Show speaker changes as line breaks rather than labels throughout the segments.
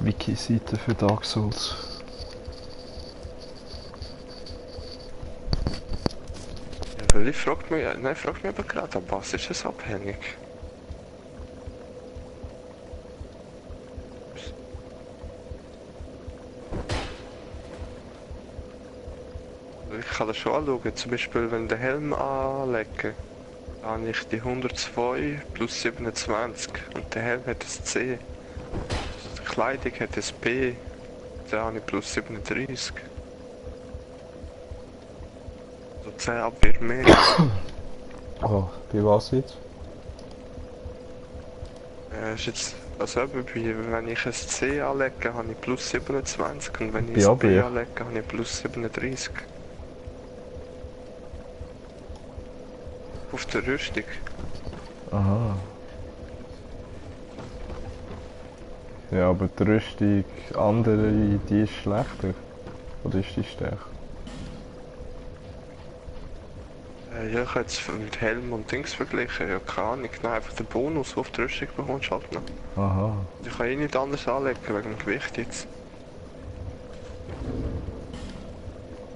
Wiki-Seite für Dark Souls.
Ja, weil ich frag mich, nein, ich frag mich aber gerade, an was ist es abhängig? Ich kann das schon anschauen, zum Beispiel wenn der Helm anlege, dann habe ich die 102 plus 27 und der Helm hat ein C. Die Kleidung hat ein B, dann habe ich plus 37. Also 10 Abwehr mehr.
Oh, bei was jetzt?
Ist jetzt, also eben, wenn ich ein C anlege, habe ich plus 27 und wenn
Bei
ich ein B
Abwehr?
anlege, habe ich plus 37. Auf der Rüstung.
Aha. Ja, aber die Rüstung andere, die ist schlechter. Oder ist die stärker?
Ja, ich habe jetzt mit Helm und Dings verglichen, ja keine Ahnung, nein, einfach den Bonus, den du auf die Rüstung bekommst halt noch.
Aha.
Ich kann eh nicht anders anlegen, wegen dem Gewicht jetzt.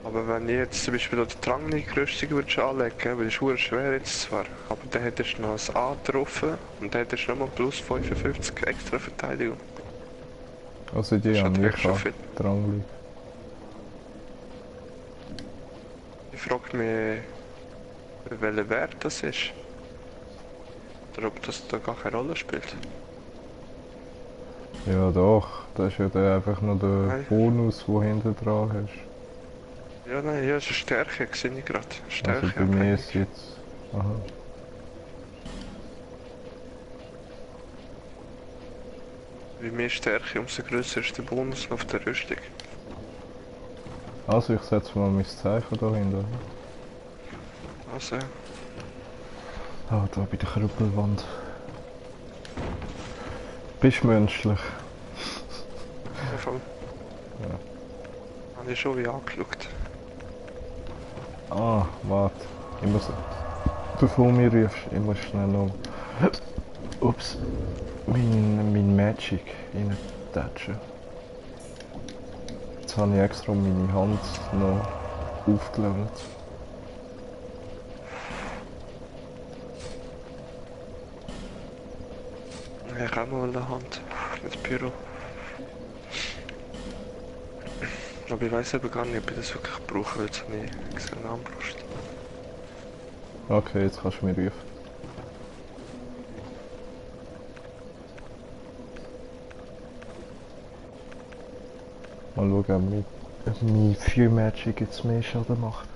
Aber wenn ich jetzt zum Beispiel die Drangnig-Rüstung würdest anlegen, weil das ist verdammt schwer jetzt zwar, aber dann hättest du noch ein A getroffen und dann hättest du nochmal plus 55 extra Verteidigung.
Also die
Das ist
haben
halt
nicht
echt schon viel.
Drangli.
Ich frage mich, welcher Wert das ist. Oder ob das da gar keine Rolle spielt.
Ja doch, das ist ja dann einfach nur der
Nein.
Bonus, den du hinten dran hast.
Ja, nein, ja, es ist Stärke, sehe ich gerade. Stärke
Also bei mir ist
abhängig.
es jetzt... Aha.
Wie mehr Stärke, umso grösser ist der Bonus auf der Rüstung.
Also ich setze mal mein Zeichen dahinter.
Also,
Ah, da bei der Krüppelwand. Bist menschlich.
ja, voll.
Ja.
Habe ich schon wie angeschaut.
Ah, warte. Ich muss... Bevor du mich rufst, ich muss schnell noch... Ups. Mein Magic reintatschen. Jetzt habe ich extra meine Hand noch aufgelevelt.
Ich habe auch mal eine Hand mit Pyro. Aber ich weiß aber gar nicht, ob ich das wirklich brauche, weil es nicht extra eine Armbrust.
Okay, jetzt kannst du mich rufen. Mal schauen, ob mein Fear Magic jetzt mehr Schaden macht.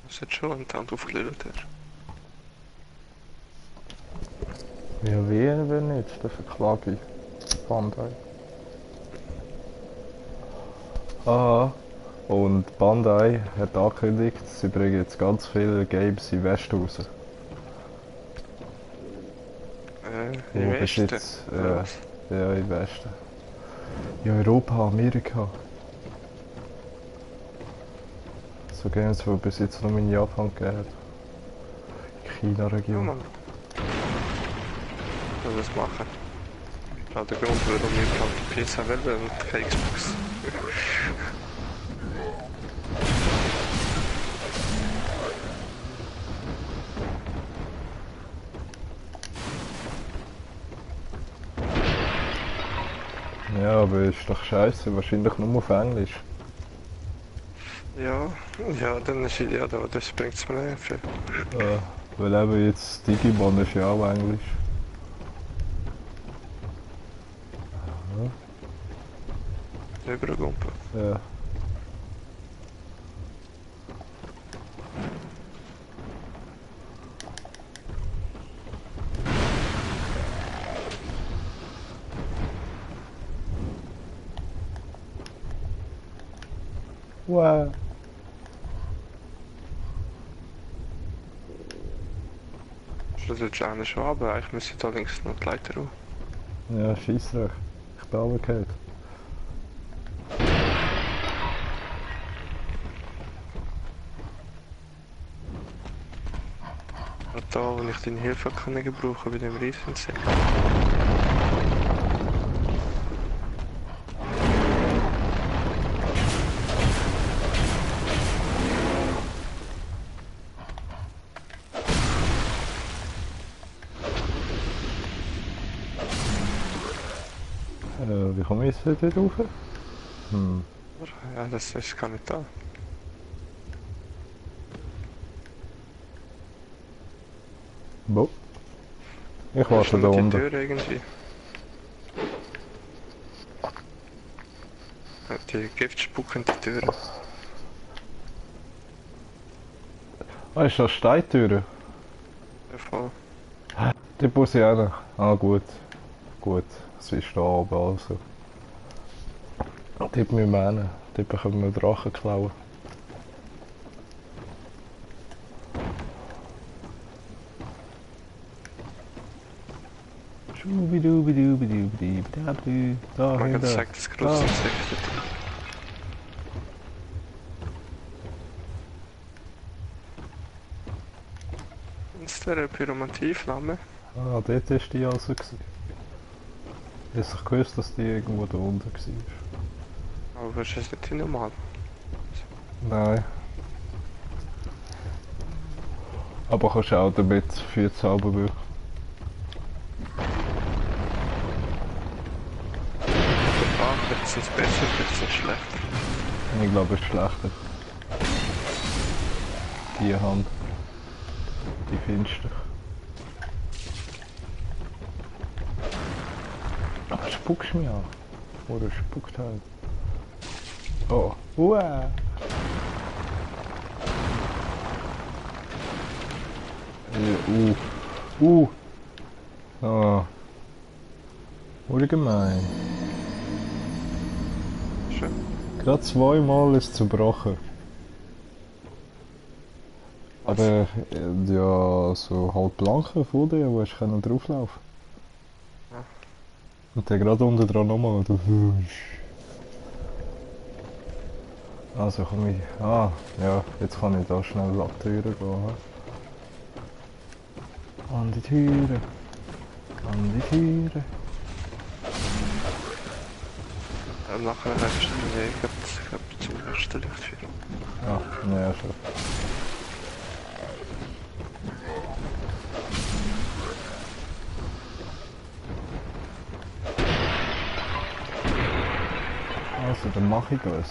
Das hat schon, wenn die Hand aufgelevelt hast.
Ja, wenn nicht, dann verklage ich Bandai. Ah, und Bandai hat angekündigt, sie bringen jetzt ganz viele Games in West raus.
Im
Wo bis
Westen,
jetzt,
oder was?
ja, im Westen. Ja, Europa, Amerika. So Games, die bis jetzt nur in Japan gegeben hat.
Ja,
China-Region.
Mann. Ich will das machen. Auch der Grund, warum ich halt PC will und keine Xbox.
Ja, aber ist doch scheiße, wahrscheinlich nur auf Englisch.
Ja, ja, dann ist ja da, das bringt es mir nicht viel.
Weil eben jetzt Digimon ist ja auch Englisch.
Übergumpen.
Ja. Wow.
Das ist jetzt eigentlich schon, aber eigentlich müsste da links noch die Leiter rauf.
Ja, Scheissrecht. Ich bin runtergefallen.
Und da, wo ich deine Hilfe kann gebrauchen bei dem Riesensee.
Wie komme ich jetzt dort rauf? Hm.
Ja, das ist gar nicht da.
Wo? Ich
Da ist
warte da
nur die
unten.
Tür irgendwie. Ja, die giftspuckende Tür.
Ah, ist das Steintüre?
Ja, voll.
Die muss ich auch noch. Ah, gut. Gut. Es ist da oben also. Dort müssen wir hin. Dort können wir Drachen klauen. Schubidubidubidubidubidu. Da
Man kann
hinten.
sagen, das
Da.
Kreuzinsekt. Ist der eine Pyromantieflamme?
Ah, dort war die also. Ich hätte gewusst, dass die irgendwo da unten war.
Aber ist das nicht die normal?
Nein. Aber kannst auch damit viel zaubern.
Ah, vielleicht ist es besser, vielleicht ist es schlechter.
Ich glaube, es ist schlechter. Die Hand. Die finster. Aber spuckst mich an. Oder spuckt halt. Oh. Uah. Ah. Wurde gemein.
Schön.
Gerade zweimal ist es zerbrochen.
Was?
Aber ja, so halb blanke von dir, wo ich drauflaufen.
Ja.
Und der gerade unten dran nochmal und du. Also komm ich. Ah, ja, jetzt kann ich da schnell ab die Türe gehen. An die Türe. An die Türe.
Nachher hast du den Weg zum ersten Lichtfeuer.
Ja, ja schon. Also, dann mache ich das.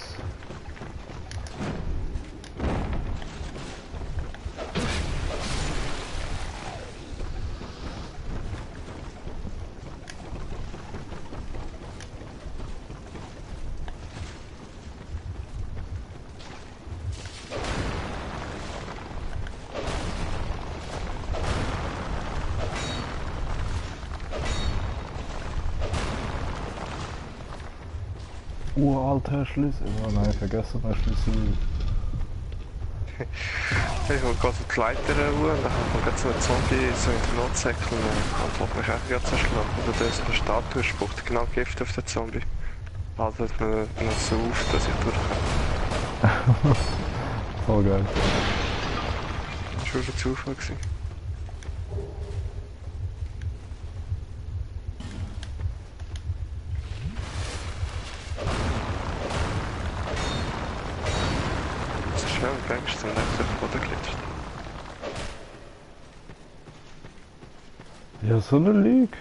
Uralter Schlüssel. Oh nein, vergessen meinen Schlüssel.
Ich will gerade die Leiter hoch und dann kommt gerade so ein Zombie so in den Notsäckel und will mich auch gerade zerschlagen. Oder der so eine Statue spuckt genau Gift auf den Zombie. Haltet mir noch so auf, dass ich durchkomme.
Voll geil.
Das war schon ein Zufall gewesen. Das ist schnell ein Gangster und echt auf den Boden geglitscht.
Ja, so eine Lüge.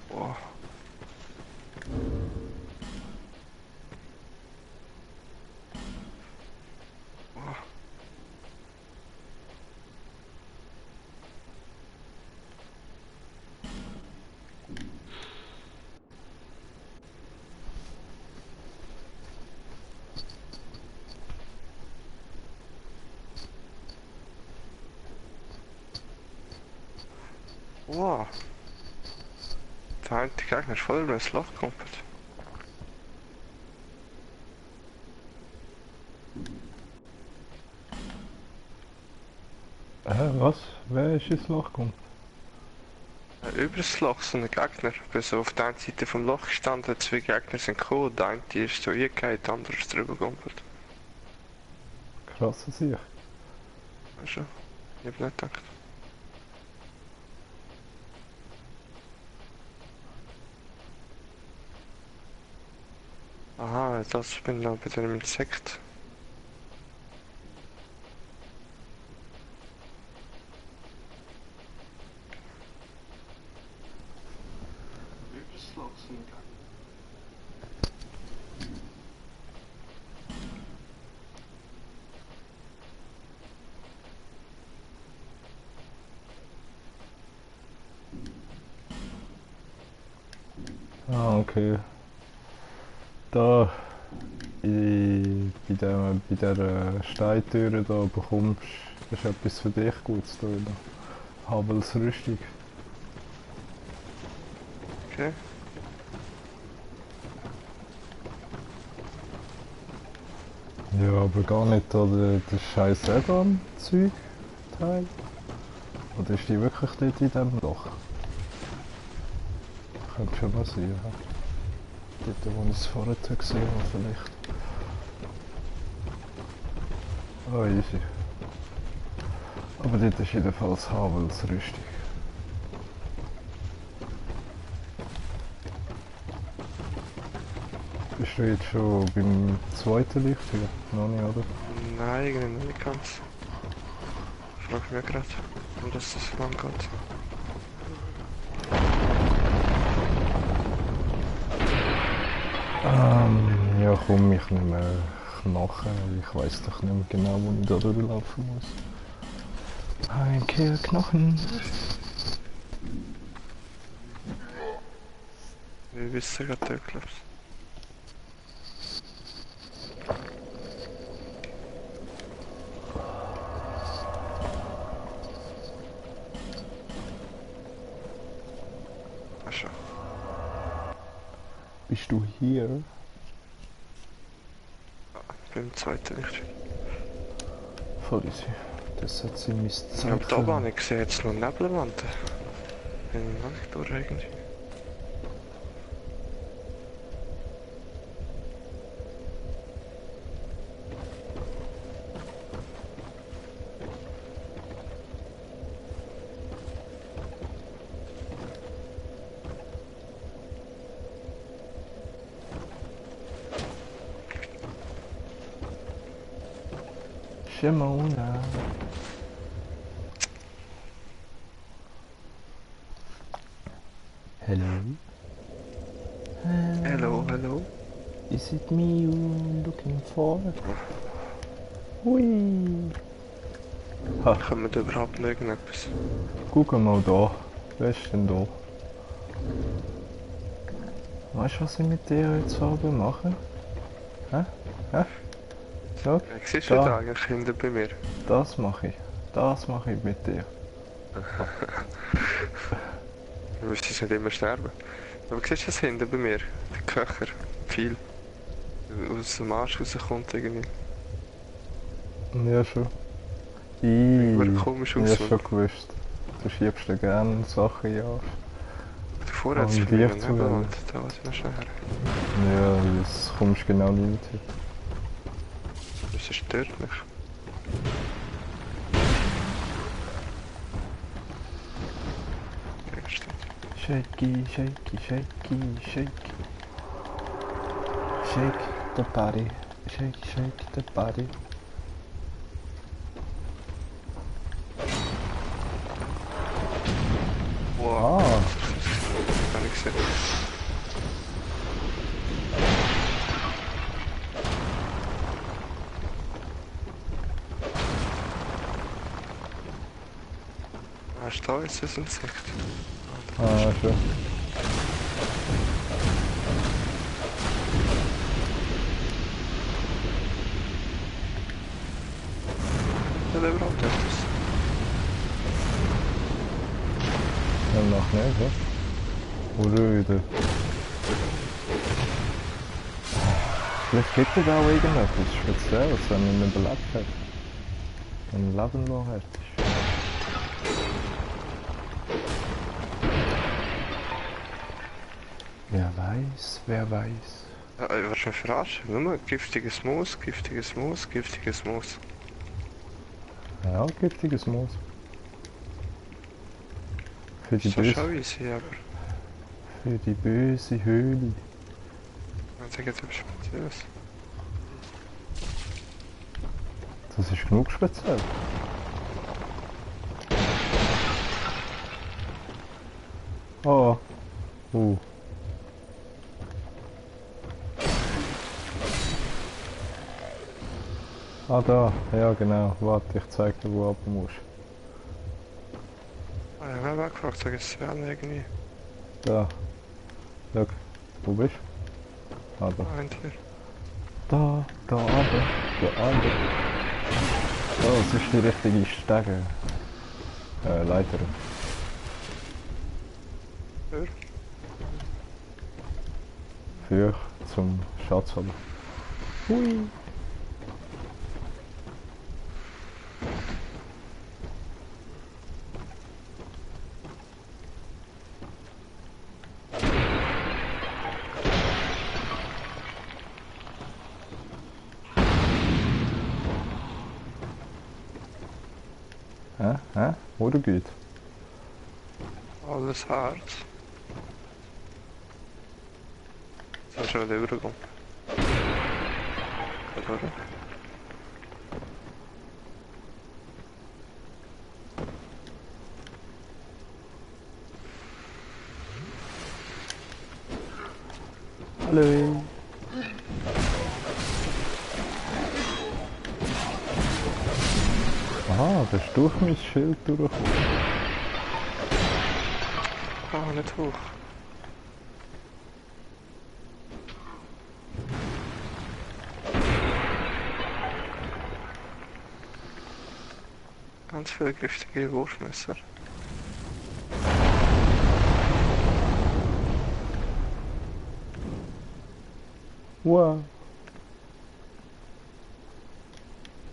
Wow. Wow. Wow. Der eine Gegner ist voll über das Loch gekumpelt.
Was? Wer ist ins Loch gekommen?
Über das Loch, so ein Gegner. Ich bin so auf der einen Seite vom Loch gestanden, zwei Gegner sind gekommen, der eine ist so eingegangen, der andere ist drüber gegumpelt.
Krasse Sicht.
Weißt du? Ich hab nicht gedacht. Aha, das bin ich noch bei dem Insekt. Über das Loch, so ein Gegner.
Ah, okay. Da, bei der Steintüre da bekommst das ist etwas für dich Gutes drin. Havels Rüstung.
Okay.
Ja, aber gar nicht da der scheiß Add-on-Zeug Teil. Oder ist die wirklich dort in diesem Loch? Könnte schon mal sein, ja. Dort, wo ich es vorher gesehen habe, vielleicht. Oh, easy. Aber dort ist jedenfalls Havels Rüstung. Bist du jetzt schon beim zweiten Licht hier? Noch nicht, oder?
Nein, irgendwie noch nicht ganz. Ich frage mich gerade, warum das so lang geht.
Ja, komm, ich nehme Knochen. Ich weiß doch nicht mehr genau, wo ich da durchlaufen muss. Ein Kehr Knochen.
Wir wissen gerade, du glaubst. Ach schon.
Bist du hier?
Beim zweiten Licht.
Voll easy. Das hat sie mein
Ich
Zeichen.
habe da oben nicht gesehen, jetzt noch Nebelwand. Bin ich noch nicht durch irgendwie.
Shimona. Hello.
Hello, hello.
Is it me you looking for? Hui. Ha,
Kommen wir überhaupt noch irgendetwas?
guck mal da. Wer ist denn da? Weißt du, was ich mit dir heute Abend mache? Hä? Hä? Sag,
Siehst du da eigentlich hinter bei mir?
das mache ich. Das mache ich mit dir.
Du müsstest nicht immer sterben. Aber siehst du das hinten bei mir? Der Köcher. Viel. Aus dem Arsch rauskommt irgendwie.
Ja, schon.
Wird komisch
Ich
aus.
hab schon gewusst. Du schiebst dir gerne Sachen in den Arsch.
Davor hat es
Licht
für mich
zu
Nebelwand. Da was ich noch schnell her.
Ja, das kommst genau nicht hin.
Das stört mich. Gegenstand.
Shaky, shaky, shaky, shaky. Shake the body. Shake, shake the body.
Wow.
Ah,
Gar nicht gesehen. Hast du da jetzt ein Insekt?
schon.
Hat er überhaupt etwas?
Ja, noch nicht, ja? Oder wieder. Vielleicht gibt es auch irgendetwas Spezielles, wenn man nicht überlebt hat. Wenn man Leben noch hat. Wer weiß, wer weiß.
Ja, ich war schon verarscht. Nur giftiges Moos, giftiges Moos, giftiges Moos.
Ja, giftiges Moos. Für die,
Ist das
böse,
schon easy, aber...
für die böse Höhle.
Ich sage jetzt etwas Spezielles.
Das ist genug speziell. Oh. Ah, da. Ja, genau. Warte, ich zeig dir, wo du runter musst.
Ah, ich habe auch gefragt, sag jetzt Sven irgendwie.
Da. Schau. Wo bist du? Ah, da.
Hinter dir.
Da runter. Da runter. So, das ist die richtige Stege. Leiter.
Hör.
Für zum Schatz holen. Hui. Hä? Wo du geht?
Alles hart. Jetzt hast du schon wieder übergekommen. Oder?
Hallo. Aha, das ist durch mein Schild durchgekommen.
Ah, nicht hoch. Ganz viele giftige Wurfmesser.
Wow.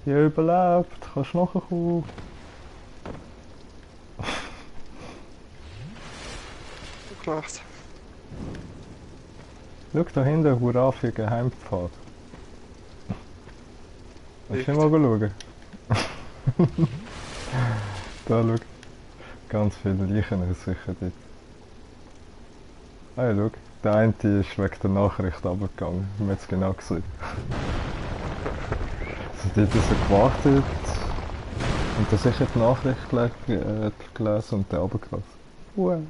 Ich habe überlebt. Kannst du nachkommen?
Gut gemacht.
Schau da hinten, hurra für Geheimpfad. Willst du mal schauen? Da, schau. Ganz viele Leichen sicher dort. Ah ja, schau. Der eine ist wegen der Nachricht runtergegangen. Wir haben es genau gesehen. Also dort ist er gewartet und dann sicher die Nachricht gelesen und dann runtergelassen. Wow.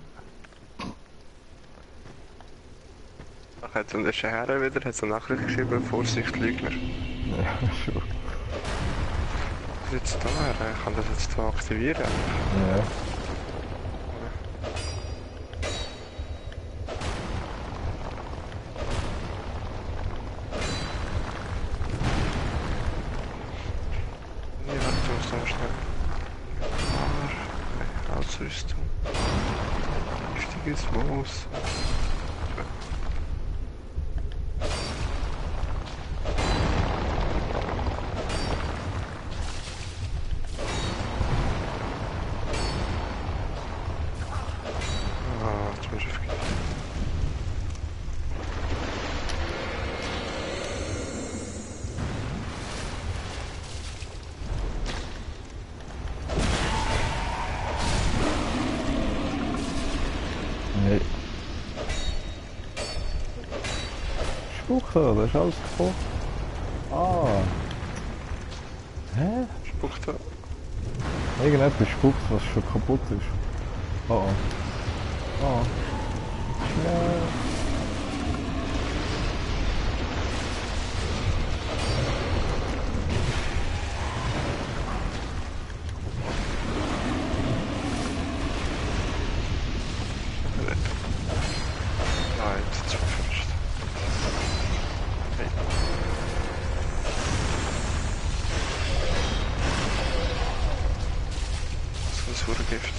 Ach, jetzt und ist er wieder, hat so eine Nachricht geschrieben, Vorsicht Lügner.
Ja, schon.
Was ist jetzt da? Ich kann das jetzt hier aktivieren.
Ja.
Nee, warte, du musst noch schnell. Ausrüstung. Giftiges Moos. Ah, jetzt bin ich vergessen.
Nee. Spucken, das ist alles kaputt. Ah. Hä?
Spuckt da.
Irgendetwas spuckt, was schon kaputt ist. Oh oh. Oh. Schnell.
Nein, jetzt ist verfälscht. Hey. Das wurde Gift.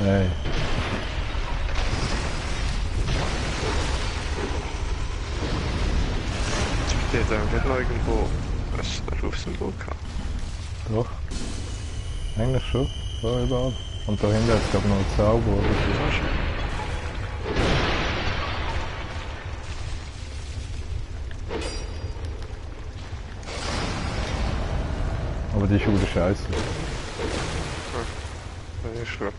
Hey.
Jetzt steht eigentlich noch irgendwo ein Rufsymbol gehabt.
Doch. Eigentlich schon. Da überall. Und da hinten hat es glaube ich noch einen Zauber oder so.
Da schon.
Aber die ist wieder scheiße.
Ja, ist schlimm.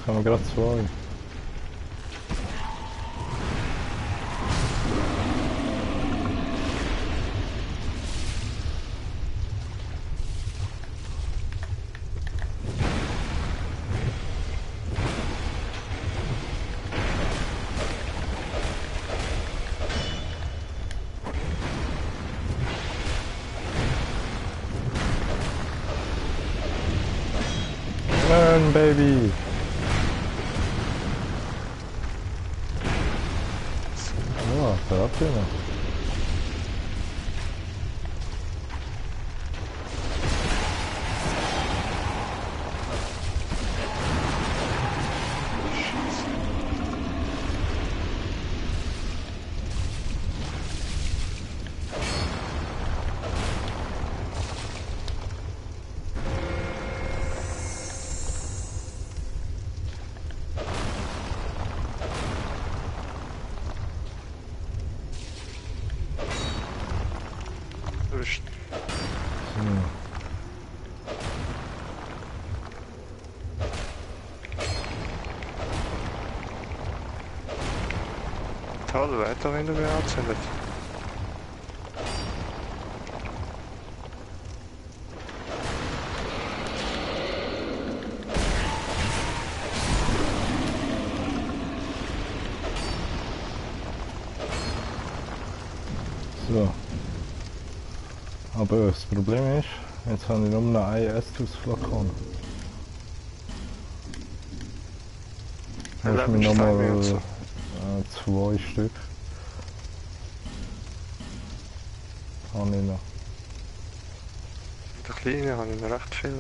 Jetzt kommen gerade zwei. Run, baby! Ja, verrate noch. Hm.
Toll, weiter wenn du mir anzündet.
So. Aber das Problem ist, jetzt habe ich nur noch ein Estus-Flakon. Hast du mir nochmal zwei Stück. Habe ich noch.
Der Kleine habe ich noch recht viel.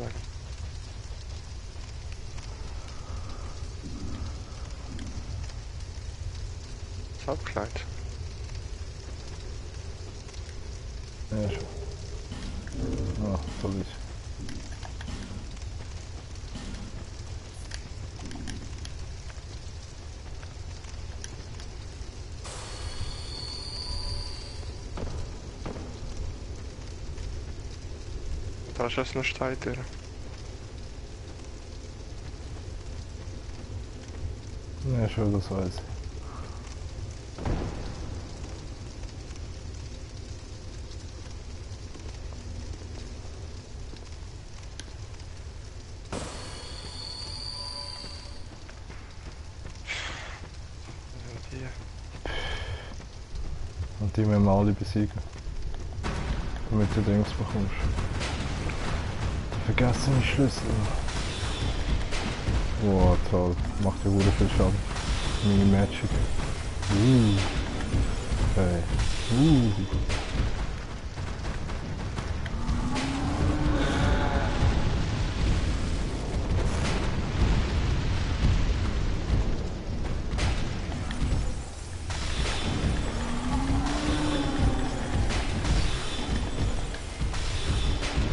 Das abgekleidet.
Ja, schon. Ah, toll ist.
Da ist es noch steil durch.
Ja, schon, das weiß ich.
Hier.
Und die müssen wir alle besiegen. Damit du Dings bekommst. Vergessene Schlüssel. Wow, toll. Macht ja gut viel Schaden. Mini Magic. Okay.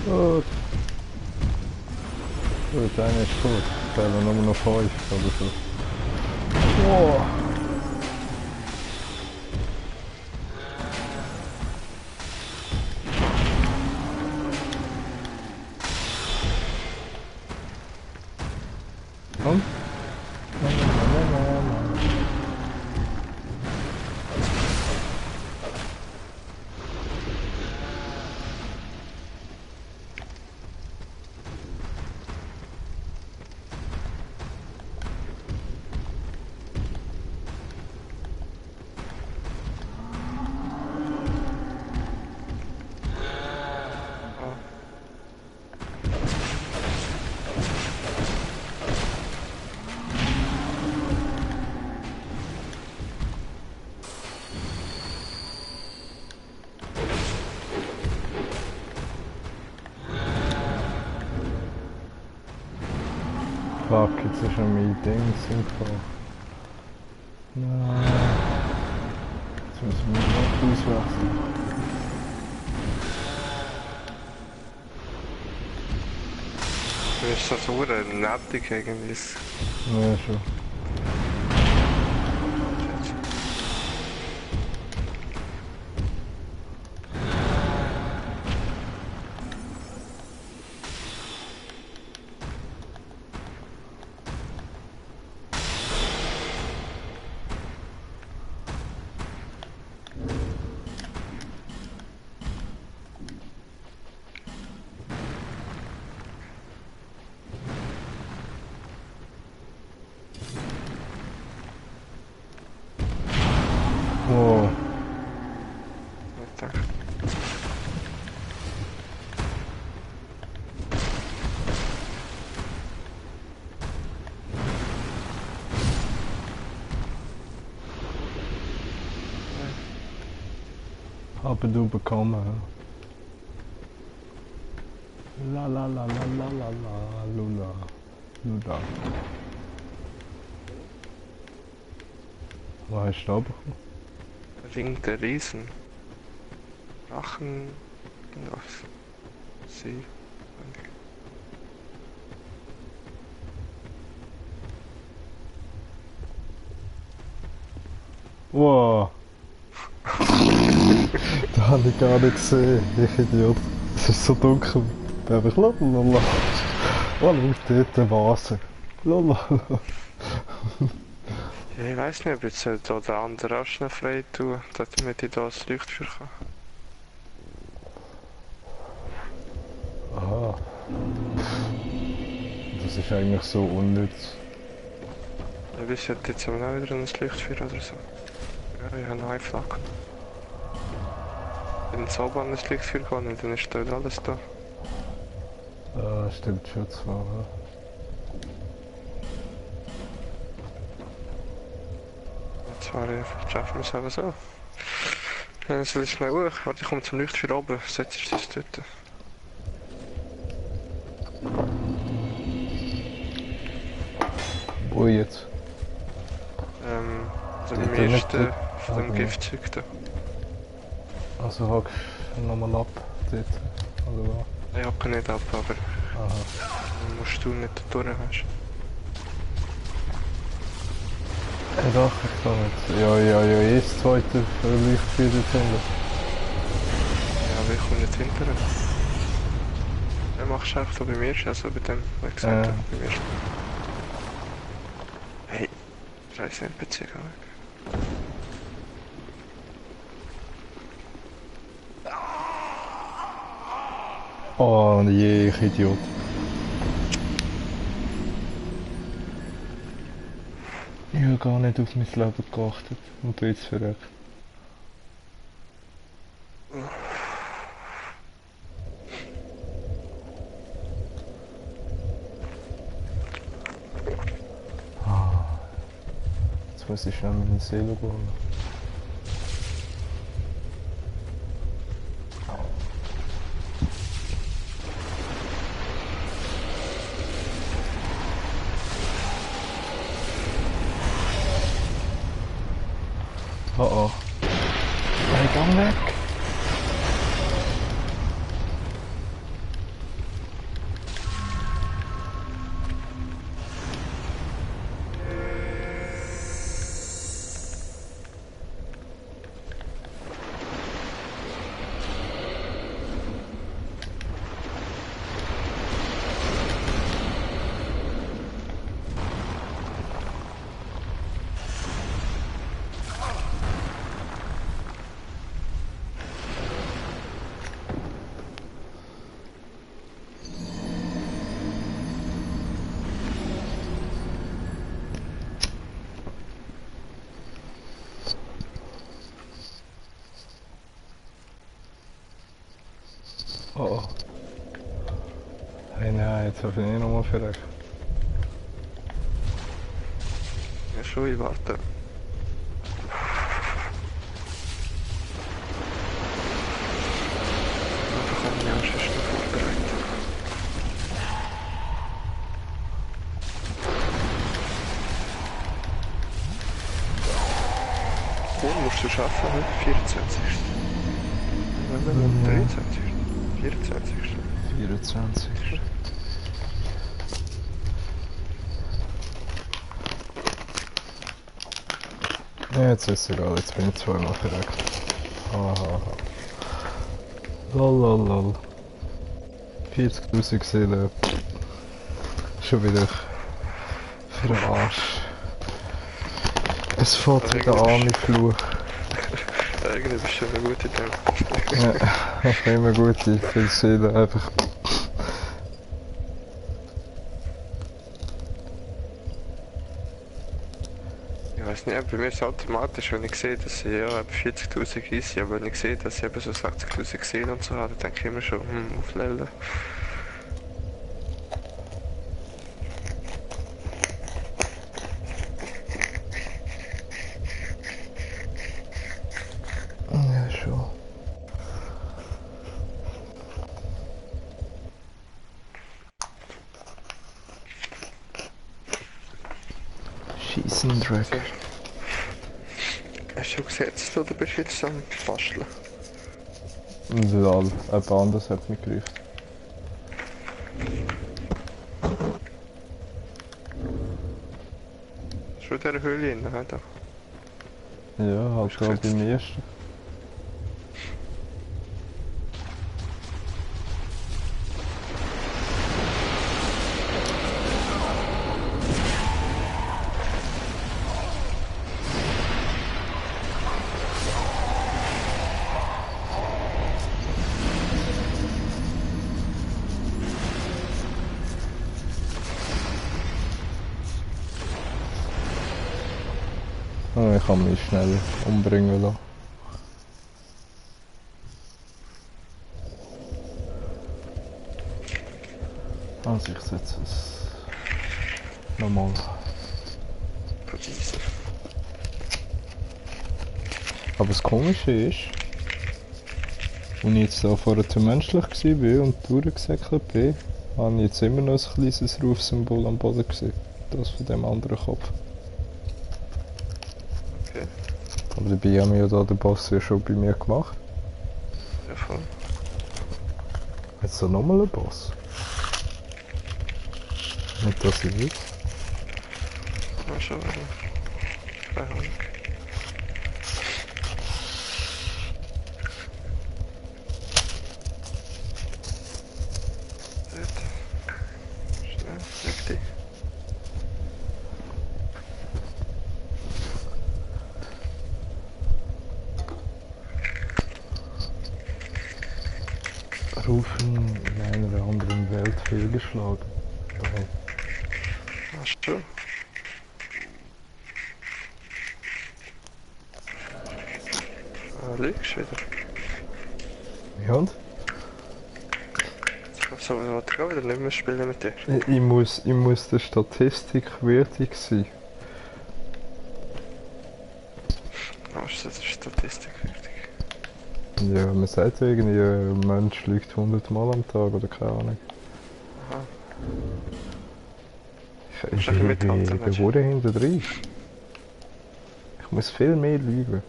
Gut. Gut, einer ist gut. Fehlen nur noch 5 oder so. Wow. Und? Fuck, jetzt ist schon mein Ding sinnvoll. Nein. Jetzt müssen wir noch auswechseln.
Du bist so nettig irgendwie.
Ja, schon. Aber du bekommen. La la la la la la la lula. Lula. Was hast du da bekommen?
Ring der Riesen. Drachen. Was? See.
Wow. Das habe ich gar nicht gesehen, ich Idiot. Es ist so dunkel. Einfach lalalala. Oh, schau, dort eine Vase. Lalalala.
Ja, ich weiss nicht, ob jetzt da der andere auch schnell frei tun, damit ich da das Leuchtfeuer kann.
Aha. Das ist eigentlich so unnütz.
Ja, bis jetzt haben wir auch wieder ein Leuchtfeuer oder so. Ja, ich habe noch eine Flagge. Wenn ich oben an das Leuchtfeuer gehe, dann ist dort alles da.
Stimmt schon zwar. Ja.
Jetzt schaffen wir es aber so. Dann soll ich schnell hoch. Warte, ich komme zum Leuchtfeuer oben. Setzt es dort.
Wo jetzt?
Also
Dort
beim
nicht
ersten
dort.
von dem
Ah,
Giftzeug da.
Also hackst du nochmal ab dort. Oder was?
Ich hacke nicht ab, aber
Aha.
dann musst du nicht da durch, weißt
Hey, doch, ich kann nicht. Ja, das zweite Leuchtfeuer dort hinten.
Ja, aber ich komme nicht hinterher. Ja, machst du einfach da bei mir, also bei dem, was ich gesagt habe, bei mir. Hey, scheiße, NPC, geh weg.
Oh je, ich Idiot. Ich habe gar nicht auf mein Leben geachtet und bin jetzt verreckt. Jetzt muss ich schnell meine Seele holen. Oh oh. Hey, komm weg! Oh oh. Hey nein, jetzt habe ich nicht nochmal verreckt.
Ja, schon, ich warte. Einfach an die Angst ist noch vorbereitet. Cool, musst du schaffen, ne? 24. Nein, 23. 24.
24. Ja, jetzt ist es egal, jetzt bin ich zweimal verreckt. Haha. Lol. 40.000 Seelen. Schon wieder für den Arsch. Es fällt wieder an mit Fluch.
Irgendwie bist du eine gute Idee.
Ja, ich immer gute für die Seelen einfach.
Ich weiß nicht, bei mir ist es automatisch, wenn ich sehe, dass ich ja 40.000 easy, aber wenn ich sehe, dass ich eben so 60.000 Seelen und so habe, dann denke ich immer schon, auf Level.
Ja, schon. Schießen, Dreck.
So. Hast du gesetzt oder bist du jetzt am Basteln?
Lol, jemand anderes hat mich gerufen.
Schon in dieser Höhle rein, hä? Da.
Ja, halt
Hast du
gerade
gesetzt?
beim ersten. Oh, ich kann mich schnell umbringen lassen. Also ich setze es nochmal.
Vergießen.
Aber das Komische ist, als ich jetzt da vorher zu menschlich war und durchgesäckelt bin, habe ich jetzt immer noch ein kleines Rufsymbol am Boden gesehen. Das von dem anderen Kopf.
Okay.
Aber dabei haben wir ja da den Boss ja schon bei mir gemacht.
Ja, voll.
Jetzt da nochmal ein Boss. Nicht, dass ich will.
Mal schauen. Keine Ahnung. Dort. Schnell, weg dich.
Rufen in einer anderen Welt fehlgeschlagen. Nein.
Ach schon. Lügst wieder.
Ja und?
So, wir wollen gar wieder nicht mehr spielen mit dir.
Ich muss der Statistik würdig sein.
Oh, ist das Statistik richtig?
Ja, man sagt ja irgendwie, ein Mensch lügt 100 Mal am Tag oder keine Ahnung.
Aha.
Ich
Ein bisschen mithalten,
bin
Mensch.
hure hinter drin. Ich muss viel mehr lügen.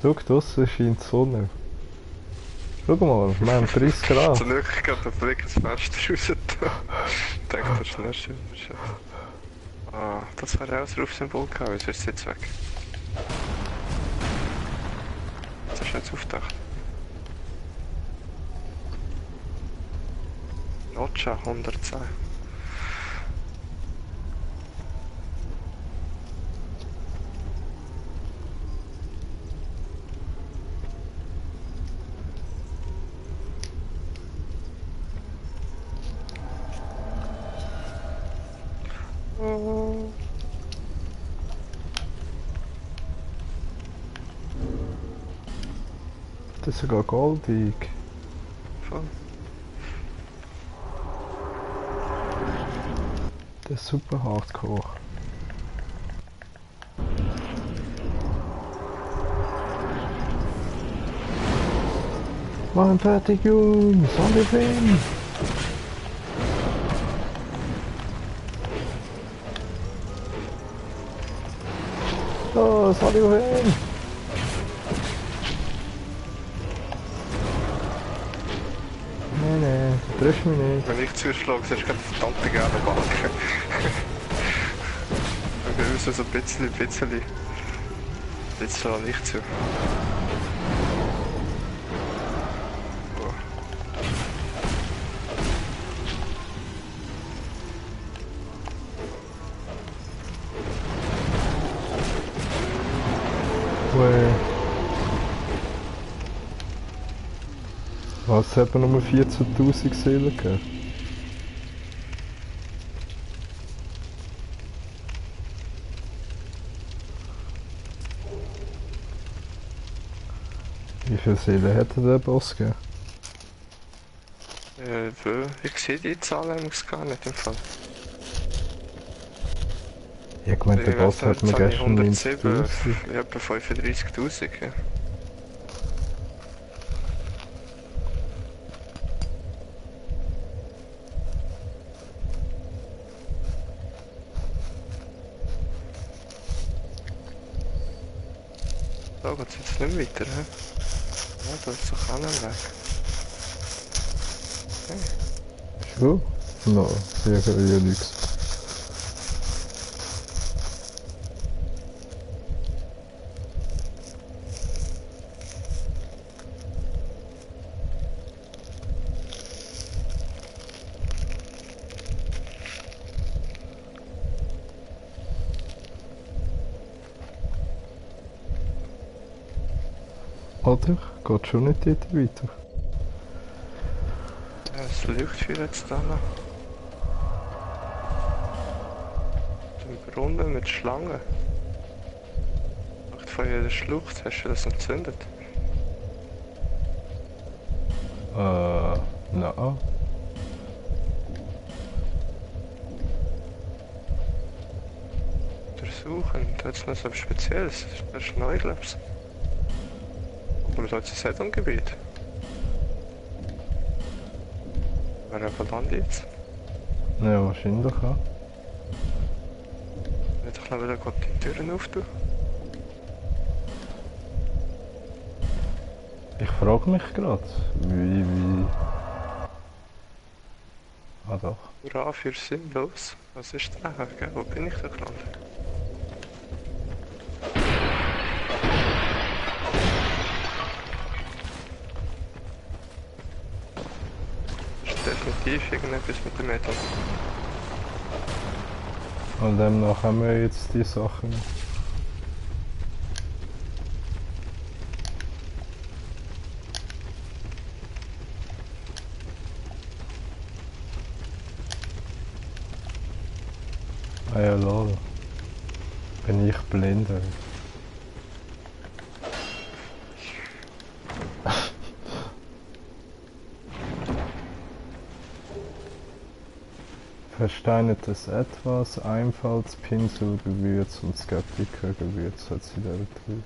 Schau, draussen scheint die Sonne. Schau mal, wir haben 30 Grad.
Zum Glück geht der Blick ins Fenster raus. Ich denke, das ist nicht schön. Ah, das wäre auch ein Rufsymbol gehabt, wieso ist es jetzt weg? Das hast du jetzt aufgedacht. Roger 110.
Das ist sogar goldig.
Voll.
Das ist super hardcore. Mann, fertig, Jungs! Alle hin! Los, alle hin! Nee, du triffst mich nicht.
Wenn ich zuschlage, hast du gerade verdammte gelbe Balken. Wir müssen so ein bisschen Jetzt schlage ich zu. Oh.
Ui. Was, hat man nur 14.000 Seelen gegeben? Wie viele Seelen hätte der Boss gegeben?
Ich sehe die Zahl eigentlich gar nicht im Fall.
Ja, ich meine, der Boss hat mir gestern
107,
90.000.
etwa 35.000. Ja. Da geht's jetzt nicht weiter, hä? Ja, das ist doch auch ein Weg. Okay.
Schon? No, hier höre ich ja nichts. Oder? Geht schon nicht dort weiter?
Ja, es Leuchtfeuer jetzt da noch. Den Brunnen mit Schlangen. Nach von jeder Schlucht hast du das entzündet.
Nein.
Untersuchen, da ist noch so etwas Spezielles. Das ist neu, glaubst du? Oder da ist ein Settunggebiet. Wer einfach Land jetzt?
Ja, wahrscheinlich auch.
Ich doch noch wieder die Türen auftun.
Ich frage mich gerade, wie... Ah doch.
Hurra für sinnlos. Was ist da? Gell? Wo bin ich da gelandet? Das ist definitiv irgendetwas mit dem Metal.
Und demnach haben wir jetzt die Sachen. Ah ja, lol. Bin ich blind, ey. Versteinertes Etwas, Einfallspinselgewürz und Skeptikergewürz hat sie da drin.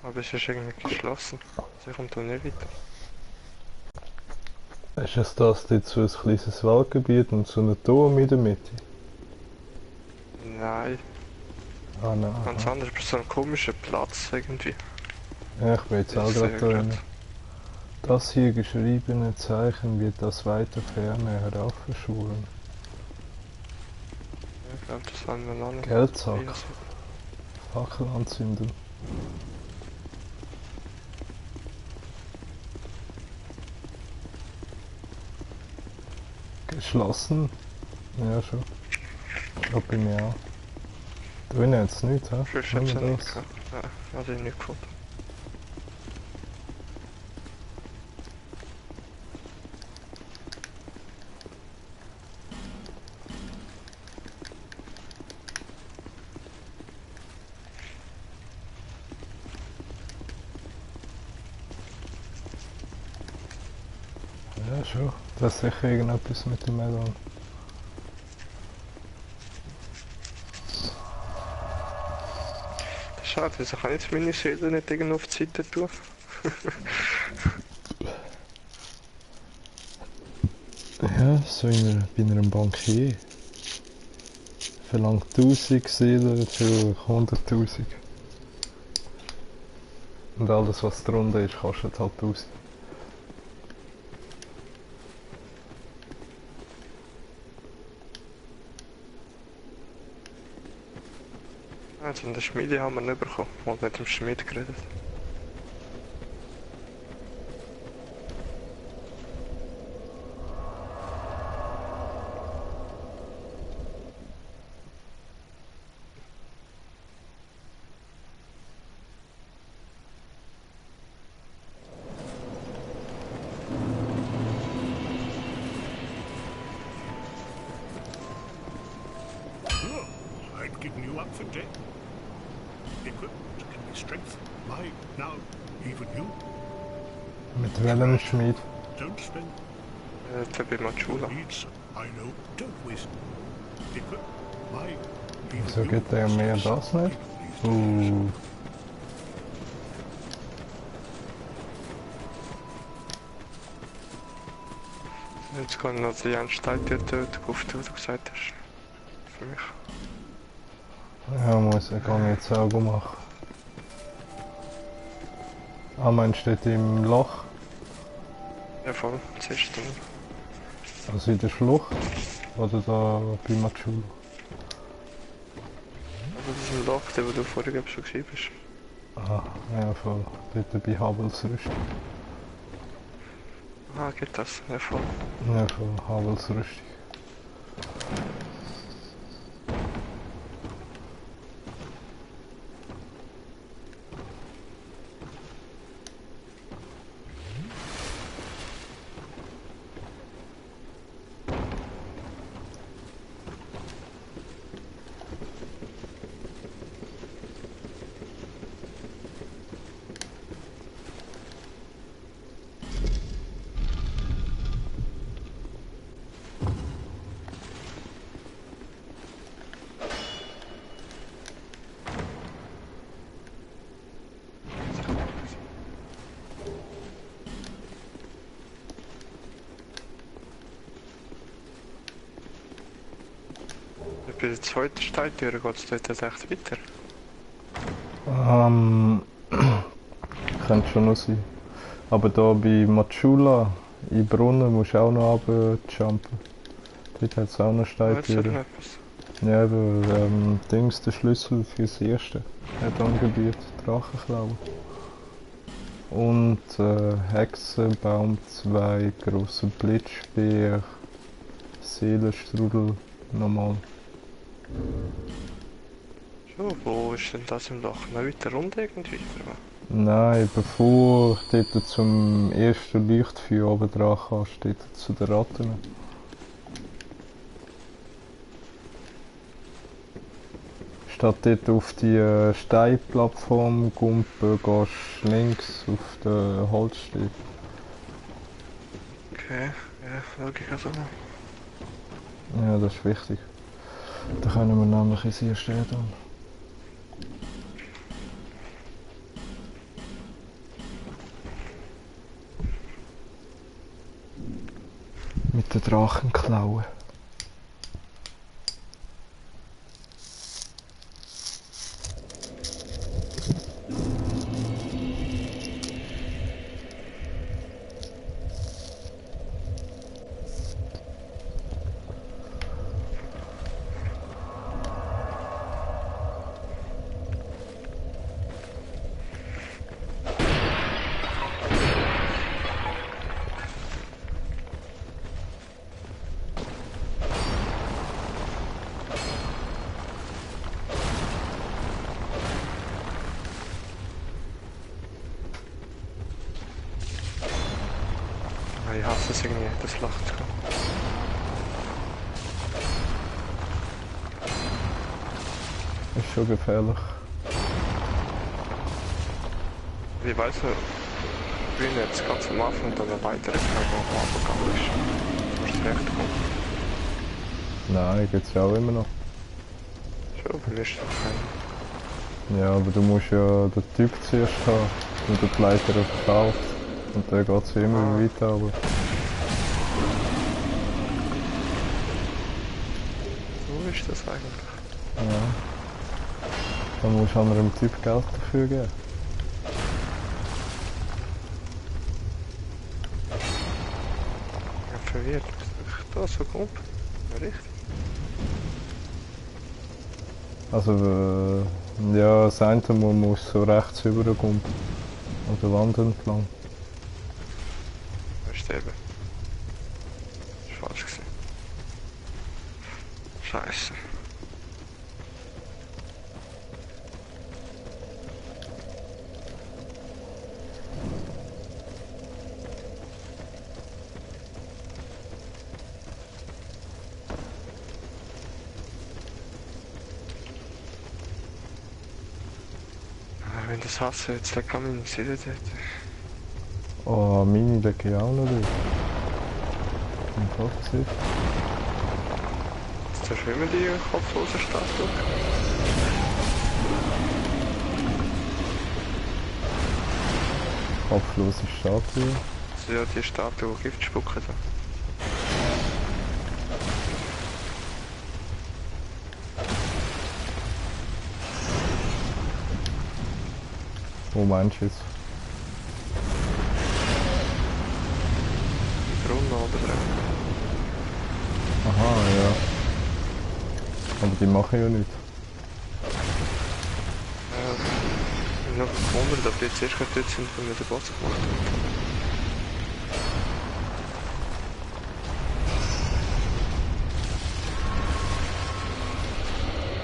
Aber es ist irgendwie geschlossen. Sie kommt da nicht weiter.
Ist es das jetzt so ein kleines Waldgebiet und so ein Turm in der Mitte?
Nein,
Ah nein.
ganz
Aha.
anders, aber so ein komischer Platz irgendwie.
Ja, ich bin jetzt auch
Ich sehe
gerade da
grad.
drin. Das hier geschriebene Zeichen wird das weiter Ferne heraufbeschworen.
Ich glaube, das haben wir noch nicht.
Geldsack.
Yes.
Fackel anzünden. Geschlossen? Ja schon. Da bin ich auch. Drinnen jetzt nichts, hä?
Sonst hat es
Nur
ja nicht
das.
gehabt. Nein, habe ich nicht gefunden.
Ja schon. Das ist sicher irgendetwas mit dem Melon.
Das ist schade, also kann ich jetzt meine Seele nicht irgendwo auf die Seite tun.
Ja, so bei einem Bankier. Verlangt 1000 Seelen für 100.000. Und alles was drunter ist, kostet halt 1000.
Also in der Schmiede haben wir nicht bekommen, mal mit dem Schmied geredet.
I'd given you up for dead. Equipment can be strengthened. Why, now, even you,
Mit welchem Schmied?
don't spend
Da bin ich Schule.
needs. I know, don't waste. Equipment. Why,
Wieso
even
geht der
you,
mehr
steps
das nicht?
people
Uh,
Jetzt kann ich noch die Endsteintötung auf die, was du gesagt hast. Für mich.
ja, muss ich gar jetzt auch machen. Ah, meinst du dort im Loch?
Ja, voll. Zuerst dann.
Also in der Schlucht? Oder da bei Matschul?
Also das ist ein Loch, der wo du vorher glaub, schon gesehen bist.
Aha, ja voll. Dort bei Havels Rüstung.
Ah, geht das? Ja, voll.
Ja voll, Havels Rüstung.
Bei der zweiten Steintür geht es dort jetzt echt weiter.
Könnte schon noch sein. Aber da bei Matschula, im Brunnen, musst du auch noch runterjumpen. Dort hat es auch noch
Jetzt noch
Steintüren.
etwas.
Ja, aber Dings, der Schlüssel fürs Erste hat angebietet, Drachenklaue. Und Hexenbaum 2, grosser Blitzspeer, Seelenstrudel, nochmal.
So, wo ist denn das im Loch? Noch weiter runter irgendwie? Oder?
Nein, bevor du dort zum ersten Leuchtfeuer oben dran kannst, dort zu den Ratten. Statt dort auf die Steinplattform gumpen, gehst du links auf den Holzsteg.
Okay, ja, schau ich also noch.
Ja, das ist wichtig. Da können wir nämlich ins erste dann. Mit den Drachenklauen.
Ich hasse es irgendwie, das lacht.
Ist schon gefährlich.
Ich weiss noch, ich bin jetzt ganz am Anfang dann ein weiterer Teil, der am Anfang gegangen ist. Musst du recht kommen.
Nein, geht's ja auch immer noch.
Schon, bei mir ist das kein.
Ja, aber du musst ja den Typ zuerst haben und den Leiter verkauft. Und dann geht's ja immer weiter, aber...
Wo ist das eigentlich?
Ja. Dann musst du einem Typ Geld dafür geben.
Ja, verwirrt. Da so kommt. Ja, richtig.
Also, ja, das eine muss so rechts rüberkommen. An der Wand entlang.
Da ist der eben. Das war falsch gewesen. Scheiße. Wenn das hasse, jetzt leg kann man nicht sehen dort.
Oh, meine lege ich auch noch durch. Im Kopf.
Jetzt schwimmen die Kopf rausstehen.
Kopflose Statue.
Also ja, die Statue, die Gift spucken da.
Wo meinst du jetzt?
Die Brunnen oben dran.
Aha, ja. Aber die machen ja nichts.
Ich bin noch gewundert, ob die jetzt erst gerade dort sind, wenn wir den Boss gemacht haben.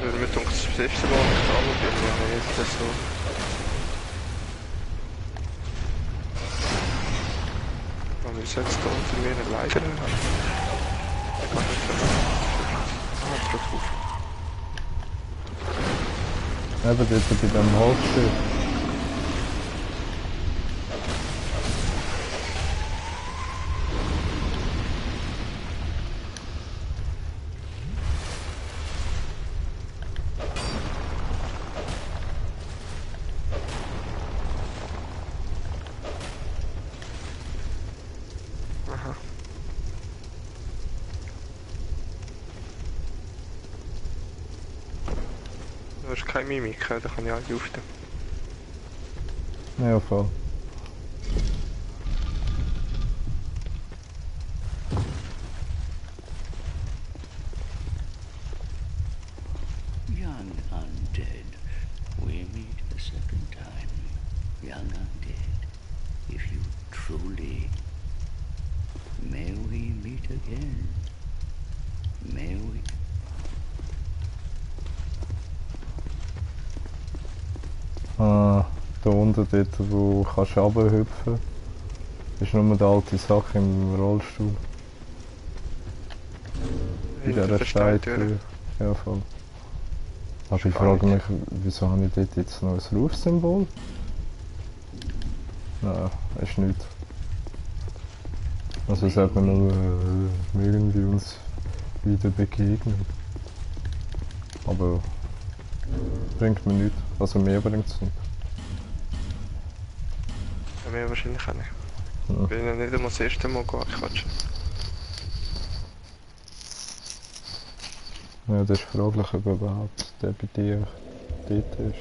Weil mir denkt, das erste Mal, dass ich da bin, wenn ich jetzt das so... Aber ich sollte es da unter mir eine Leiter haben. Ich kann nicht mehr. Ah, es geht auf.
Eben dort bei dem Holzstück.
Aha. Du hast keine Mimik, da kann ich alle aufnehmen.
Ja, voll.
Young undead, we meet a second time. Young undead, if you truly... May we meet again. May we...
Ah, da unten dort, wo du kannst runterhüpfen, ist nur die alte Sache im Rollstuhl. Bei dieser Steintür. Ja, voll. Aber ich frage mich, wieso habe ich dort jetzt noch ein Rufsymbol? Nein, ist nicht. Also sollte man nur irgendwie uns wieder begegnen. Aber bringt mir nichts. Also mir bringt es nicht.
Ja, mehr wahrscheinlich auch nicht.
Ja.
Ich bin ja nicht einmal das erste Mal quatschen.
Ja, das ist fraglich, ob überhaupt der bei dir dort ist.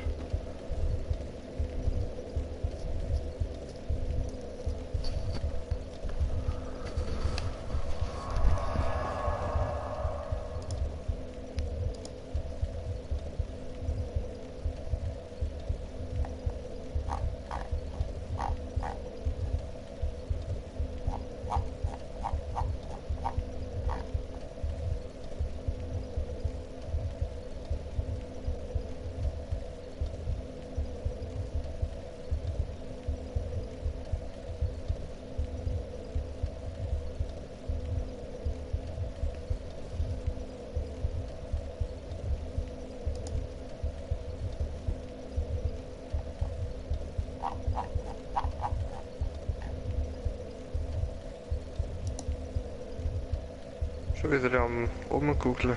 Schon wieder am rumgoogeln.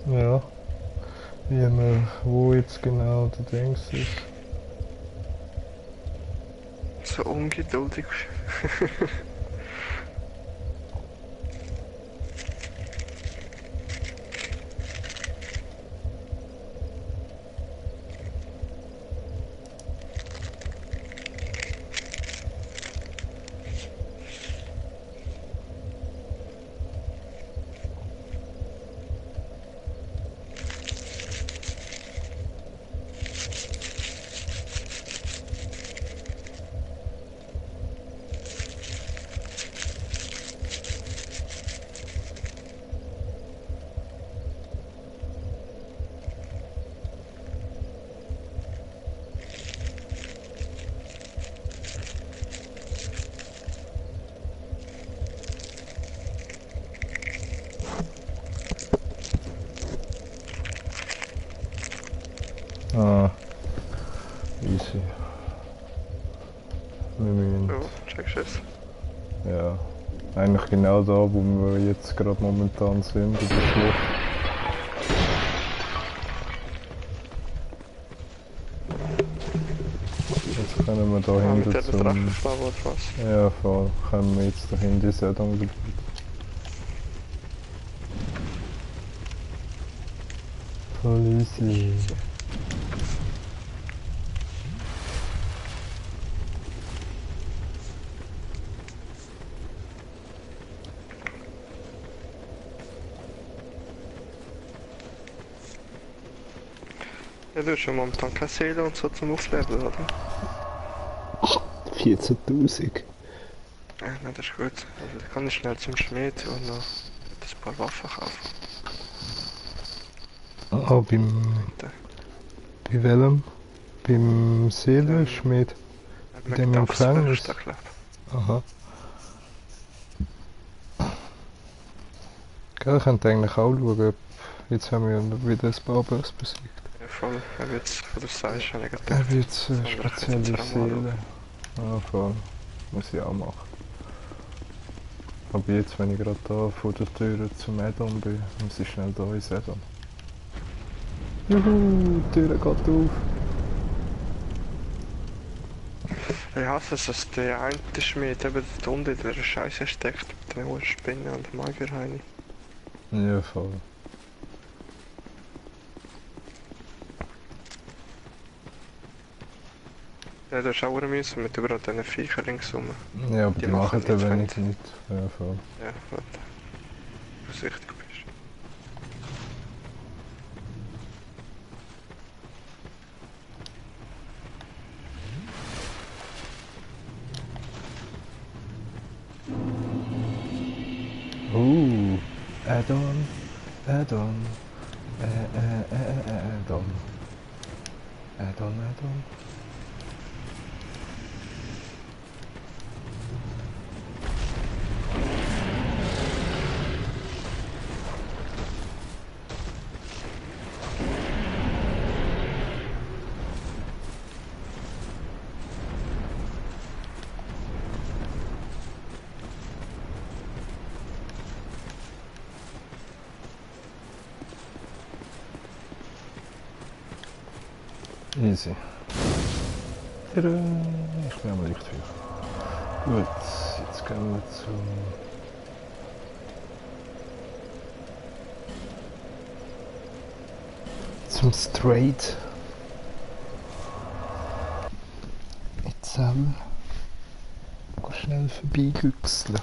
Ja. Wie man, wo jetzt genau der Dings ist.
So ungeduldig.
Ah, easy. Wir müssen,
So, checkst du es?
ja, eigentlich genau da, wo wir jetzt gerade momentan sind, in der Schlucht. Jetzt können wir da
Ah, mit
hinten
der
zum...
Drachenflau oder was?
Ja, voll. Können wir jetzt da hinten in Sedon wieder... Voll easy.
Ja, du hast ja momentan keine Seele und so zum Aufleveln, oder?
14.000.
Ja, nein, das ist gut. Also, ich kann ich schnell zum Schmied und noch ein paar Waffen kaufen.
Ah,
Bitte.
bei welchem? Beim Seelenschmied? Bei dem im Gefängnis? Aha. Gell, ich könnte eigentlich auch schauen, ob... Jetzt haben wir ja wieder ein paar Boss besiegt.
Ja, voll. Wenn jetzt, wo du sagst, habe ich gedacht.
Er wird jetzt
andere könnte
spezielle
jetzt auch mal
Seele. Ah, voll. Muss ich auch machen. Aber jetzt, wenn ich gerade da vor der Tür zum Addon bin, muss ich schnell da ins Addon. Juhu, die Tür geht auf.
Ich hasse es, dass der eine Schmied eben dort unten in der Scheiße steckt. Mit der hohen Spinne und dem Magerheini.
Ja, voll.
Ja, du hast auch müssen mit überall diesen Viechern ringsum.
Ja, aber die machen dann
nichts,
wenig nicht. Ja, voll.
Ja, warte. Vorsichtig bist.
Addon, Addon, Addon, Addon, Addon. Easy. Tada! Ich bin am Lichtfeuer. Gut, jetzt gehen wir zum Straight. Jetzt schnell vorbeigüchseln.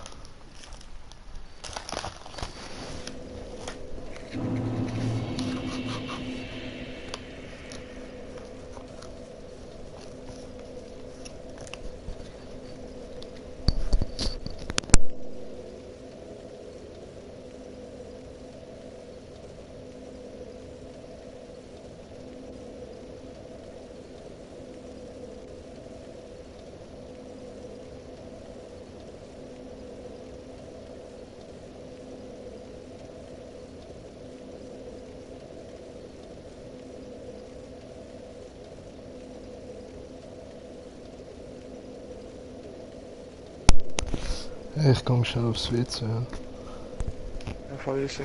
Ich komme schnell aufs WC.
Ja, voll easy.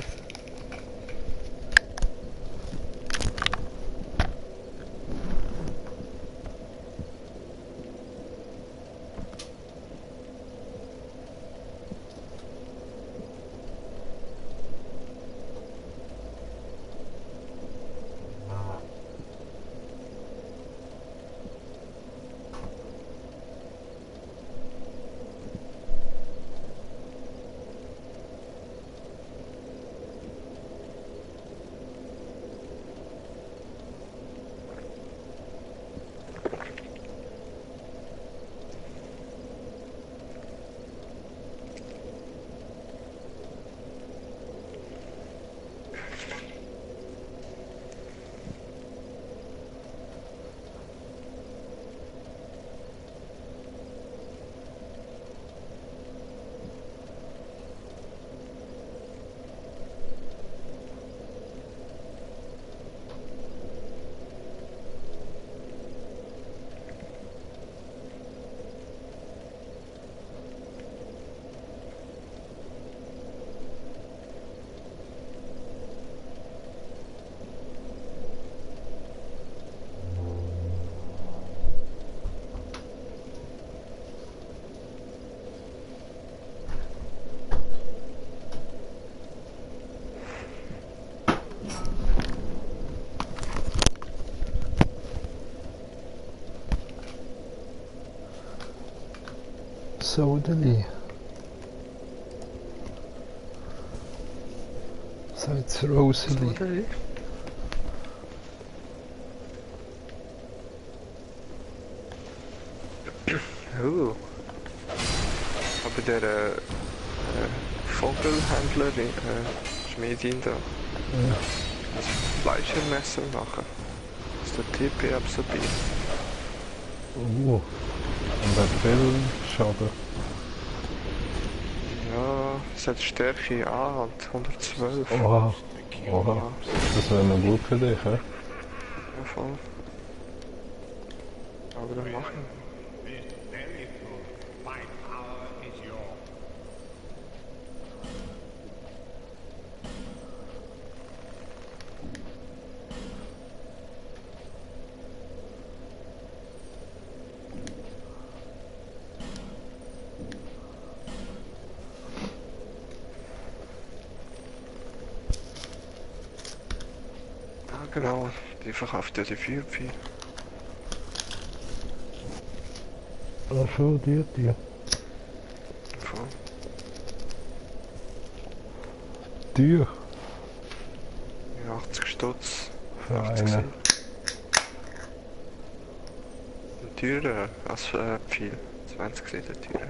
Sodeli. Sagt's Roseli.
Oder? Oh. Aber der Vogelhändlerin, Schmiedin da,
Ja.
das Fleischermesser machen. Das ist der TP absorbiert.
Und hat viel Schaden.
Ja, es hat Stärke A und 112.
Oha. Oha. Das wäre noch gut für dich, hä?
Ja, voll. Aber dann machen.
This very good. My power is yours.
Ja, genau. Die verkauft ja die 4 Pi.
Ach so, die.
Voll.
Teuer.
Ja, 80 Stutz.
Für
80
einen.
Teurer als viel. 20 sind teurer.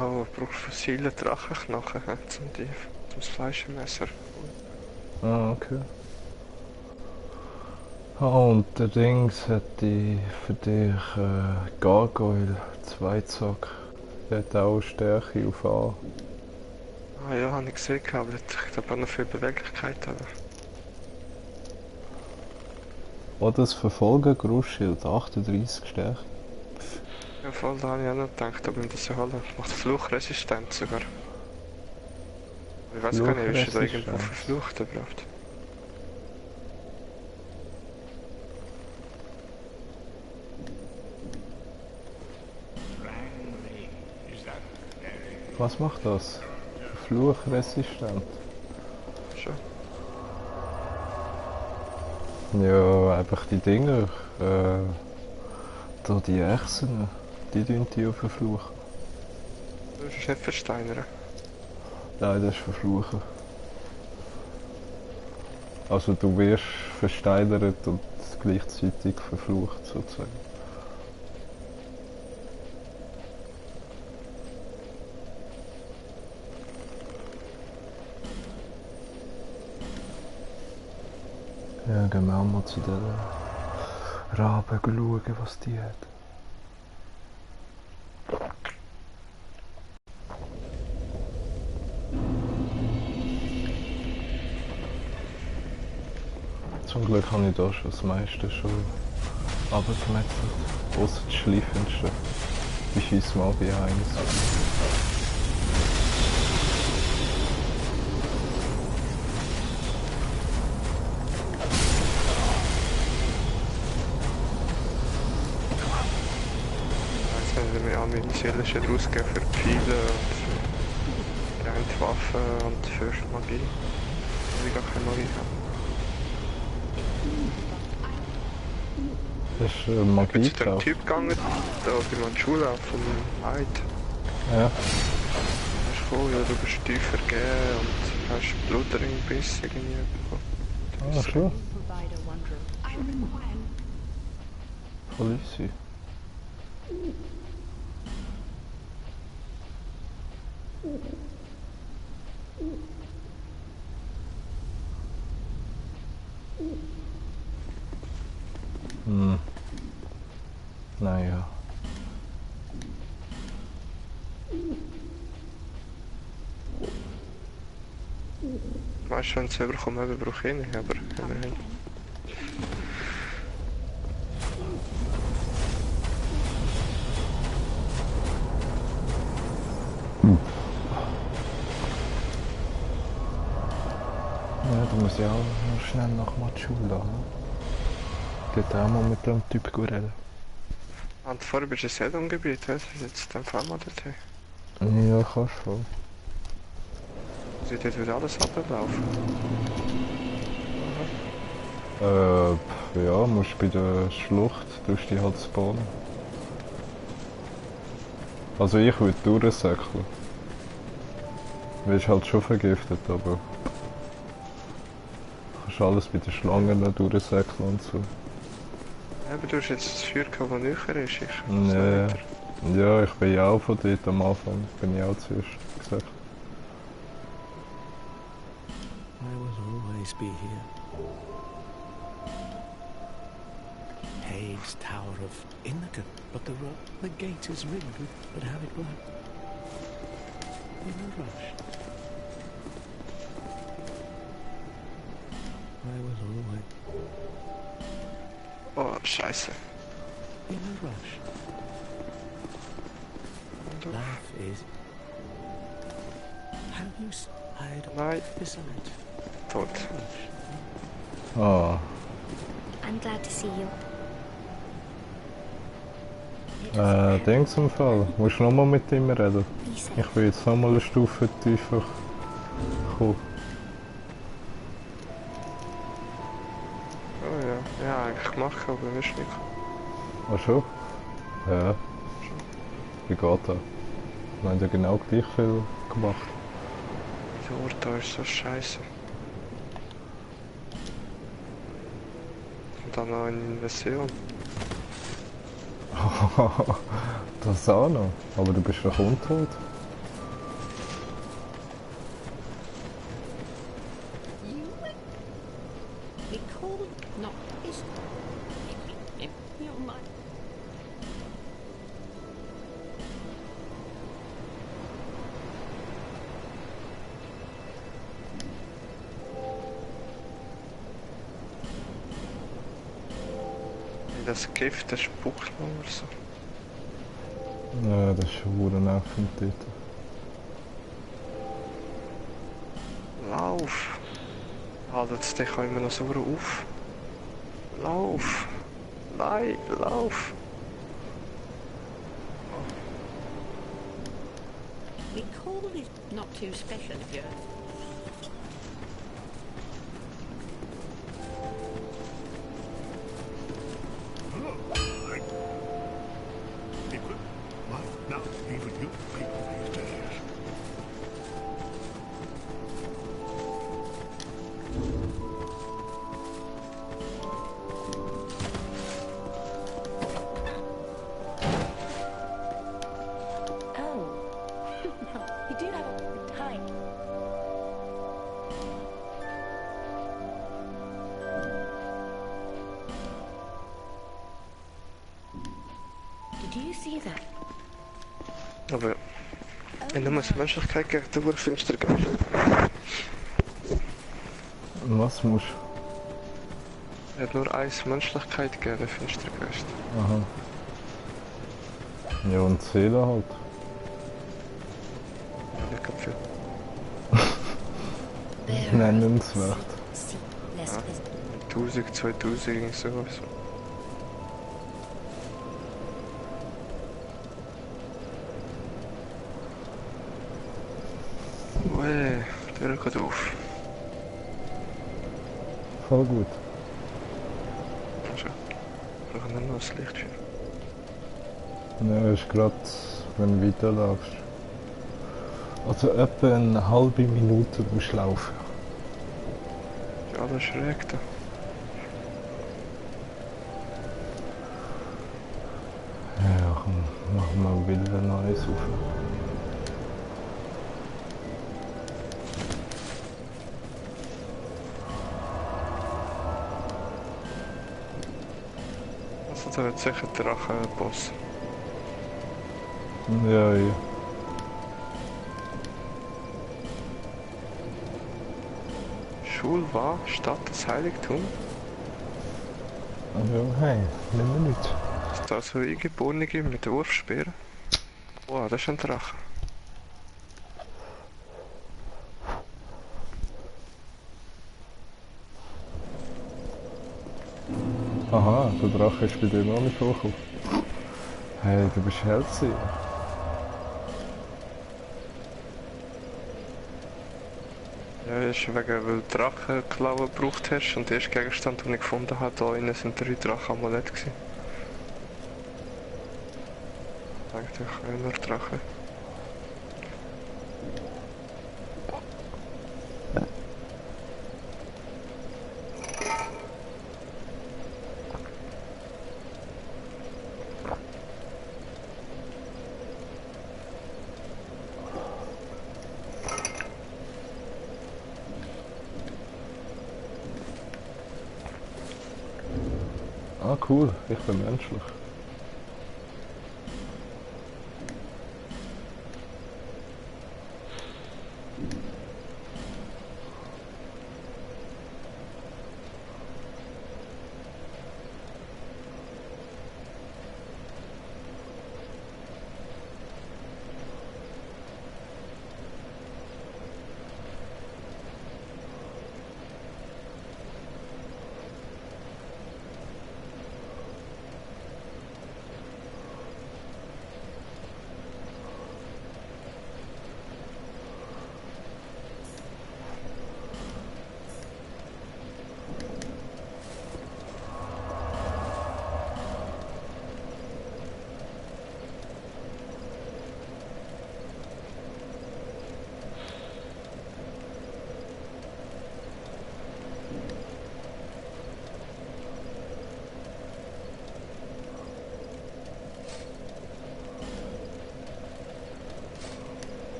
Oh, ich brauche fossile Drachenknochen zum Fleischmesser.
Ah, okay. Ah, und der Dings hätte für dich Gargoyle, Zweizack. Der hat auch Stärke auf A.
Ah ja, habe ich gesehen, aber ich glaube auch noch viel Beweglichkeit. Aber
Oder das Verfolgen, Großschild, 38 Stärke.
ja, voll, da habe ich auch noch gedacht, ob man das so holen. Macht Fluchresistent sogar. Ich weiß gar nicht, ist das irgendwo
Fluchresistenz.
verflucht überhaupt?
Langley. Is that very
Was macht das? Fluchresistent.
Schon.
Ja, einfach die Dinger. Da die Echsen, die tun die auch verfluchen.
Das ist nicht versteinern.
Nein, das ist verfluchen. Also du wirst versteinert und gleichzeitig verflucht sozusagen. Ja, gehen wir auch mal zu den Raben schauen, was die hat. Zum Glück habe ich da schon das meiste schon abgemetzelt. Außer das Schleifendste. Die schießen mal bei eins.
Jetzt haben wir auch meine Seele schon rausgegeben für Pfeile und für Grenzwaffen und für Magie. Weil ich gar keine Magie habe.
Das ist
Ich bin zu dem
Magietauch.
Typ gegangen, da bei meiner Schule vom Eid.
Ja.
Er ist cool, ja, du bist tiefer gegeben und hast Blutringbiss irgendwie bekommen.
Ah, schon.
Provide a wonder. I require
Voll easy. Hm. Naja.
Weißt du, wenn sie überkommen, brauche ich nicht, aber immerhin.
Ja, da muss ich auch noch schnell nach Matschule haben. Geht auch mal mit dem Typ reden.
Und vorher bist du ein Seldon-Gebiet, weißt du? Jetzt dann fahren wir dorthin.
Ja, kannst schon.
Sie dort wieder alles ablaufen.
Ja, musst bei der Schlucht, tust die halt spawnen. Also ich würde durchsäckeln. Du bist halt schon vergiftet, aber... Du kannst alles bei den Schlangen durchsäckeln und so.
Ja, aber du hast jetzt das Feuer gehabt, das näher ist. Ich
Nee. Ja, ich bin ja auch von dort am Anfang. Bin ich auch zuerst gesagt.
I will always be here. Have's Tower of Innigan, but the gate is ringed with but have it right. In a rush. I will always
Oh, scheiße.
in a rush. Life is. Have you spied
Nein,
besides
tot.
rush?
Ah,
I'm glad to see you.
Dings im Fall. Musst du nochmal mit ihm reden?
Be safe.
Ich will jetzt nochmal eine Stufe tiefer kommen.
Oh ja, ja, eigentlich gemacht, aber wirst nicht.
Ach schon? Ja. Wie geht das? Wir haben ja genau gleich viel gemacht.
Der Ort da ist so scheiße. Und dann noch eine Invasion.
Das auch noch. Aber du bist doch untot.
You be cool, not is. You're mine.
Das Gift, das spuckt noch oder so.
Ja, das ist schon verdammt nervend dort.
Lauf! Haltet dich immer noch so auf. Lauf! Nein, lauf!
Be cool is not too special of you.
Equip. Why, now, even you people these days.
Oh. You do have a time. Did you see that?
Aber wenn du musst Menschlichkeit gegen den Urfinster gehen.
Was musst
Er hat nur eins Menschlichkeit gegen den Finstergeist.
du? Aha. Ja, und die Seele halt.
Nicht ganz viel.
Nennenswert.
See, less
Ja.
pleasant.
1000, 2000, irgendwie sowas. Ui, die Tür geht auf.
Voll gut.
Also, wir brauchen nur noch das Licht für.
Ja, ist gerade, wenn du weiterlaufst. Also etwa eine halbe Minute musst du laufen.
Ja, das ist schräg da.
Ja, komm, machen wir wieder ein neues auf.
Also da wird sicher der Drachenboss.
Ja, ja.
Schul war Stadt des Heiligtums.
Ja, hey, nimm mir nicht.
Ist da so Eingeborene mit den Wurfspeeren? Wow, das ist ein Drache.
Aha, der Drache ist bei dir noch nicht hochgekommen. Hey, du bist herzig.
Ja, das ist wegen, weil du Drachenklauen gebraucht hast und der erste Gegenstand, den ich gefunden habe, da innen sind 3 Drachenamulette gewesen. Eigentlich auch nur Drachen.
Ah, cool, ich bin menschlich.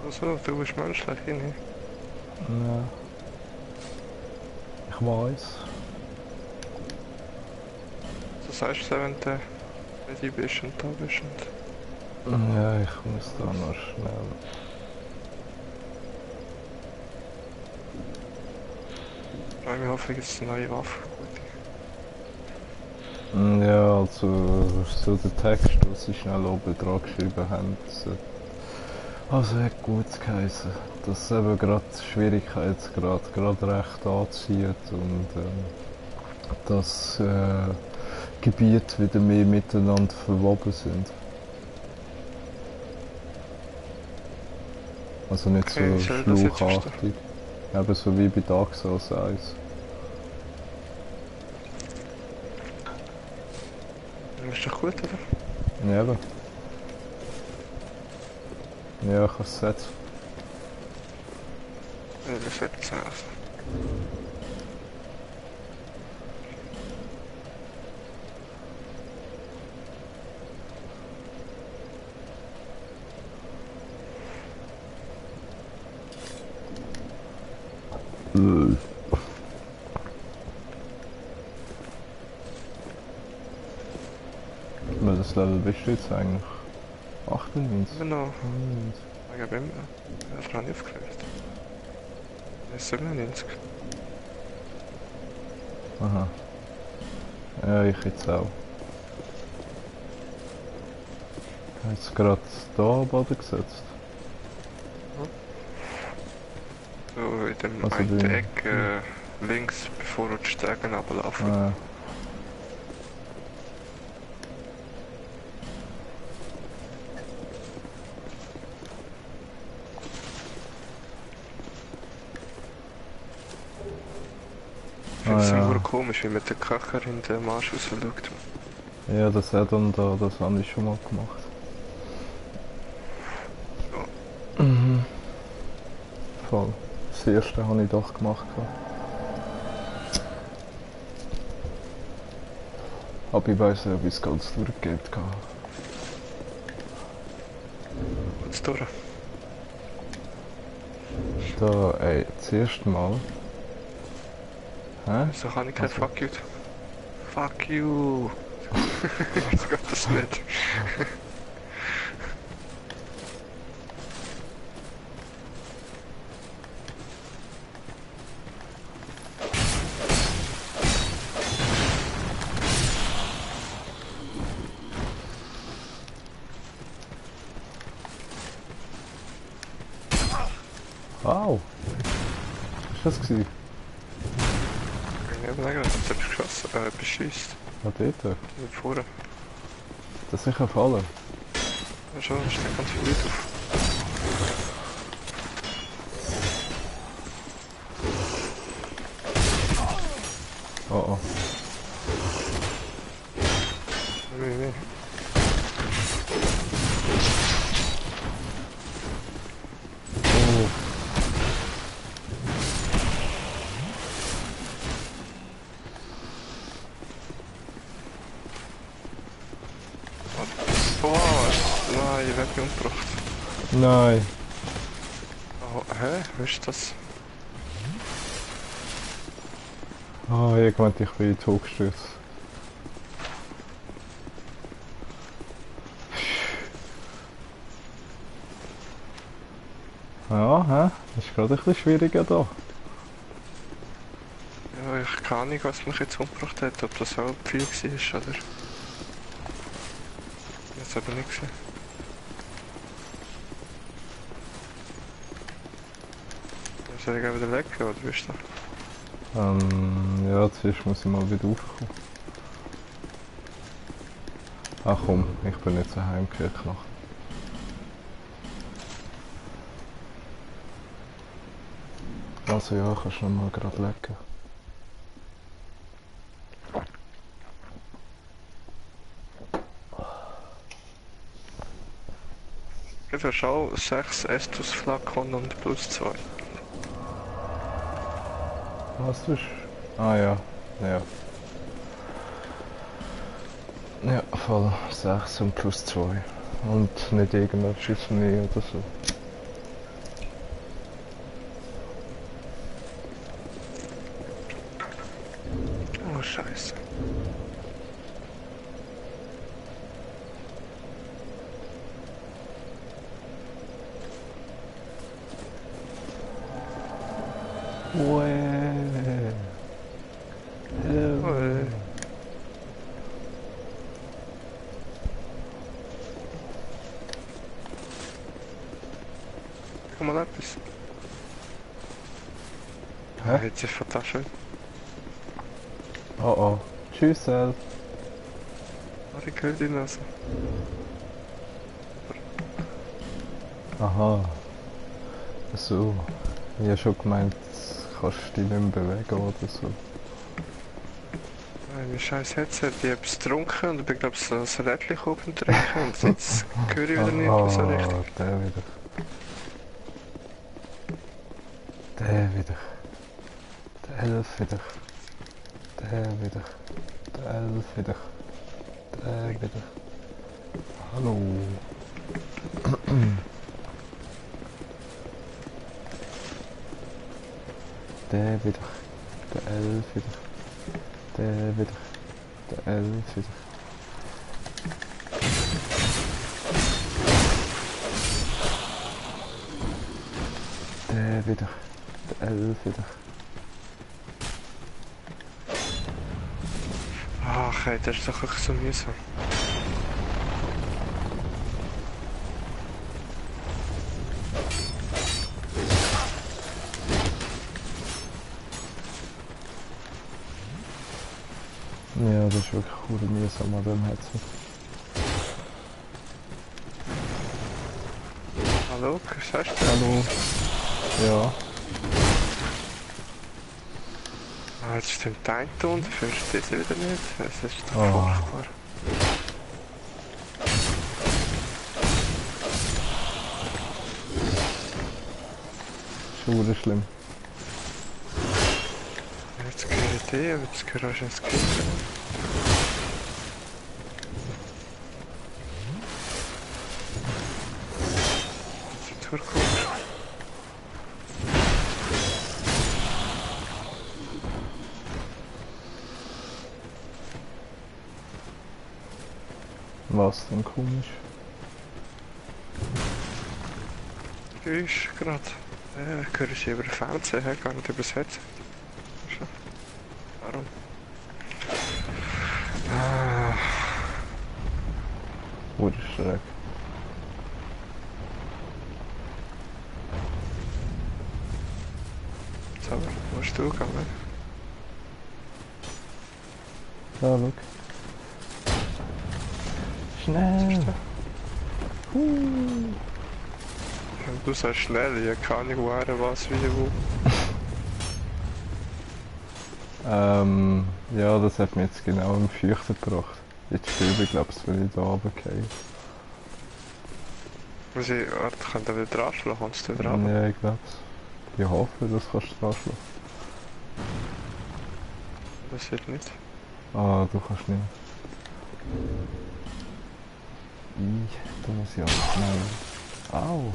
Also, du bist menschlich, ich nicht.
Ja. Ich weiß.
So sagst du, wenn du ready bist und da bist und...
Ja, ich muss da noch schnell.
Ich hoffe, es ist eine neue Waffe.
Ja, also so der Text, was sie schnell oben dran geschrieben haben, also hat gut geheißen, dass eben gerade die Schwierigkeitsgrad gerade recht anzieht und dass Gebiete wieder mehr miteinander verwoben sind. Also nicht
Okay,
so
soll ich das jetzt
schluchartig, eben so wie bei Dark Souls 1.
Ist doch gut, oder?
Ja, eben. Ja, ich habe es jetzt.
Ja, das wird es aus.
Welches Level bist du jetzt eigentlich? 98?
Genau.
99.
Ich habe immer... Das habe ich aufgehört. Das ist 97.
Aha. Ja, ich jetzt auch. Ich habe jetzt gerade hier am Boden gesetzt.
So in dem
Also
einen
die-
Eck links, bevor du die Stegen runterlaufen.
Ah,
Ich finde es
ja.
immer komisch, wie mit der Köcher in den Marsch raus schaut.
Ja, das Add-on da, das habe ich schon mal gemacht. Mhm. Voll. Das erste habe ich doch gemacht. Aber ich weiss nicht, ob ich es ganz durchgeht.
Kurz durch.
Da, ey, das erste Mal. Hä?
So kann ich kein
Also.
Fuck you. Fuck you! So geht das nicht.
Wow! Was war das? Gewesen?
Ich habe nicht gedacht, etwas geschossen, beschießt.
Ah, dort?
Hier vorne.
Das ist sicher fallen.
Ja schon, da steht ganz viel Leute auf.
Oh oh.
Nee.
Oh.
Oh, nein, ich werde mich umgebracht.
Nein.
Oh, hä? Was ist das?
Ah, ich meinte, ich bin in die Tod gestürzt. Ja, hä? Ist gerade ein bisschen schwieriger da.
Ja, ich kann nicht, was mich jetzt umgebracht hat, ob das auch viel war oder... Das habe ich nicht gesehen. Soll ich wieder weg oder wie ist das?
Ja, zuerst muss ich mal wieder aufkommen. Ach komm, ich bin jetzt eine Heimkirche noch. Also ja, kannst du noch mal gerade legen.
Ich habe schon 6 Estus Flakon und +2.
Was tust du? Ah ja, ja. Ja, voll 6 und +2. Und nicht irgendein Schüssel oder so.
Oh Scheiße.
Uäh.
Oh, Guck mal etwas.
Hä?
Jetzt ist fantastisch.
Oh oh. Tschüss, Elf.
Ich höre die Nase.
Aha. So. Ich habe schon gemeint, kannst du dich nicht mehr bewegen oder so.
Mein scheiß Headset, ich habe es getrunken und ich bin glaube ich ein Rädchen oben trinken und jetzt höre ich wieder nicht mehr so richtig.
Der wieder. Der wieder. Der Elf wieder. Der wieder. Der Elf wieder. Der wieder. Hallo. Der wieder. Der Elf wieder. Der wieder. Der Elf wieder. Der wieder. Der Elf wieder.
Ach ey, das ist doch wirklich so mühsam.
Ja, das ist wirklich cool mühsam an dem Headset.
Hallo, was sagst du?
Hallo. Ja.
Ah, jetzt stimmt dein Ton, dafür ist das wieder nicht. Es ist doch
Oh.
furchtbar.
Schon schlimm.
Jetzt höre ich dich, aber jetzt höre ich das Kind. super komisch.
Was denn komisch?
Du bist gerade. Höre ich über den Fernseher, gar nicht über das Headset. Warum?
Wurde schräg.
So, wo bist du gegangen?
Da, schau. Schnell!
Du sagst schnell, ich habe keine Ahnung, woher, was, wie, wo.
Ja, das hat mich jetzt genau im Feuchten gebracht. Jetzt stirbe ich, glaube ich, wenn ich da runtergehe.
Warte, kann da wieder dran schlagen? Kannst du wieder runter?
Ja, ich glaube es. Ich hoffe, das kannst du dran schlagen.
Das wird nicht.
Ah, du kannst nicht. Da muss ich aber schnell. Au!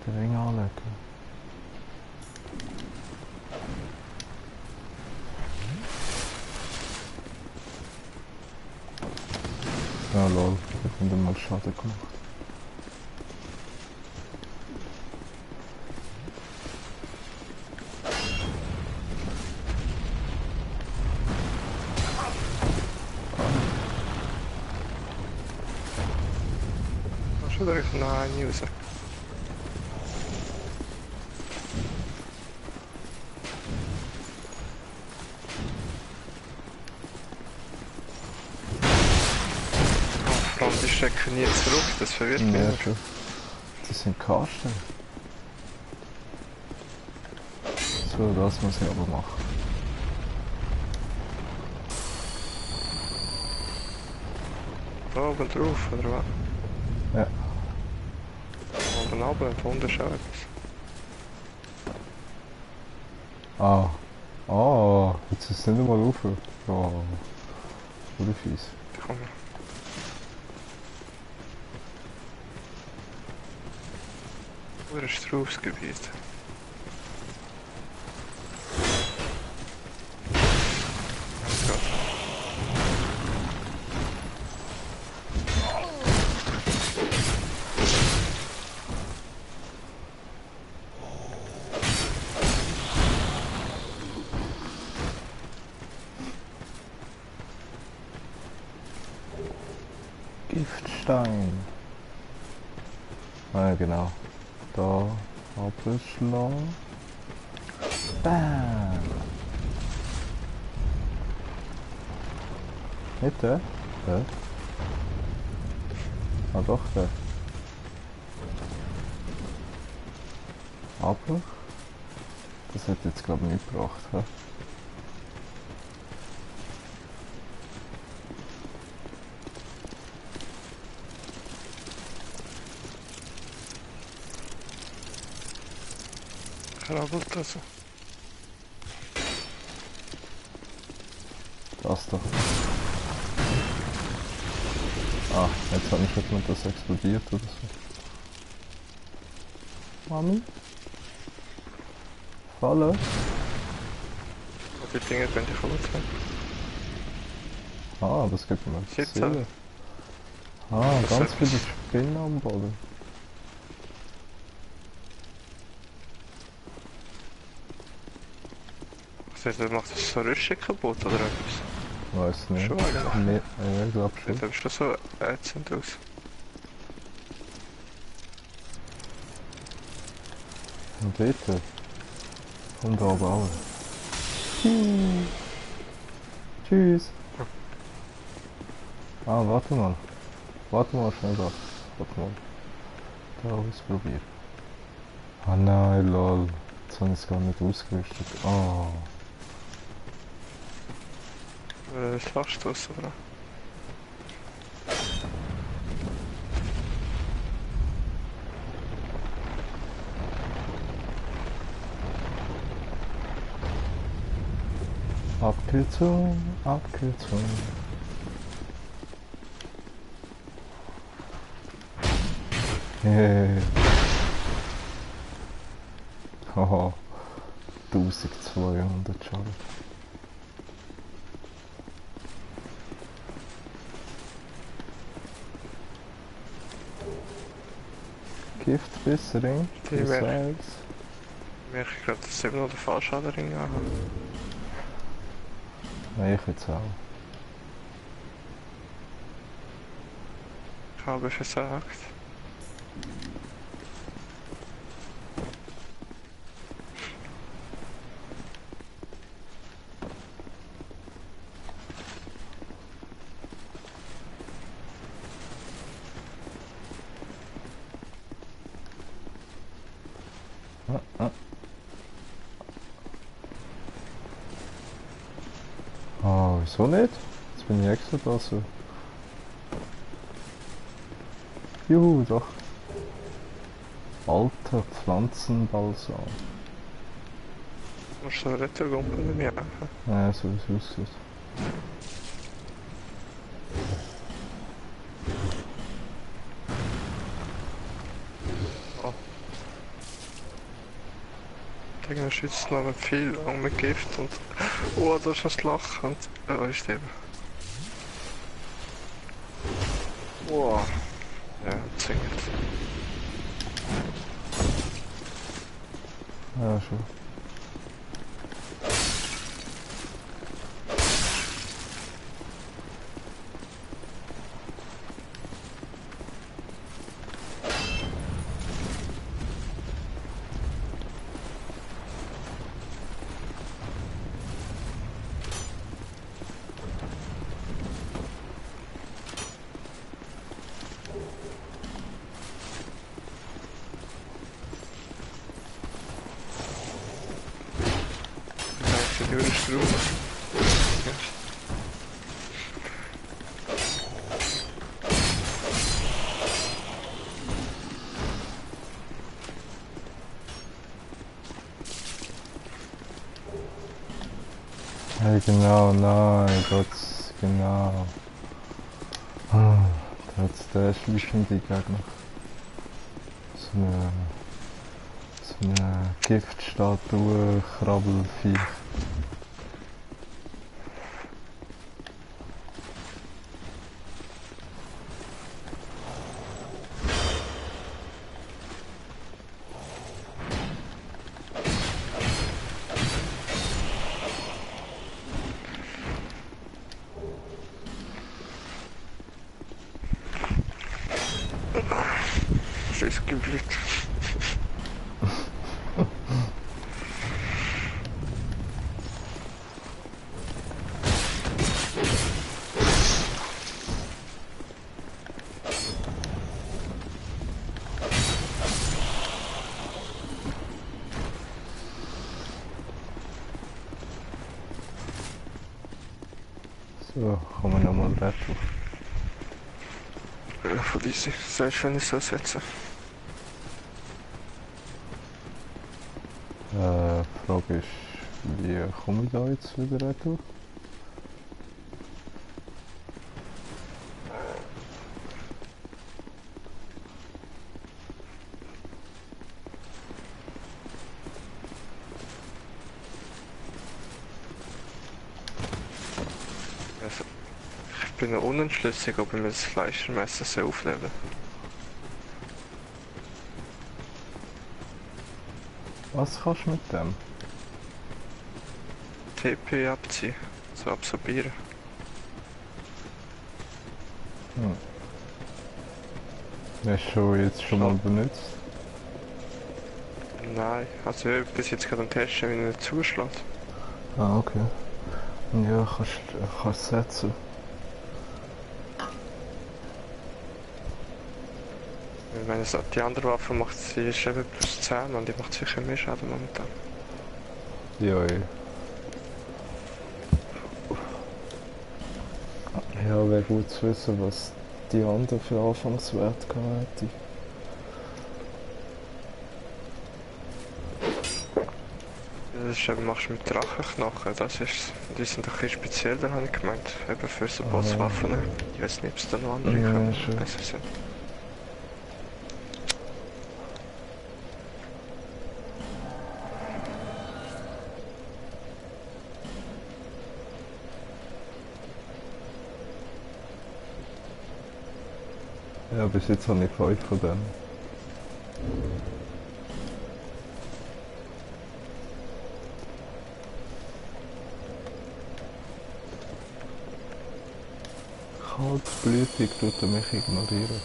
Den Ring anlegen. Ja, lol. Ich hab mir mal Schaden gemacht.
Kannst du direkt noch eine raus? Vor allem, die stecken nie zurück, das verwirrt mich.
Ja, schon. Das sind Kasten. So, das muss ich aber machen.
Da oben drauf, oder was?
Ja.
Oben runter, und unten ist auch etwas.
Ah. Ah, jetzt ist es nicht einmal auf. Oh. Oder fies.
Da kommen wir. Wo ist Straußgebiet? Alles klar.
Giftstein. Ah, ja, genau. Da abschlagen. Bam! Nicht der? Der? Ah doch, der. Aber das hat jetzt glaube ich nicht gebracht. He?
Krabbelt also.
Das doch. Ah, jetzt hat mich jemand das explodiert oder so. Mami? Falle?
Und die Dinger könnte ich kaputt sein.
Ah, das gibt mir
Jetzt
Seele. Ah,
Das
ganz
hat-
viele Spinnen am Boden.
Also, macht das so Rüstung kaputt oder etwas?
Weiß nicht.
Schon eigentlich.
Nee, ich glaube
Sieht
schon.
aber schon so ätzend aus.
Und dort? Und da oben auch. Tschüss. Ah, warte mal. Warte mal schnell da. Warte mal. Da ausprobieren. Ah nein, lol. Jetzt habe ich es gar nicht ausgerüstet. Ah.
Das lachst du so, oder?
Abkürzung, Abkürzung. Haha. 1200 schon. Giftbissering?
Die
Das
merke
heißt.
ich gerade, dass ich eben noch den Fallschadenring habe.
Nein, ich jetzt auch.
Ich habe versagt.
Ah, wieso nicht? Jetzt bin ich extra da so. Juhu, doch. Alter Pflanzenbalsam.
Musst du so Rettergumpel mit mir machen?
Ja, so wie es aussieht.
Oh. Der Gegner schützt noch nicht viel und mit Gift und... Oh, da ist ein Loch und... Oh, ist eben. Wow. Ja, zwingend.
Ja, schon.
Die Tür ist drauf.
Hey, genau, nein, Gott, genau. Ah, da hat's der schleichende Gegner. So eine Giftstatue, Krabbelviech.
Scheiß Gebiet.
So, kommen wir nochmal retten.
Ja, von diese. Selbst wenn ich so setze.
Die Frage ist, wie komme ich da jetzt wieder retten?
Also, ich bin noch unentschlüssig, ob ich mir das Fleischmesser so aufleben.
Was kannst du mit dem?
TP abziehen. So absorbieren.
Hast du schon jetzt schon mal benutzt?
Nein, also ich bin bis jetzt gerade am Testen, wie er nicht zuschlägt.
Ah, okay. Ja, kannst setzen.
Ich meine, die andere Waffe macht sie ist eben plus 10 und die macht sicher mehr Schaden momentan.
Ja, eh. Ja, wäre gut zu wissen, was die andere für Anfangswert gehabt hätte.
Das ist eben, machst du mit Drachenknochen, das ist, die sind ein bisschen spezieller, habe ich gemeint, eben für so Bosswaffen. Ich weiß nicht, ob es da noch andere
Ja,
können,
schon.
besser sind.
Ja, bis jetzt habe ich 5 von denen. Kaltblütig tut er mich ignorieren.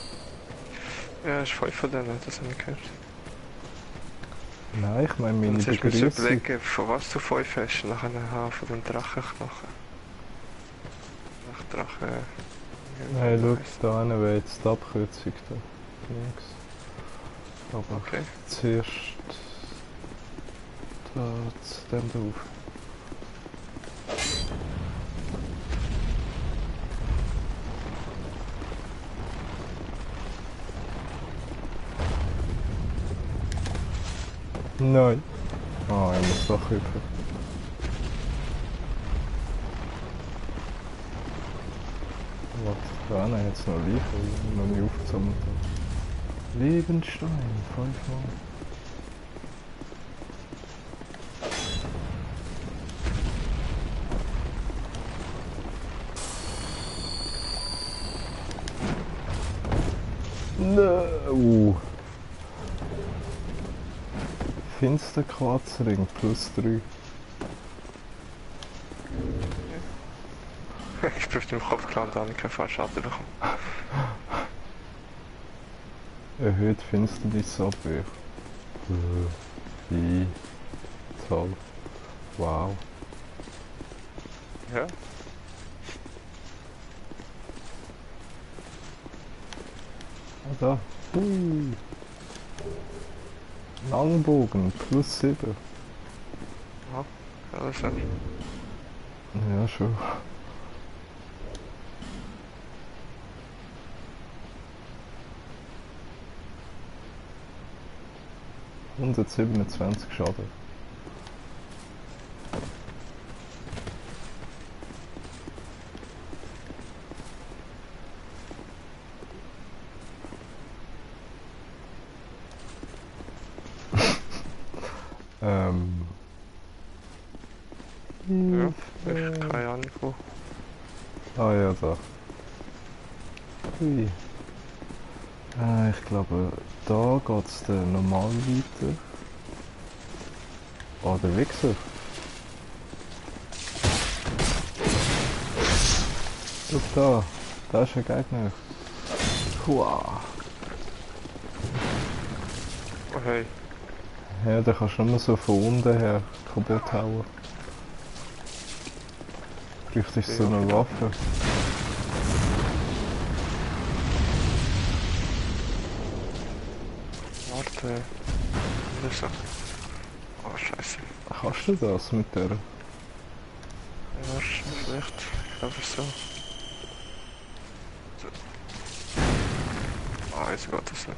Ja, ist 5 von denen, das habe ich gehört.
Nein, ich meine meine
Und jetzt musst du
Begrüßung.
überlegen, von was du 5 hast. Nachher haben von den Drachenknochen. Nach Drachen...
Hey, schau, da hinten wäre jetzt die Abkürzung da. Links. Aber
Okay.
zuerst da zu dem da auf. Nein. Ah, ich muss doch hüpfen. Warte, da hinten hat es noch Leichen, noch nicht aufgesammelt habe. Lebensstein, 5-mal. No. Finsterquarzring +3.
Ich bin auf dem Kopf gelandet, da habe ich keinen Fallschaden bekommen.
Erhöht Finsternisabwehr. Wie toll. Wow.
Ja?
Ah, da. Hui. Langbogen +7.
Ja, das ist nicht.
Ja, schon. ...127 Schaden.
Ja, ich keine Ahnung wo.
Ah ja, da. Hui. Ich glaube, da geht es dann normal weiter. Oh, der Wichser. Schau da, da ist ein Gegner. Hua.
Oh hey,
Ja, den kannst du nur so von unten her kaputt hauen. Bräuchtest so eine Waffe.
warte. Das ist so. Oh scheiße.
Kannst du das mit der?
Ja, vielleicht. Aber so. So. Ah, jetzt geht das so.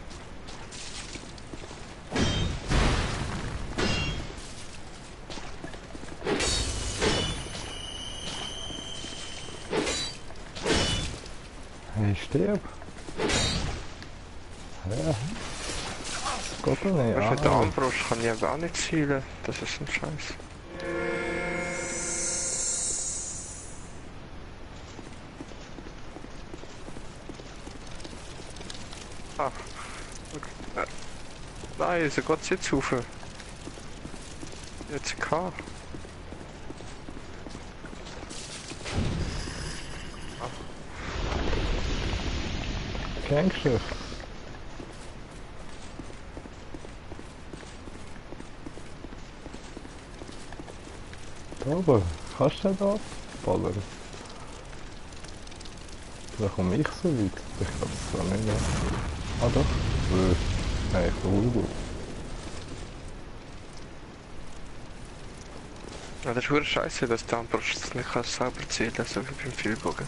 Hey, stirb! Hä? Geht doch nicht.
Weißt du, mit der
Ah.
Armbrust kann ich eben auch nicht zielen. Das ist ein Scheiß. Ah. Okay. Nein, so geht's jetzt rauf. Jetzt K.
Gangster. Da oben, kannst du den da abballern? Da komme ich so weit. Ich glaube es zwar nicht. Ah doch. Nein, ich bin gut.
Ja, das ist verdammt scheiße, dass die Armbrust nicht selber zielen kann, so wie beim Pfeilbogen.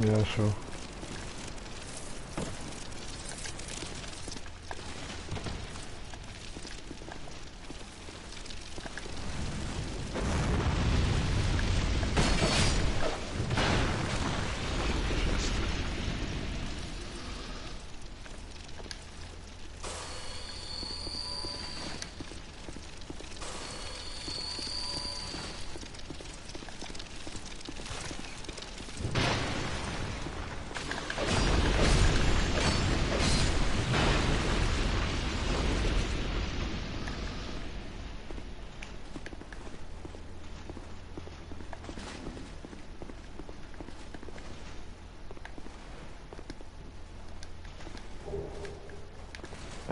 Ja, schon.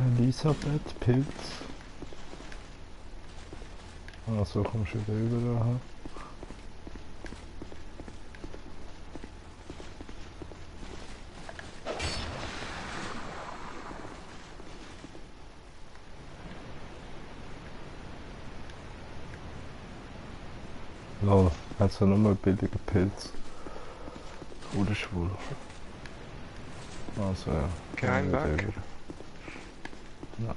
Elisabeth Pilz. Ah, so kommst du wieder rüber. Aha. Lol, hat nur mal billige Pilz. Oder schwul. Also ja.
Geheimwerk.
Ja.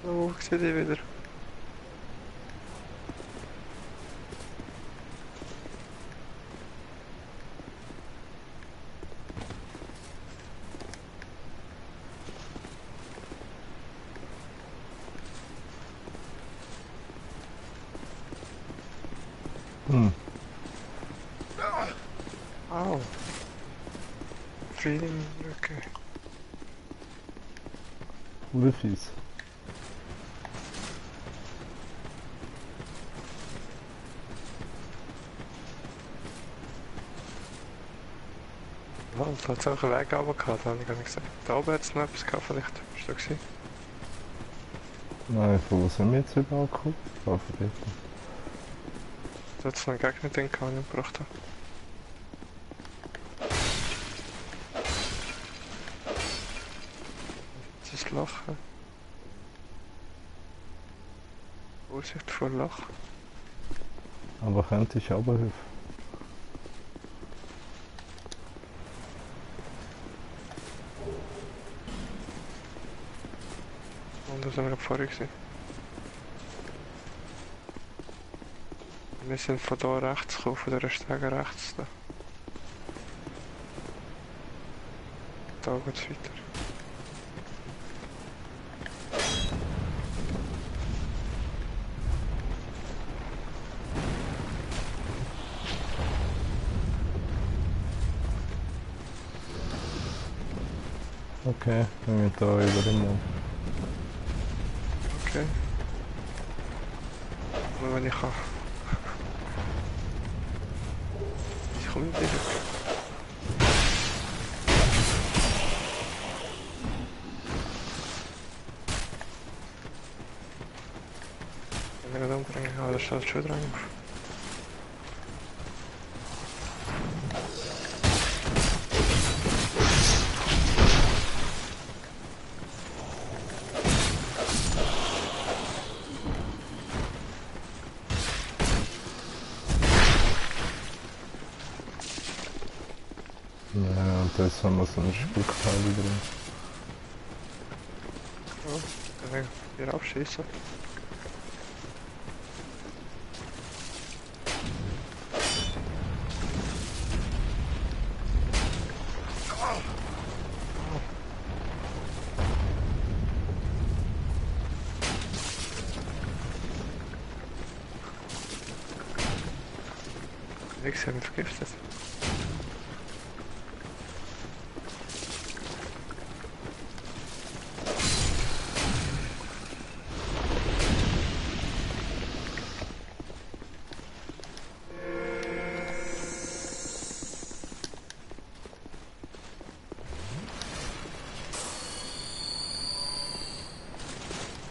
Oh, ich sehe die wieder.
Hm.
Au. Feeling, okay.
Oder fies.
Ja, und hat es auch einen Weg runter gehabt, habe ich gar nicht gesagt. Da oben hat es noch etwas gehabt, vielleicht. Bist du gesehen?
Nein, von wo sind wir jetzt überhaupt gekommen? Ah, von dort.
Da hat es noch einen Gegner drin gehabt, den ich gebracht habe. Das ist Lachen. Vorsicht vor Lach.
Aber könnte ich aber helfen.
Und da sind wir vorher gewesen. Wir sind von da rechts gekommen, von der Stege rechts. Da, da geht es weiter.
Okay, dann bin ich da über den Mond.
Okay. Nur wenn ich kann. Ich komme nicht zurück. Wenn ich nicht umbringen kann, da steht schon dran auf.
Ja, und jetzt haben wir so ein Spuckteil drin.
Ja, dann wieder abschießen. Ich habe mich vergiftet.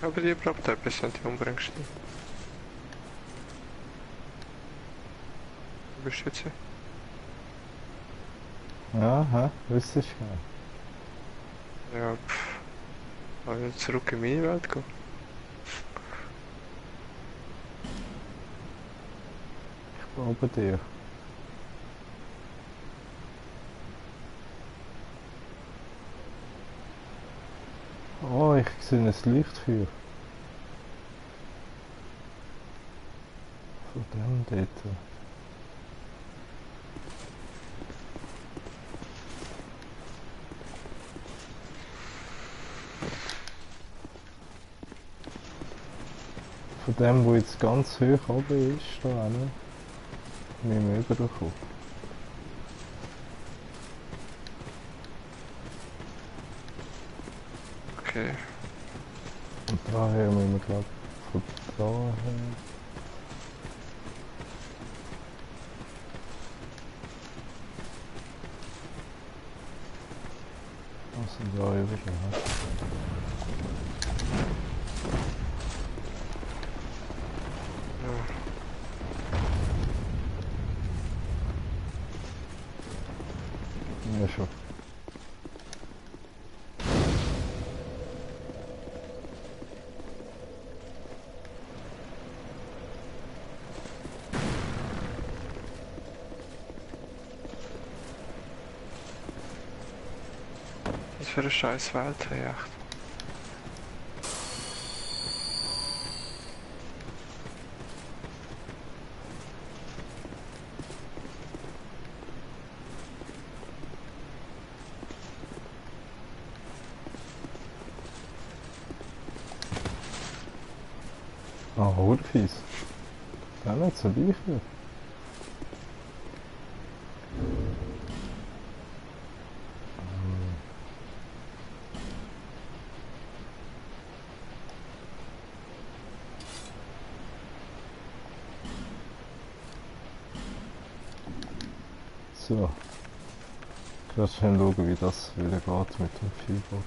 Aber die braucht etwas, wenn du umbringst. Wo bist du jetzt?
Aha, wüsstest du
Ja, soll ich jetzt zurück in meine Welt gehen?
ich glaube dir. Oh, ich sehe ein Lichtfeuer. Von dem dort. Von dem, wo jetzt ganz hoch oben ist, da hinten, nicht mehr rübergekommen.
Okay.
Und daher müssen wir, glaube ich, von daher... Also da überall. Ja, schon.
Was für eine scheiß Welt, hey, echt.
Ah, Hurfis. Ja, nicht so leichter. So. Gerade schnell schauen, wie das wieder geht mit dem Fieber.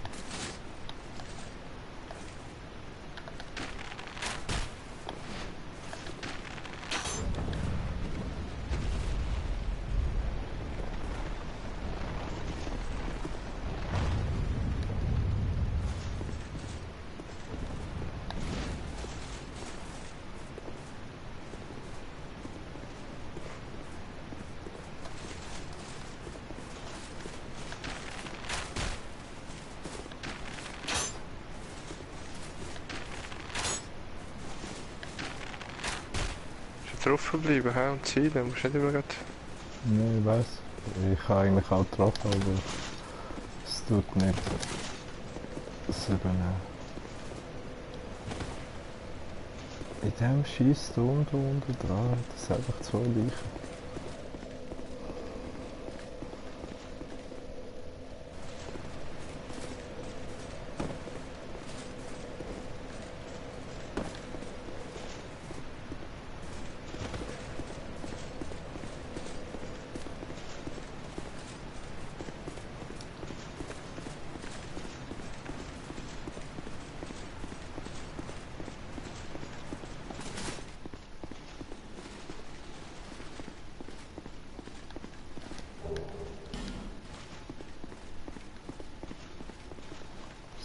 Drauf bleiben, hä? Und zielen, musst nicht immer grad...
Ne, ich weiss. Ich habe eigentlich auch getroffen, aber es tut nicht. Das übernehmen. In dem scheiß Turm da unten dran hat es einfach zwei Leichen.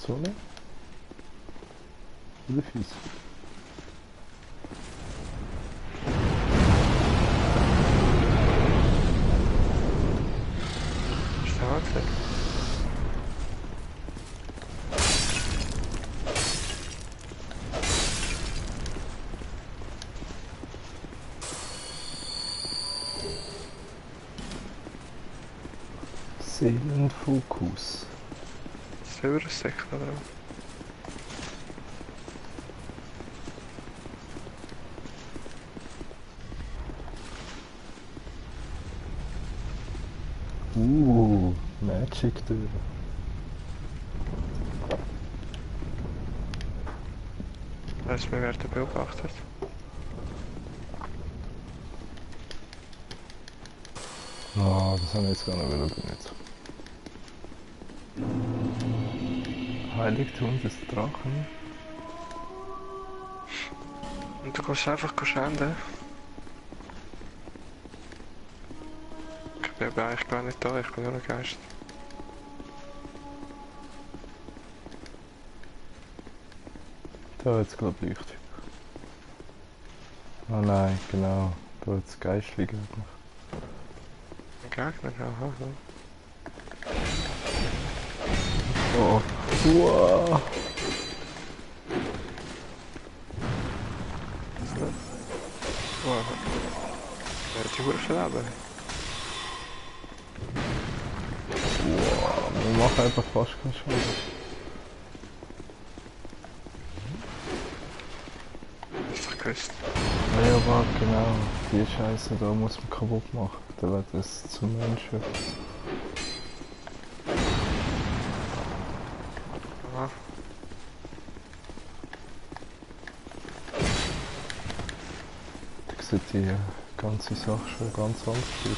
So, ne? Oder fies.
Schade.
Seelenfokus.
Silbersäckchen oder was?
Magic Tür.
Heißt, wir werden beobachtet.
Oh, das haben wir jetzt gar nicht wieder benutzt. Heiligtum des Drachen.
Und du kannst einfach schänden. bin aber eigentlich gar nicht da, ich bin nur ein Geist.
Da jetzt glaube ich Licht. Oh nein, genau. Da jetzt Geistli Gegner.
Ein Gegner? Aha.
Oh. Wow.
Wow. Die Uhr verleben.
Wow. Wir machen einfach fast keinen Schaden.
Das ist doch gewusst.
Ja, aber genau. Die Scheiße da muss man kaputt machen. Dann wird es zum Menschen.
Aha.
Da sieht die ganze Sache schon ganz anders aus.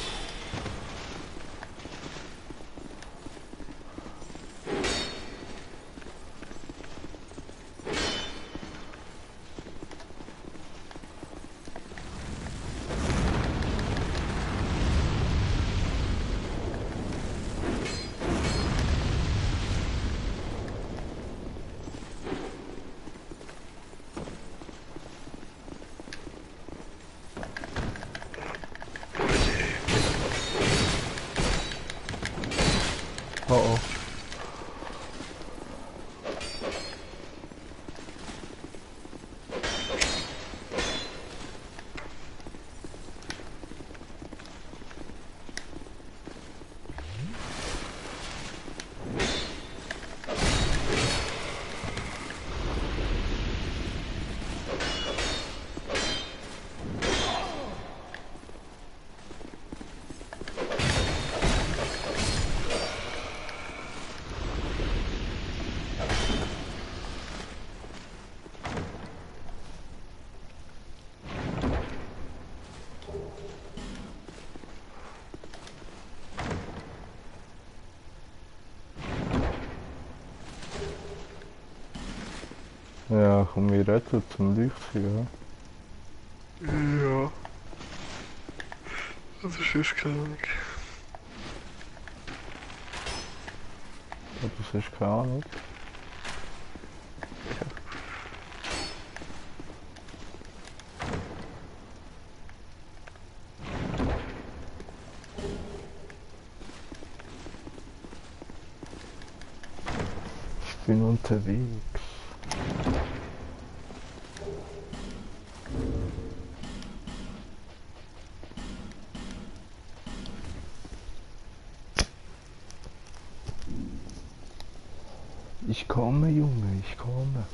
Oh oh. Ja, komm, wir retten zum Leuchtfeuer.
Ja. Das ist erst keine Ahnung.
Ja, du hast keine Ahnung. Ich bin unterwegs. Ich komme, Junge, ich komme.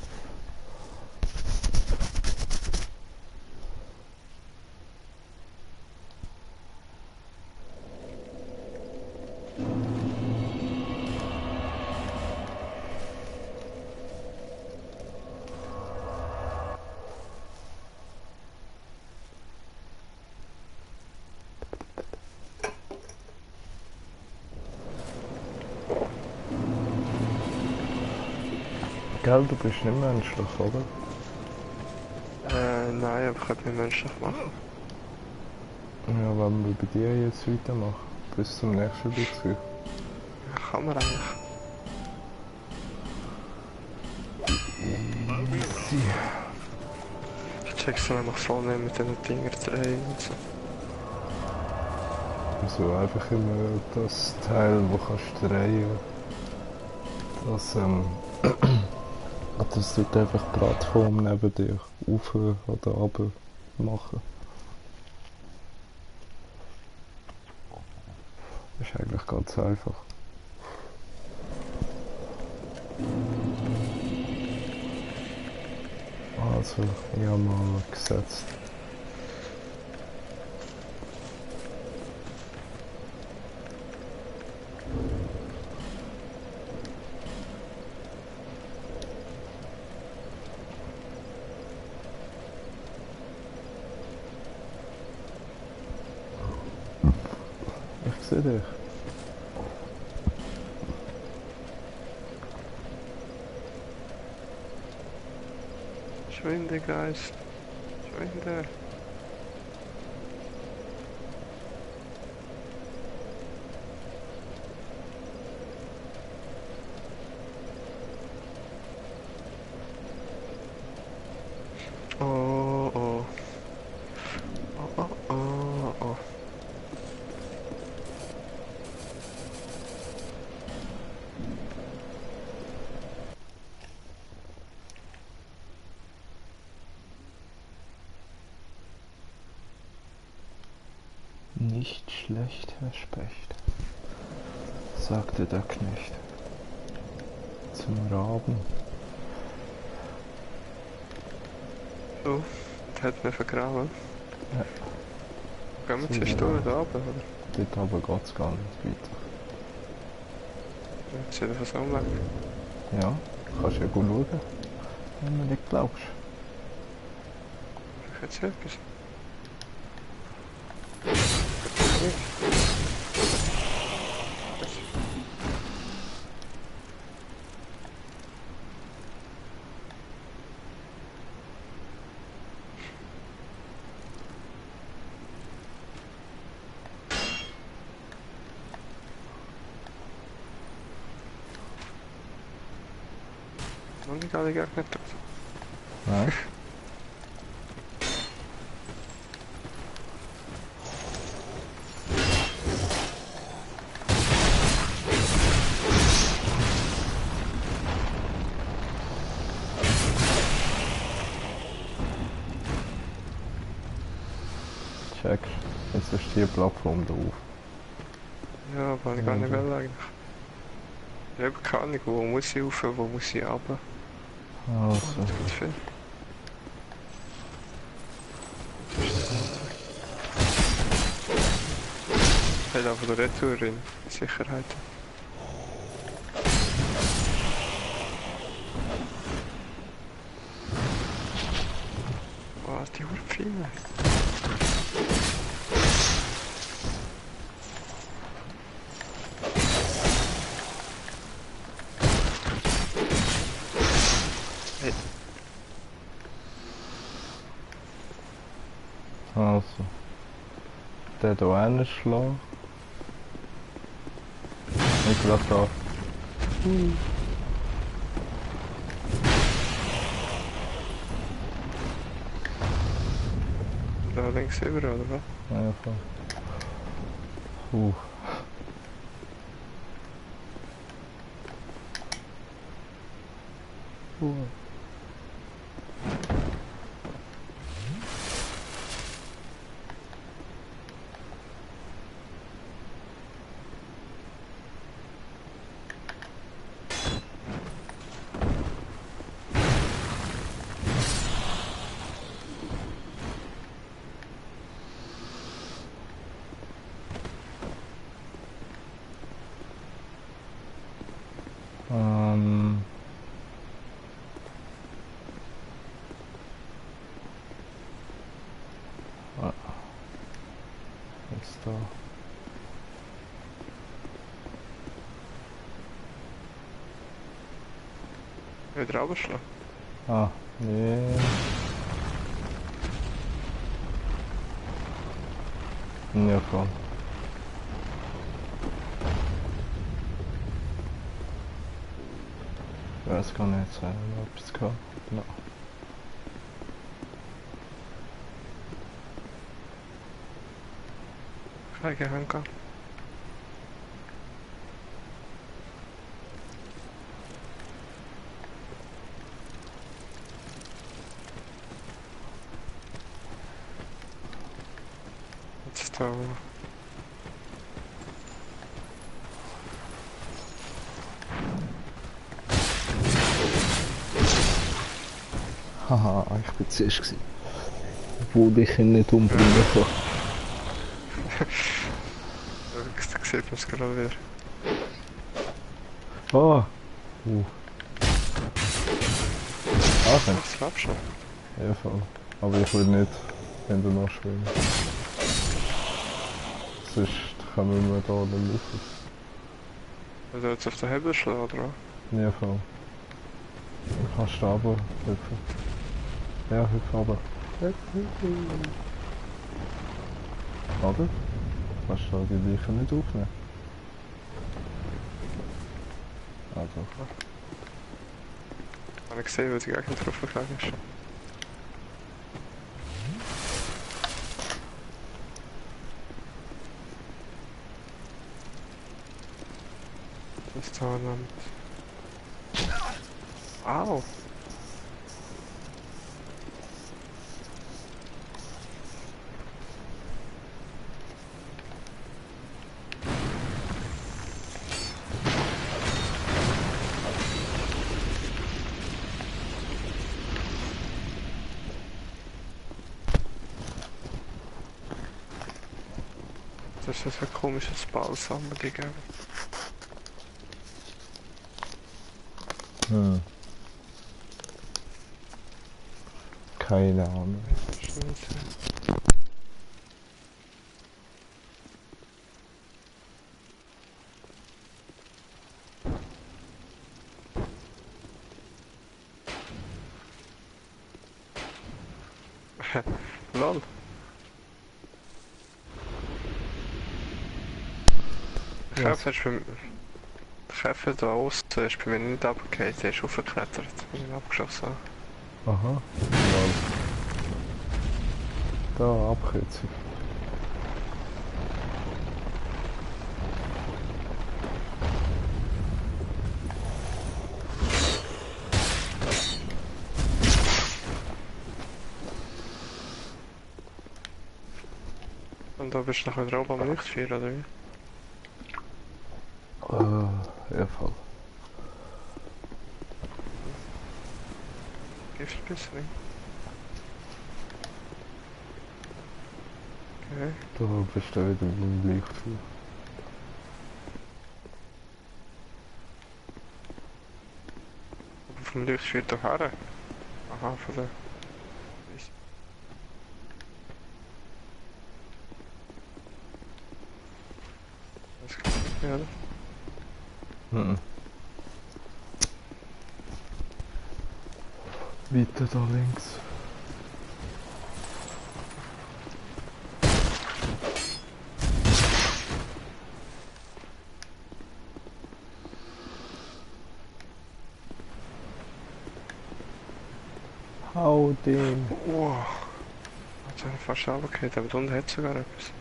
Gell, du bist nicht menschlich, oder?
Nein, aber ich könnte mich menschlich machen.
Ja, wenn wir bei dir jetzt weitermachen. Bis zum nächsten Besuch.
Ja, kann man eigentlich. Ich check's dann einfach voll nicht mit diesen Dinger drehen und so.
Also einfach immer das Teil, wo kannst du drehen. Das, das tut einfach die Plattform neben dir auf oder runter machen. Das ist eigentlich ganz einfach. Also, ich habe mal gesetzt. Ich sehe dich.
Schwinde, Geist. Schwinde.
Nicht schlecht, Herr Specht, sagte der Knecht zum Raben.
So, das hat mir vergraben.
Ja.
Gehen wir
So,
zuerst
ja.
da oben, oder?
Dort oben geht es gar nicht weiter.
Jetzt wieder was umlegen.
Ja, kannst ja gut schauen, wenn du nicht glaubst.
Ich jetzt etwas. Noch nicht alle Gegner tot.
Nein? Check. Jetzt ist die Plattform drauf.
Ja, aber ich gar nicht will eigentlich. Ich habe keine Ahnung, wo muss ich rauf, wo muss ich runter.
Also,
Das geht viel. Hey, da von der Retour in Sicherheit. Wow, die Hurpfine. Hey,
also. Der hier einen Schlag. Nicht gerade da.
da links über, oder was?
Ja, voll. Jetzt da.
Wieder runterschlagen.
Ah, nee. Ja, komm. Ich weiß gar nicht, ob es kann. Ja.
Keine Hand. Jetzt da.
Haha, ich bin zuerst gewesen. Obwohl ich ihn nicht umbringen kann.
Da sieht man es gerade wieder.
Ah! Ah, okay.
Das läuft schon.
Ja, voll. Aber ich will nicht, wenn du noch schwimmen. Sonst kommen wir da nicht raus.
Also jetzt auf den Hebel schlagen, oder was?
Ja, voll. Du kannst da runter hüpfen. Ja, hüpf runter. Oder? Kannst du da die Leiche nicht aufnehmen? Also.
Habe ich gesehen, weil die Gegner drauf gegangen ist. Das da nimmt. Au! Das ist ein komisches Balsam, die geben.
Hm. Keine Ahnung.
Lol. Käfer da außen ist bei mir nicht runtergefallen, der ist hochgeklettert, bin ich abgeschossen habe.
Aha. Lol. Da, Abkürzung.
Und da bist du nachher drauf am Lichtfeuer, oder wie?
Ja, voll.
Giftbissling. Okay.
Da bist du wieder im Lichtfeuer.
Aber vom Lichtfeuer hierher? Aha, von der... Das kann ich nicht, oder?
Mhm. Weiter da links. Hau den.
Wow. Hat er fast runtergefallen, aber da unten hat es sogar etwas.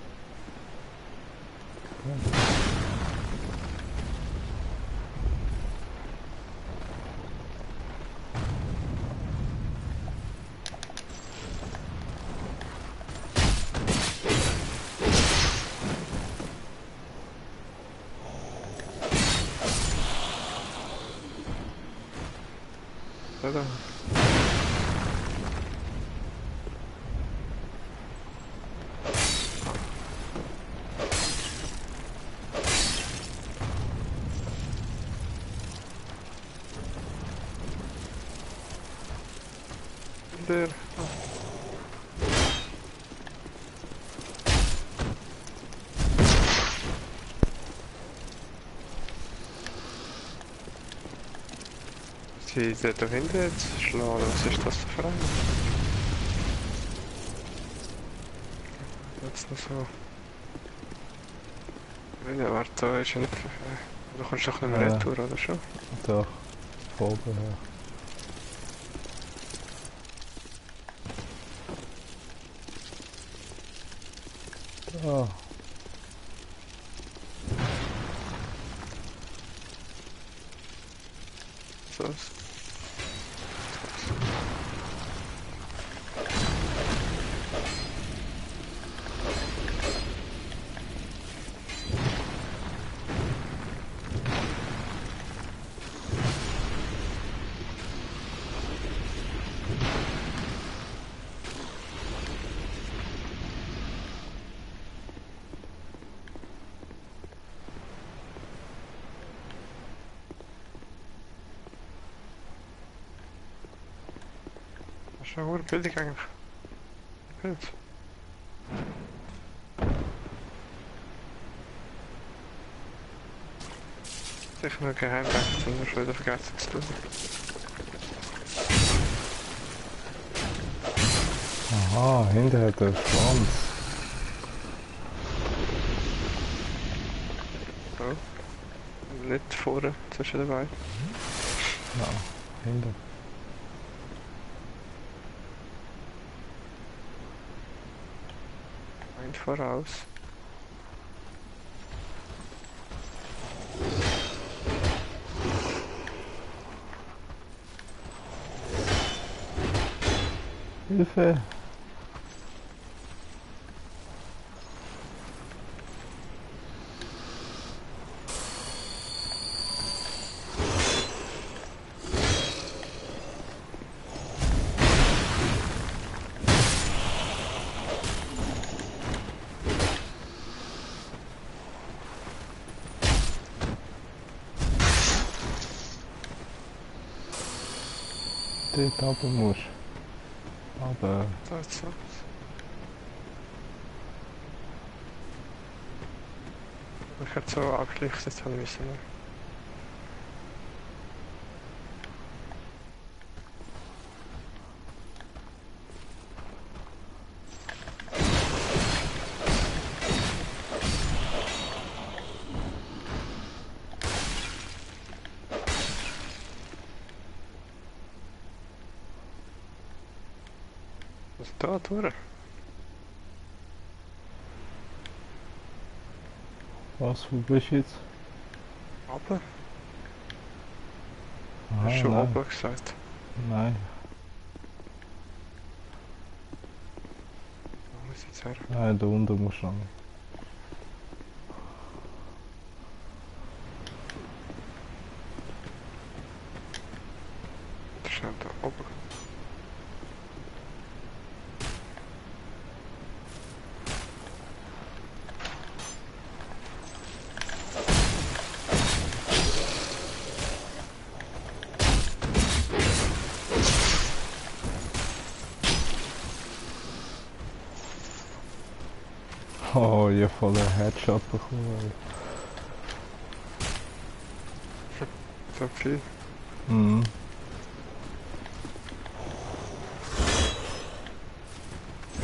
Da. Der. Sie sind da hinten jetzt schlagen, was ist das für ein? Jetzt noch so. Ja, warte, da ist ja nicht... Du kommst doch nicht mehr retour, oder schon?
Doch, von oben her. Ah.
So ist. Das ist eine hohe Bildung eigentlich. Bild. Sicher nur Geheimwert, das haben wir schon wieder vergessen zu tun.
Aha, hinten hat er Schwanz.
So. Nicht vorne, zwischen den beiden.
Ja, hinten.
Ein voraus.
Hilfe! dort runter musst. Aber
Da jetzt so. Ich hätte so angeleuchtet haben müssen. Ne? Was da durch?
was, wo bist du jetzt?
Oben?
Ah,
Hast du schon
nein.
oben gesagt?
Nein.
Wo muss ich jetzt her?
Nein, da unten musst du lang.
Das ist da oben.
Oh, je voller Headshot bekommen.
So viel.
Mhm.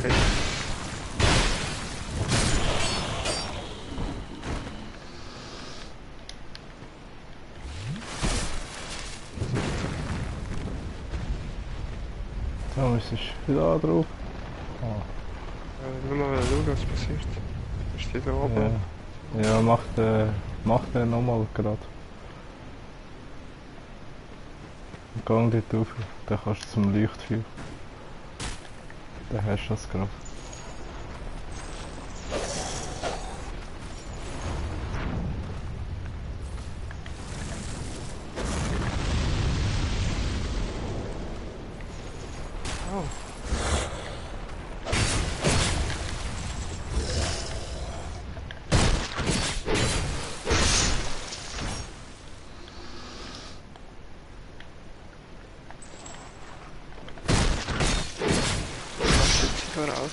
Hey.
Da müsstest du wieder drauf. Ah,
Nur mal schauen, was passiert. Ist die da oben?
ja. Ja, mach den nochmal gerade. Gang dort rauf, dann kannst du zum Leuchtfeuer. Dann hast du das gerade.
Oh. Was sieht hier aus?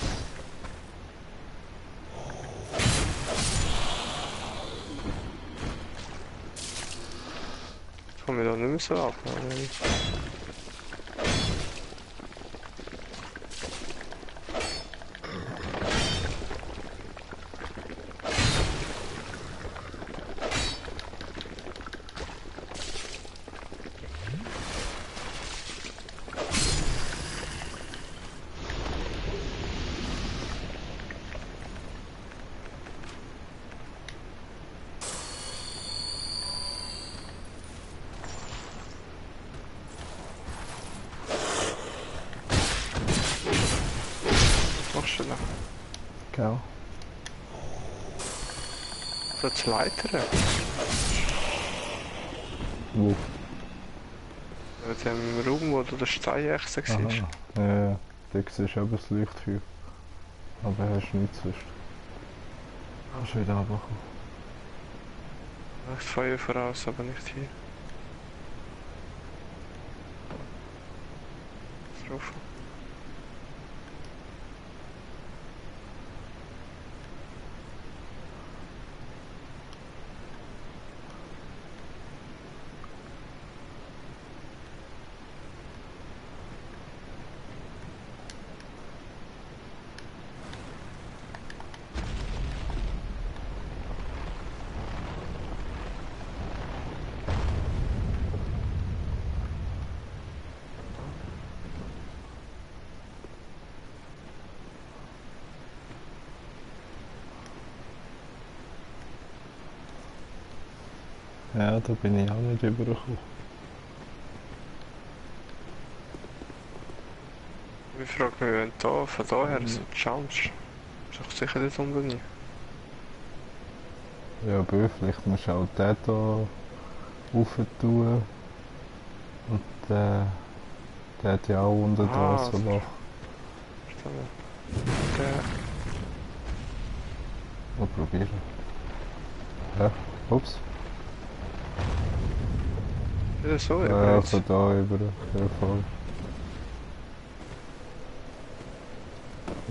Ich komme da nicht mehr so ab. Was machst du da?
Gell?
Sollst du leitern?
Wo?
In dem Raum, wo du den Steinechse
Aha.
siehst.
Ja, da siehst du eben das Leuchtfeuer. Aber hast nichts sonst. Kannst du wieder runterkommen.
Ich Feuer voraus, aber nicht hier. Drauf.
Ja, da bin ich auch nicht übergekommen.
Ich frage mich, wenn da, von daher so die Chance. Ist doch sicher nicht unten.
Ja, aber vielleicht musst du auch den hier rauf tun. Und der hat ja auch unter
Ah,
dran so ein Loch.
Der.
Mal probieren. Ja, ups.
Ja, so,
Ja,
jetzt.
von da über. Ja, voll.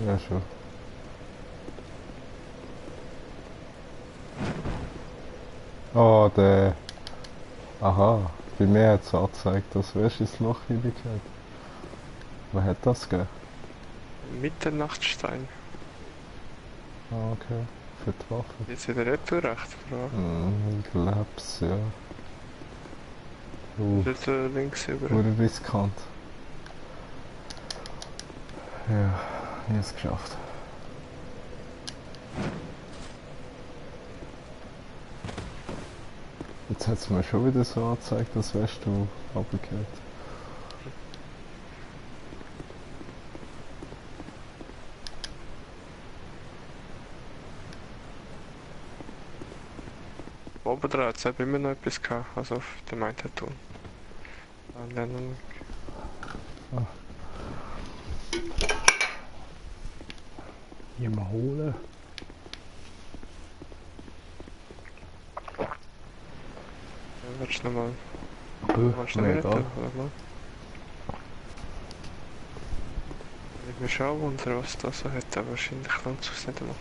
Ja, schon. Oh, der... Aha, bei mir hat es angezeigt, dass du ins Loch reingeht. Wer hat das gegeben?
Mitternachtsstein.
Ah, okay. Für die Waffe.
Jetzt wieder retour rechts, oder?
Ich glaub's, ja.
Dort links über.
Wurde riskant. Ja, ich habe es geschafft. Jetzt hat es mir schon wieder so angezeigt, als wärst du runtergefallen.
Oben dran hat es immer noch etwas gehabt, also auf dem einen Ton. Dann
Jemand holen?
willst du nochmal... Willst du
Mir
nicht
egal.
oder mal? Ich mir schon wundern, was das so hat, aber wahrscheinlich lohnt es sich nicht einmal.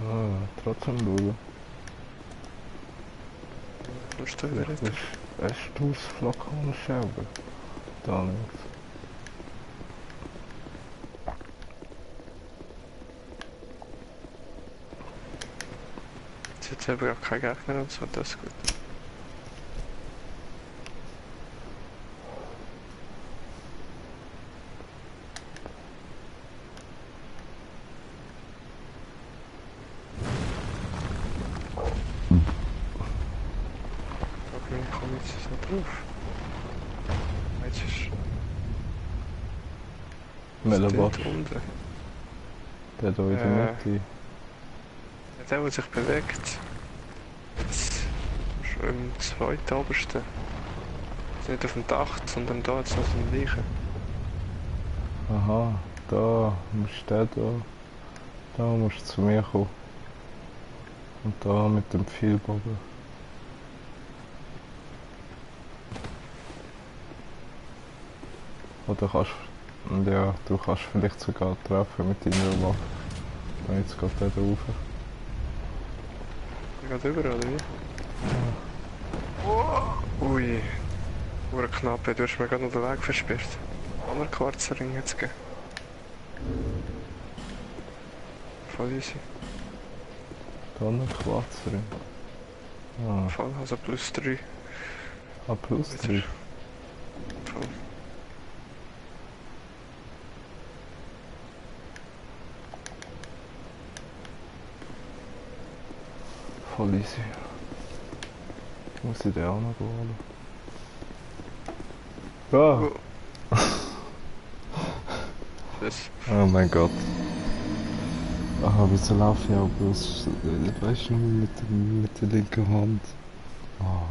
Ah, trotzdem schauen.
Kommst du wieder retour?
Hast du das Flakon selber? Da links.
Jetzt haben wir gar keinen Gegner und so, das ist gut. Okay, ich komme jetzt so drauf. Jetzt ist
Mellenbach.
dort unten.
Der da in der Mitte.
Der, der sich bewegt. Jetzt schon im zweiten obersten. Jetzt nicht auf dem Dach, sondern da jetzt noch so ein Leichen.
Aha, da musst du da. Da musst du zu mir kommen. Und da mit dem Pfeilbogen. Oder kannst ja, du kannst vielleicht sogar treffen mit deiner Waffe. Und jetzt geht der da rauf.
Der geht über, oder wie? Ui. Ur knapp, du hast mir gerade noch den Weg versperrt. Andere Quarzerring jetzt gegeben. Voll easy.
Da noch Quarzering. Ah,
Voll, also plus 3.
plus 3.
Voll.
Voll easy. Muss ich den auch noch holen? Ja!
Tschüss.
Oh mein Gott. Ah, wieso laufe ich auch bloß, weißt du, nur mit der linken Hand? Ah,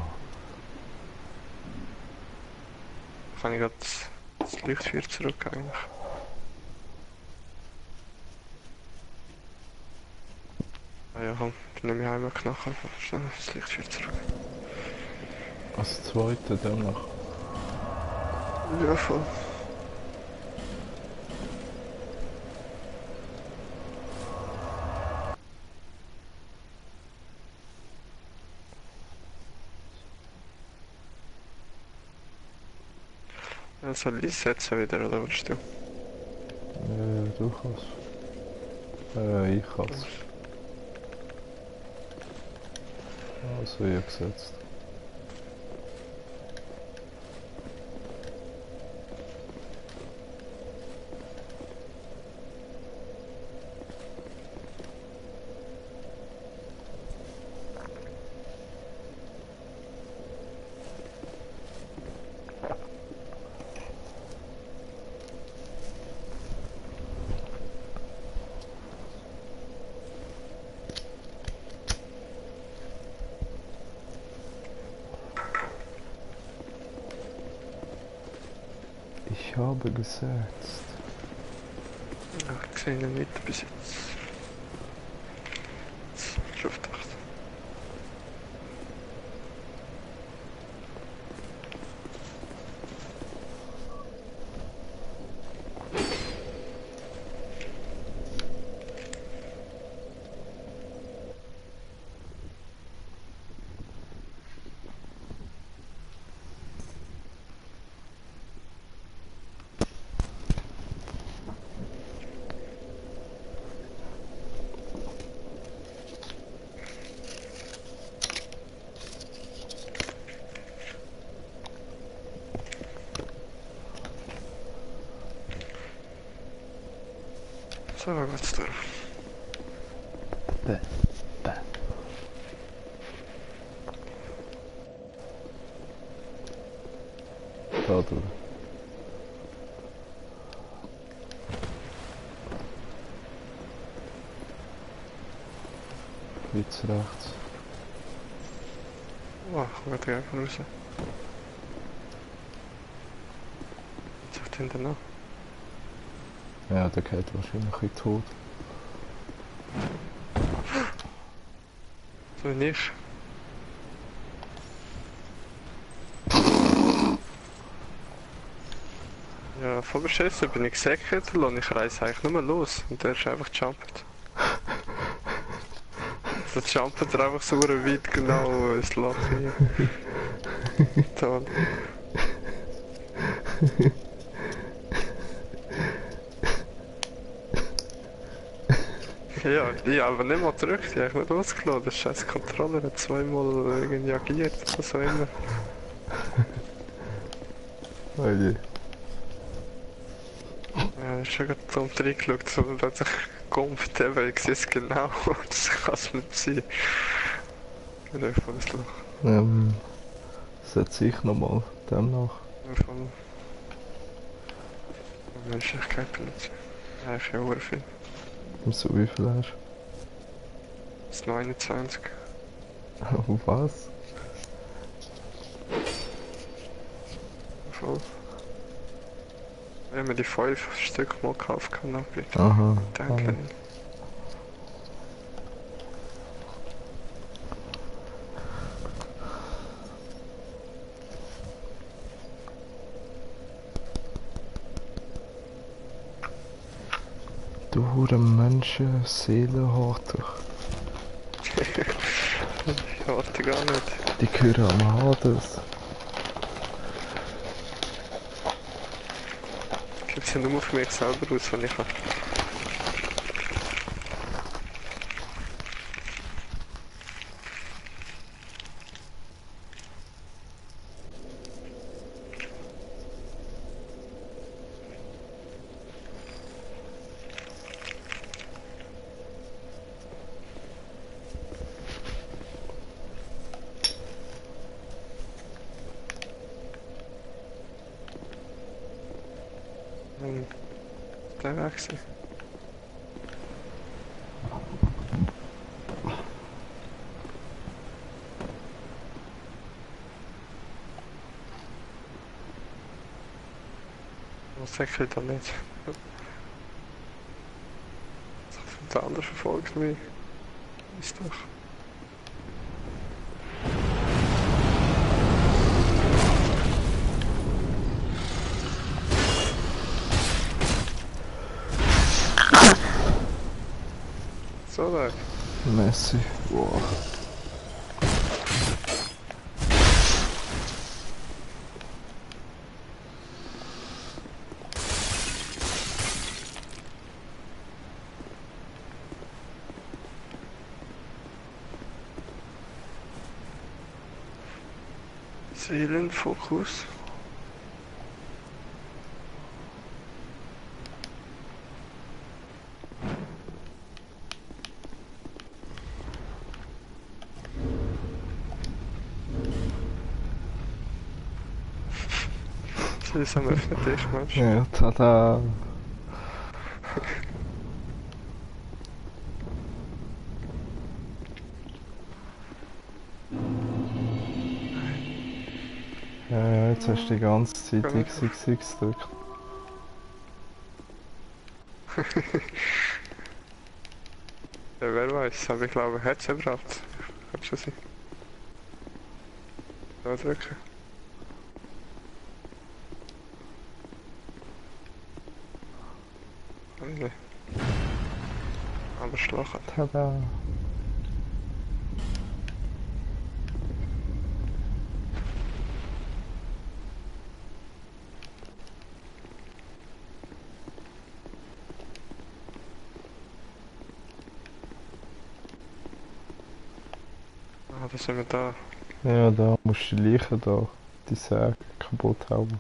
Kann ich gerade das Licht wieder zurück eigentlich? Ah ja, komm, dann nehme ich einmal Knochen, schnell das Licht wieder zurück.
als zweite dann noch.
Ja, voll. Ja, soll ich setzen wieder, oder willst du?
Du kannst. Ich kann's. Also, ich gesetzt. Ich habe gesetzt.
Ja, ich sehe ihn nicht bis jetzt. Jetzt schon auf die Acht. So, geht's durch.
Bäh. Bäh. Da durch. Links, rechts.
Oh, ich gehe einfach raus. Was sagt denn noch?
Ja, der geht wahrscheinlich in tot.
So wie ich. Ja, voll beschissen, bin ich gesäckert und ich reise eigentlich nur los und der ist einfach gejumpt. So jumpt er einfach so weit genau ins Loch hier. Toll. Ja, aber nicht mal zurück, die habe ich nicht losgelassen. Der scheiß Controller hat zweimal irgendwie agiert, was auch immer.
Oh je.
Ja, ich habe gerade dumm reingeschaut, so, und hat sich gegumpft, eben, ich sehe es genau, das kann es nicht sein. Ich bin voll ins Loch.
Setze ich nochmal demnach.
Von Menschlichkeit benutzen. Ja, ich habe ja viel.
So wie viel hast
Das ist 29.
du? Was?
Voll. Wenn man die 5 Stück mal kaufen kann, dann bitte.
Aha.
Danke.
Du hure Menschen, Seelenharter.
Ich warte gar nicht.
Die gehören am Hades.
Ich glaube, sie nur auf mich selber aus, wenn ich kann. Der Wechsel. Was sagt er da nicht? Das hat der andere verfolgt mich. Ist doch. So da.
Messi. Wow.
Seelenfokus. Langsam öffnet dich, Mensch.
Ja, tada. Ja, jetzt hast du die ganze Zeit XXX gedrückt.
Ja, wer weiß, aber ich glaube, hat es überhaupt. Kann schon sein. Da drücken. Nee. Aber schlachen.
Tada.
Ah, da sind wir da.
Ja, da musst du die Leichen da, die Säge kaputt hauen.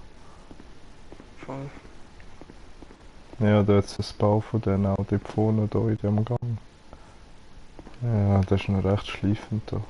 Voll.
Ja, da ist das Bau von denen auch dort vorne da in dem Gang. Ja, das ist noch recht schleifend da.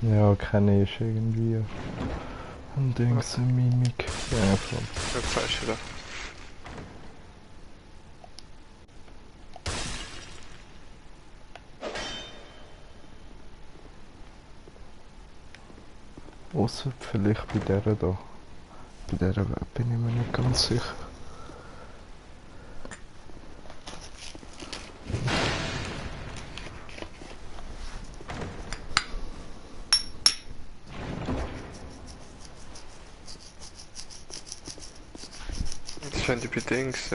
Ja, kenne ich irgendwie. Ein Dings, eine Mimik. Ja, voll.
Jetzt weißt du wieder.
Ausser vielleicht bei der da. Bei der bin ich mir nicht ganz sicher.
Das finde ich bei Dings,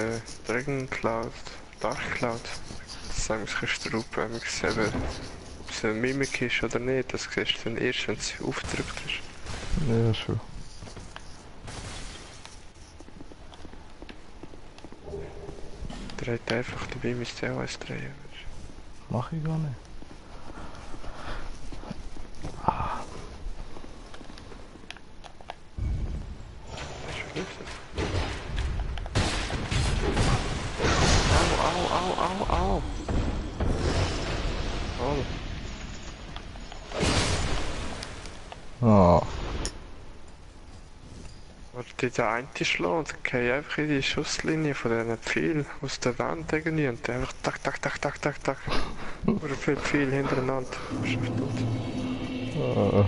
Dragon Cloud, Dark Cloud. Das sagen wir, kannst du rufen, wenn man eben, ob es eine Mimik ist oder nicht, das siehst du dann erst, wenn sie aufgedrückt ist.
Ja, schon.
Dreht einfach, dabei müsst ihr auch eins drehen.
Mach ich gar nicht.
Weißt du, was ist das? Au. Oh.
Ah,
Warte, der eine schlägt, dann gehe ich einfach in die Schusslinie von diesen Pfeilen aus der Wand irgendwie und der einfach tak. Oder viele Pfeile hintereinander. Bist du tot.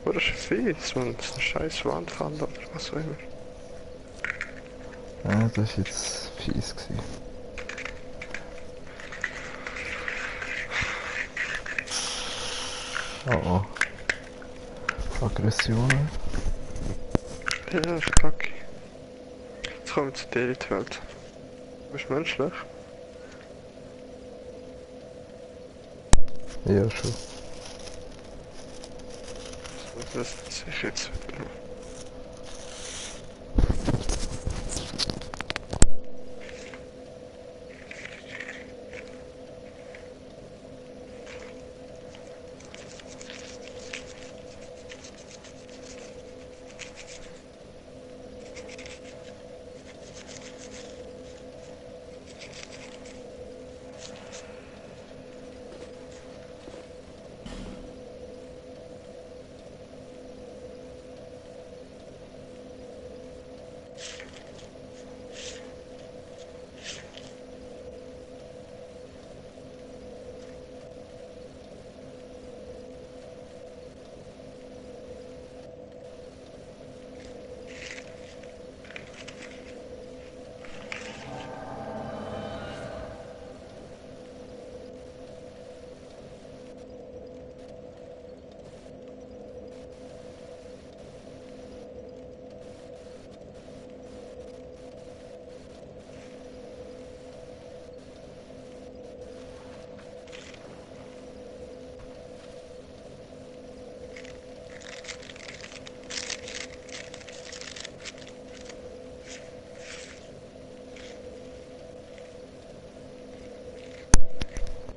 Oder ist ein Vieh? So eine scheiß Wandfalle oder was auch immer.
ja, das war jetzt fies gewesen. Oh. Aggressionen.
Ja, das ist kacke. Jetzt kommen wir zu dir in die Welt. Du bist menschlich.
Ja, schon.
Das sehe ich jetzt wieder.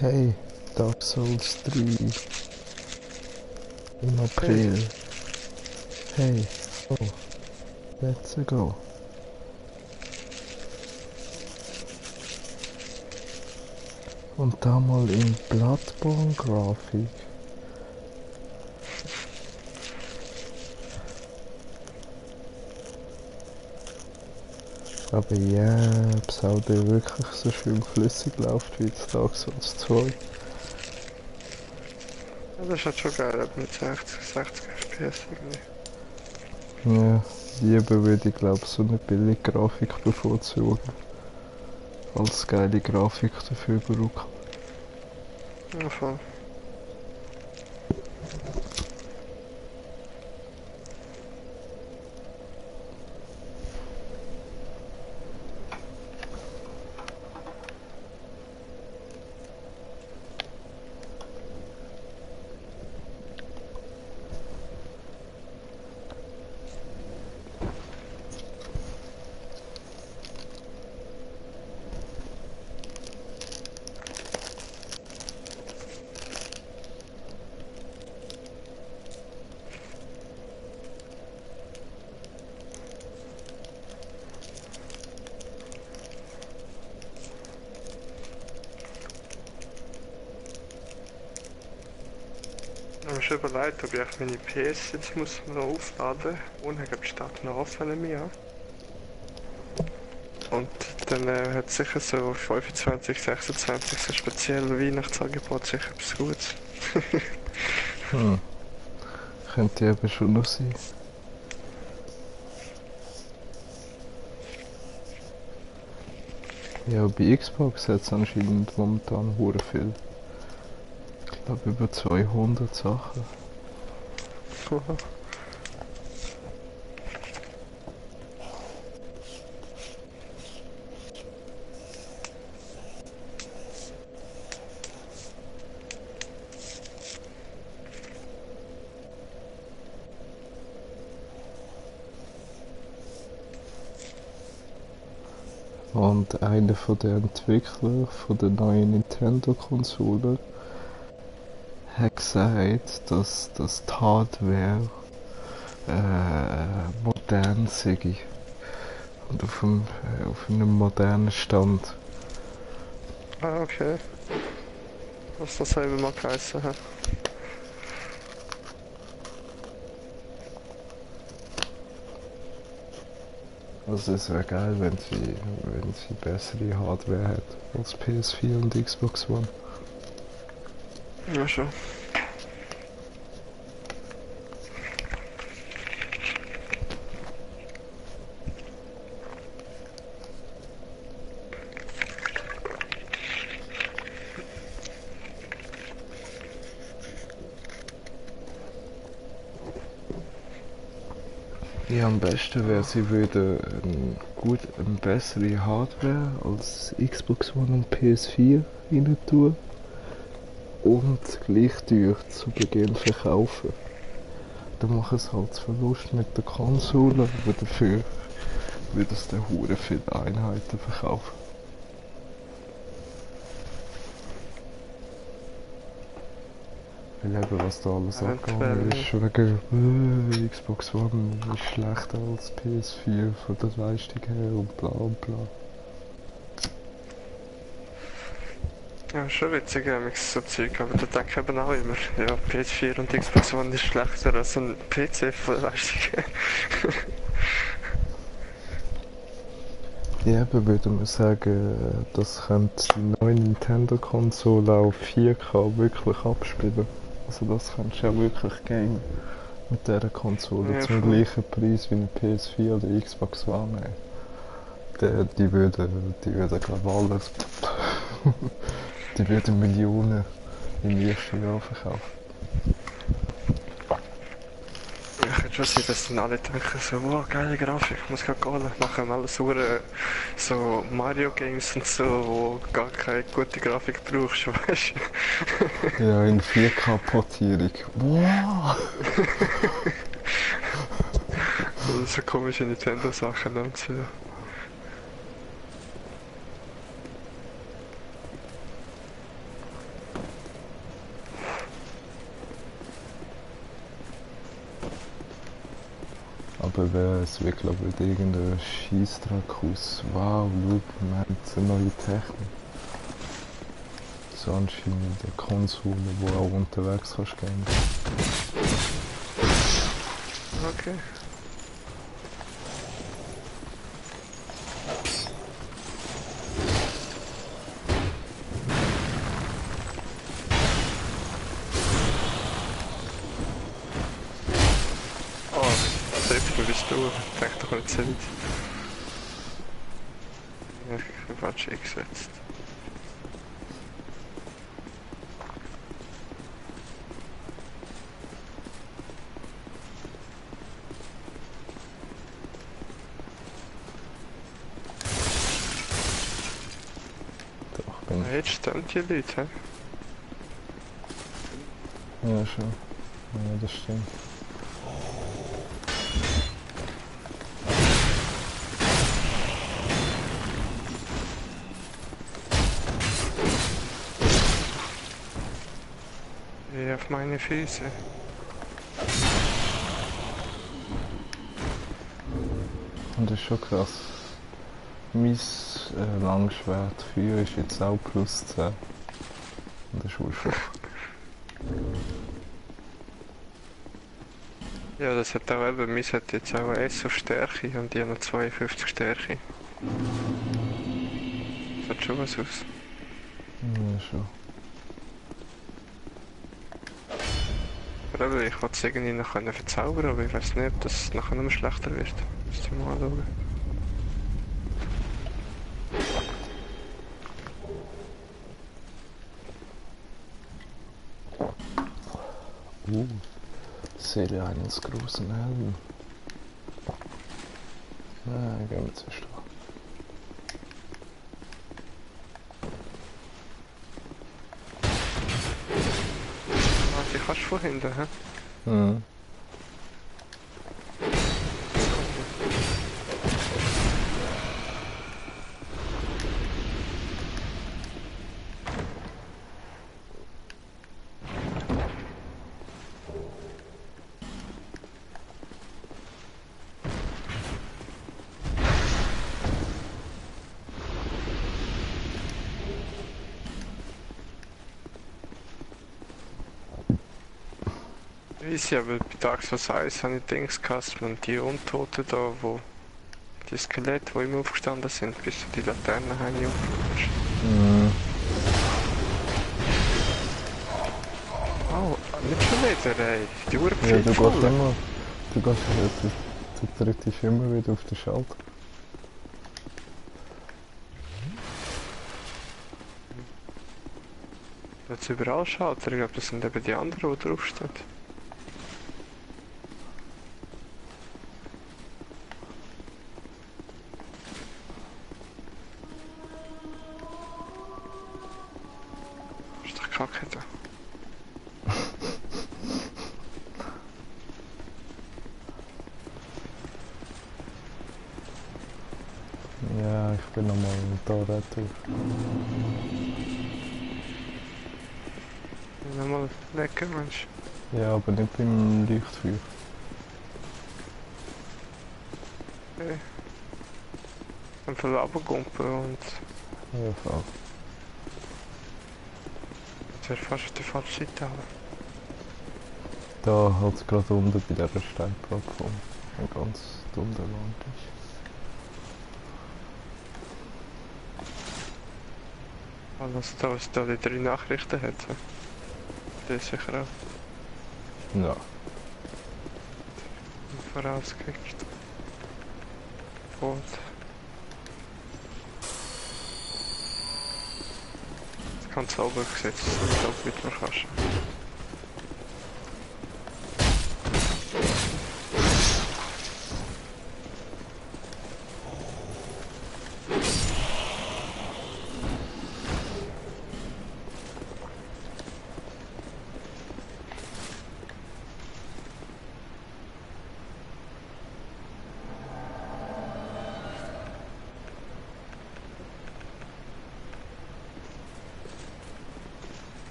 Hey, Dark Souls 3 im April. Hey, oh, let's go. Und da mal in Bloodborne-Grafik. Aber ja, ob es auch der wirklich so schön flüssig läuft wie jetzt Dark Souls 2.
Ja, das ist halt schon geil, aber mit 60 FPS irgendwie.
Ja, lieber würde ich glaube so eine billige Grafik bevorzugen. Als geile Grafik dafür brauchen.
Ja, voll. mir schon überlegt, ob ich meine PS jetzt muss noch aufladen muss. Ohne glaube ich steht noch offen mir. Und dann hat sicher so 25, 26 so spezielle Weihnachtsangebot sicher etwas Gutes.
Könnte eben schon noch sein. Ja, bei Xbox hat es anscheinend momentan hure viel. Ich glaube über 200 Sachen. Und einer von den Entwicklern von der neuen Nintendo-Konsole hat gesagt, dass die Hardware modern sei und auf einem modernen Stand.
Ah, okay. Was das selber mal geheißen hat.
Also es wäre geil, wenn sie bessere Hardware hat als PS4 und Xbox One.
Ja, schon.
Ja, am besten wäre, sie würden eine bessere Hardware als Xbox One und PS4 rein tun und gleich teuer zu Beginn verkaufen. Dann machen sie halt Verlust mit der Konsole, aber dafür würde es dann hure viele Einheiten verkaufen. Weil eben, was da alles abgegangen ist, wegen Xbox One ist schlechter als PS4 von der Leistung her und bla und bla.
Ja, schon witzig, so Zeug, aber da denke ich eben auch immer, ja, PS4 und Xbox One ist schlechter als ein PC von der Leistung her.
Ja, eben würde man sagen, das könnte die neue Nintendo-Konsole auf 4K wirklich abspielen. Also das könntest du ja wirklich gamen mit dieser Konsole
Ja,
zum
voll.
gleichen Preis wie eine PS4 oder Xbox One. Die würden glaube ich alles, die würden Millionen im ersten Jahr verkaufen.
Ja, könnte schon sein, dass dann alle denken so, wow, geile Grafik, muss gerade gehen. Nachher haben alle so Mario Games und so, wo gar keine gute Grafik brauchst, weißt du?
Ja, in 4K-Portierung. Wow!
So komische Nintendo-Sachen und so.
Aber es wird glaube ich irgendein Scheissdreck aus. Wow, schau, wir haben jetzt eine neue Technik. So anscheinend eine Konsole, wo auch unterwegs kannst gehen.
Okay. Oh, September bist du. Ich denke, da kommt nicht so weit. Ja, ich bin falsch eingesetzt.
Doch, bin
Ja, jetzt stehen die Leute, hä?
ich. Ja, schon. Ja, das stimmt.
Wie auf meine Füße.
Und das ist schon krass. Mein Langschwert 4 ist jetzt auch plus 10. Und das ist wohl schwach.
Ja, das hat auch eben, meins hat jetzt auch ein S auf Stärke und die haben noch 52 Stärke. Das hat schon was aus.
Ja, schon.
Aber eben, ich wollte es irgendwie noch können verzaubern, aber ich weiß nicht, ob das nachher noch schlechter wird. Müsste ich mal anschauen.
Serie 1 großen Helden. Ah, gehen wir zuerst an.
Ah, die kannst du von hinten, hä?
Mhm.
Easy, aber bei Dark Souls 1 habe ich Dings gehabt, man die Untoten da, wo die Skelette, die immer aufgestanden sind, bis zu die Laternen haben aufgerutscht.
Mhm.
Oh, nicht schon wieder, ey. Die Uhr
Ja, du gehst immer. Du trittst immer wieder auf den Schalter.
Jetzt überall Schalter, ich glaube, das sind eben die anderen, die draufstehen. Ist doch kacke da.
Ja, ich bin nochmal da retour.
Nochmal lecker, Mensch.
Ja, aber nicht beim Leuchtfeuer.
Okay. Einfach runtergumpen und
Ja, voll.
das wäre fast auf der falschen Seite. Aber
Da halt gerade unten bei dieser Steinplattform. Ein ganz dunkler Wand ist.
alles da, was da die 3 Nachrichten hat. Das ist sicher auch
Ja.
vorausgekickt. Und das ganz sauber gesetzt, dass du auch mit mir kannst.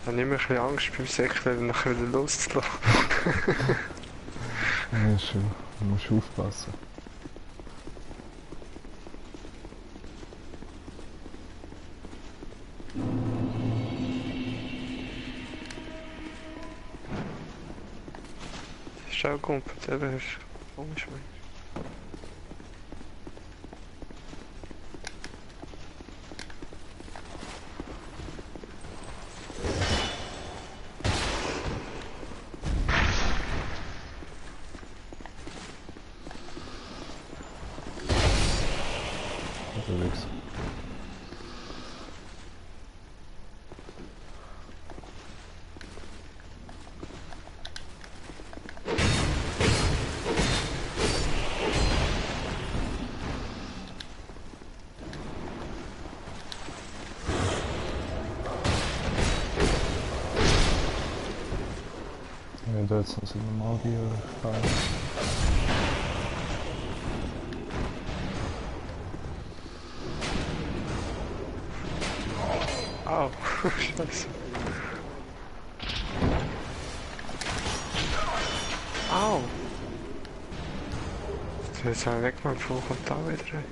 Ich habe immer ein bisschen Angst beim Säckchen nachher wieder loszulassen.
Ja, schon. Du musst aufpassen.
Das ist auch gumpert, eben, das ist komisch, Mensch.
Unterwegs. Ja, da jetzt noch so eine Magier rein.
Au, scheiße. Au! Jetzt habe ich weg, mein Fluch und da wieder.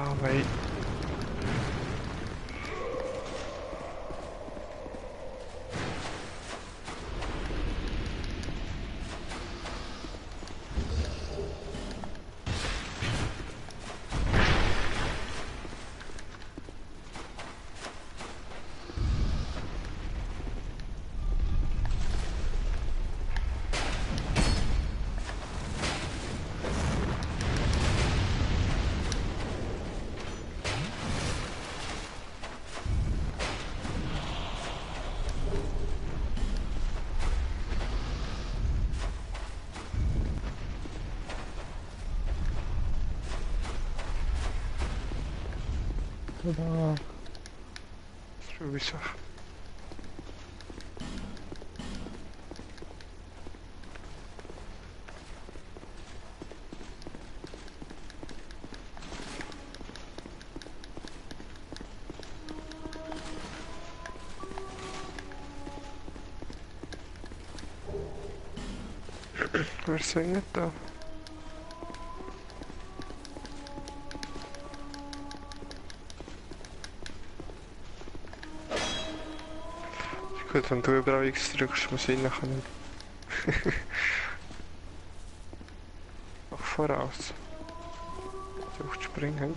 Ah, wait.
Tada.
Sowieso. Waar zijn het dan? Goed, dan doe je überhaupt iets terug, misschien nog een... nog vooruit. Terug springen.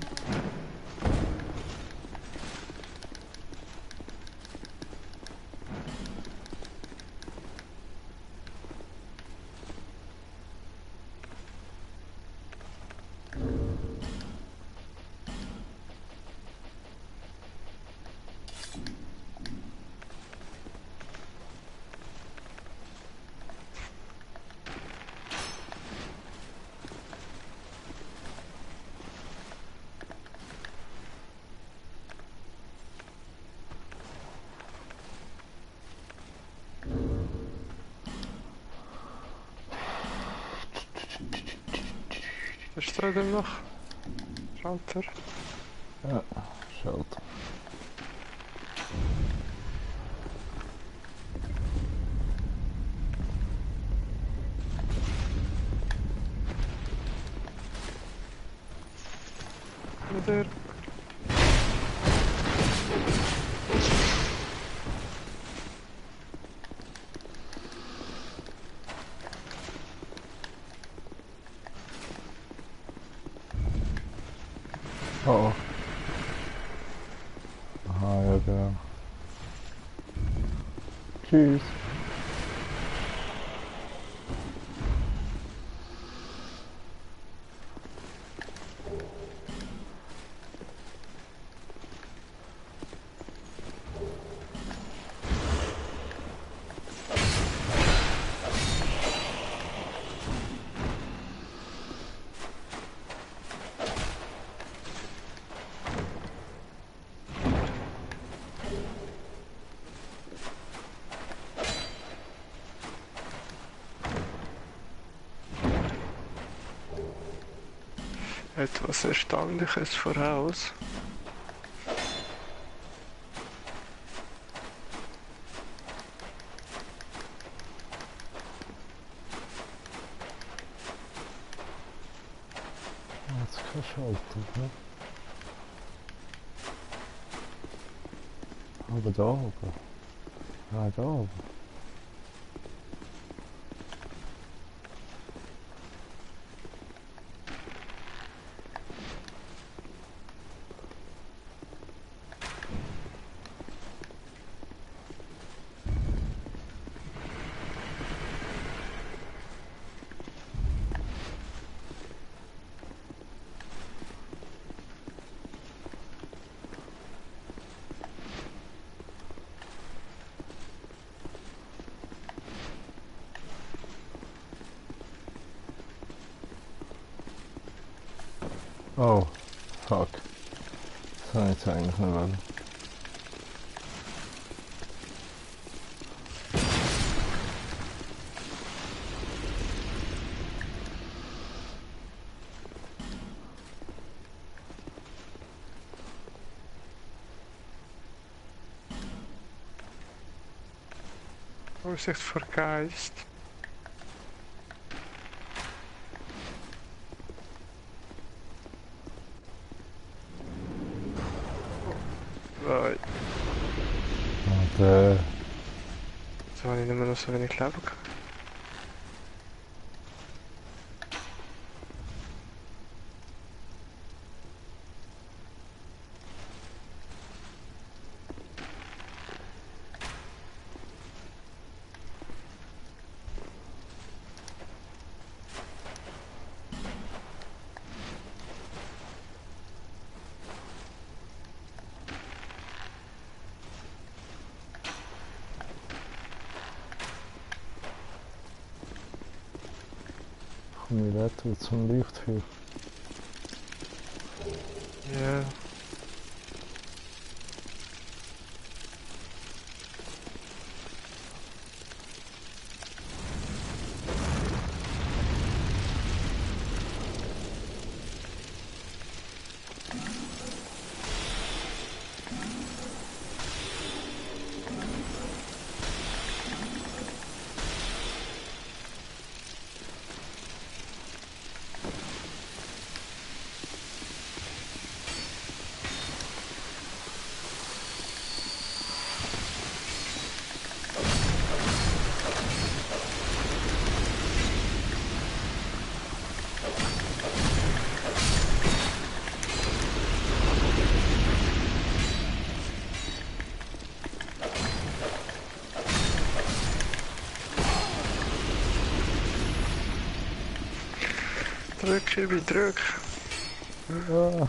Er staat er nog. Router.
Ja, shelter.
Er.
Oh. Aha, ja genau. Tschüss.
Etwas Erstaunliches voraus.
Jetzt kein Schalter, ne? Aber da oben. Ah, da oben. Oh, fuck. Das habe ich jetzt eigentlich nicht wollen.
Voorzicht voor Geist. So habe ich nicht mehr noch so wenig Leben gehabt.
Komm ich retour zum Leuchtfeuer.
Ja. Drück, Übi, drück.
Ja,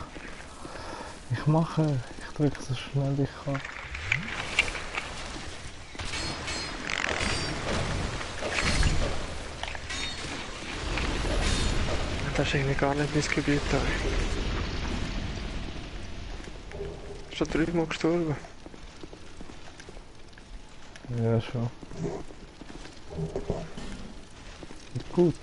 ich mache. Ich drücke so schnell ich kann.
Das ist eigentlich gar nicht mein Gebiet. Schon 3-mal gestorben.
Ja, schon. Gut.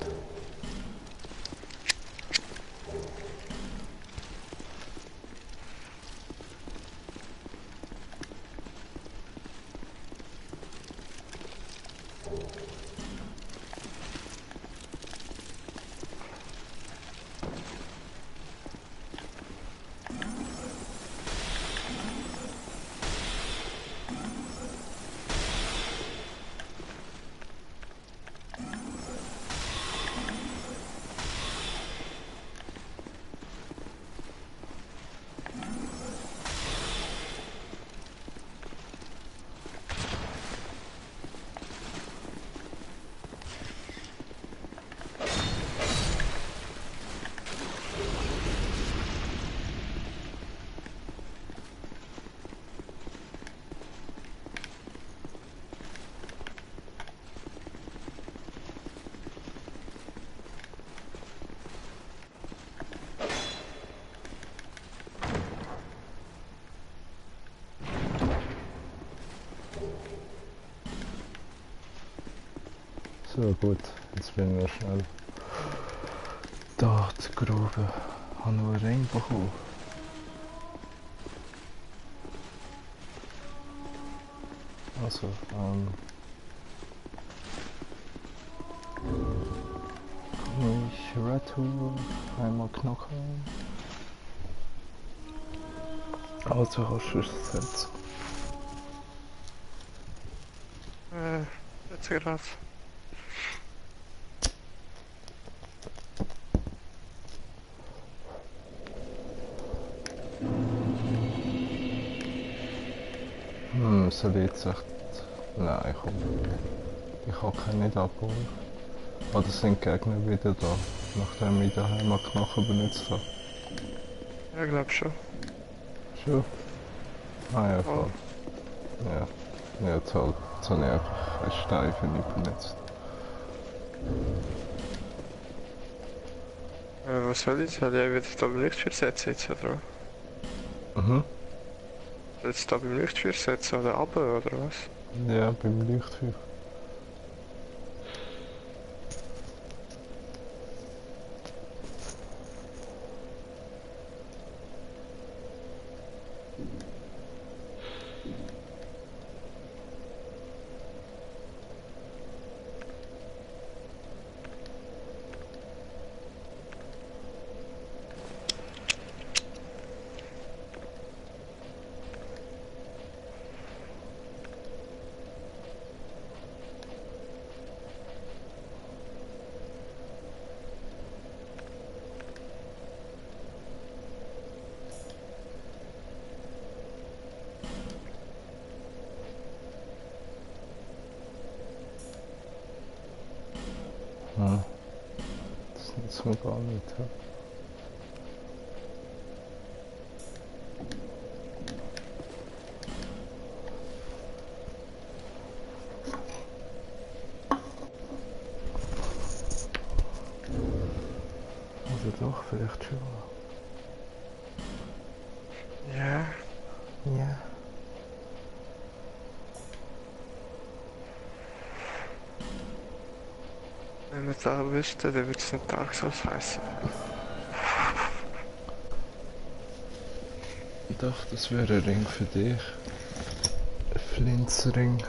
So gut, jetzt bin ich noch schnell da die Grube. Habe noch einen Ring bekommen. Also, komm ich retour, einmal knacken. Also kannst du es setzen.
Jetzt gerade.
Soll ich jetzt echt... Nein, komm. Ich kann keinen nicht abholen. Oder sind die Gegner wieder da, nachdem ich daheim mal Knochen benutzt habe?
Ja, glaub schon.
Schon? Ah ja,
Oh.
voll. Ja. Ja, toll. Jetzt habe ich einfach einen Steifen nicht benutzt.
Was soll ich? Soll ich wieder da beim Lichtschwert setzen jetzt, oder?
Mhm.
Soll ich jetzt da beim Lichtschwert setzen oder runter, oder was?
Ja, beim Leuchtfeuer. muss man gar nicht. Ja. Also doch, vielleicht schon.
Ja,
Ja.
wenn wir es auch wüssten, dann würde es nicht Dark Souls heißen.
Doch, das wäre ein Ring für dich. Ein Flinzring.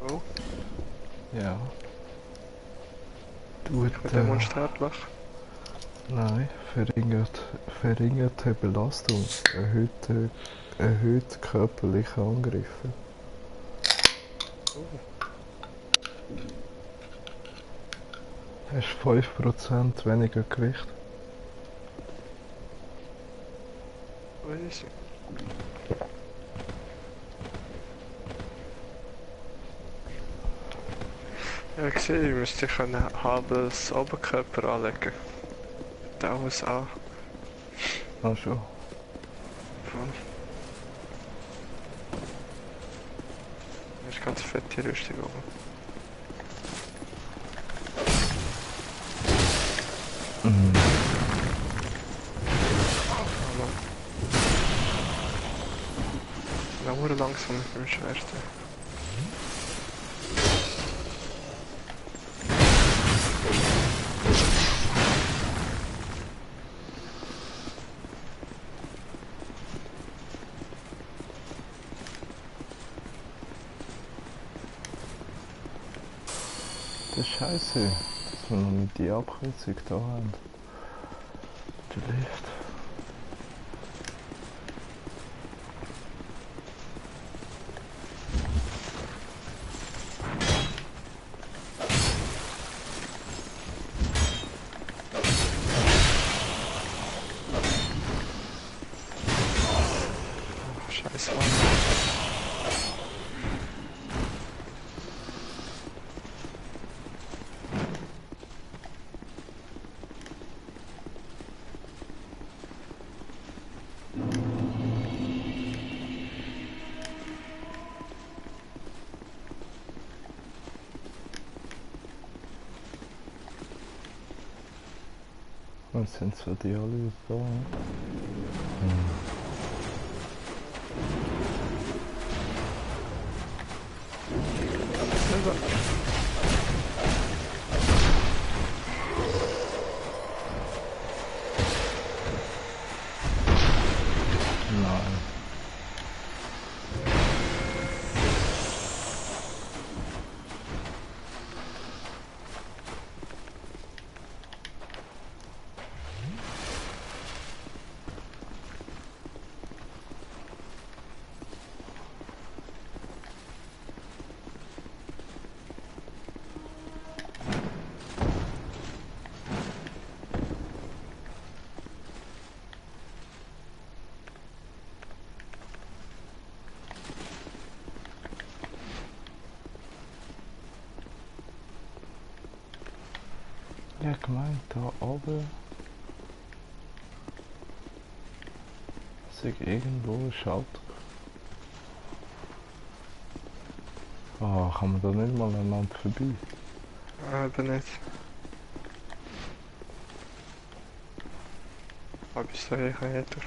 Oh,
Ja. Tut,
mit demonstrierlich.
nein, verringerte Belastung, erhöht körperliche Angriffe. Hast 5% weniger Gewicht.
Easy. Ja, ich sehe, ich müsste ein halbes Oberkörper anlegen. Alles an.
Ah schon.
Voll. Das ist ganz fette Rüstung oben. Nur langsam mit dem Schwert.
Das ist scheiße, dass wir noch nicht die Abkürzung da haben. Der Lift.
Oh, scheiße, Mann.
Und sind so die alle da. Nein. Ja, gemeint, da oben ist irgendwo ein Schalter. Ah, kann man da nicht mal aneinander vorbei?
Aber nicht. Aber ich sage, ich kann nicht durch.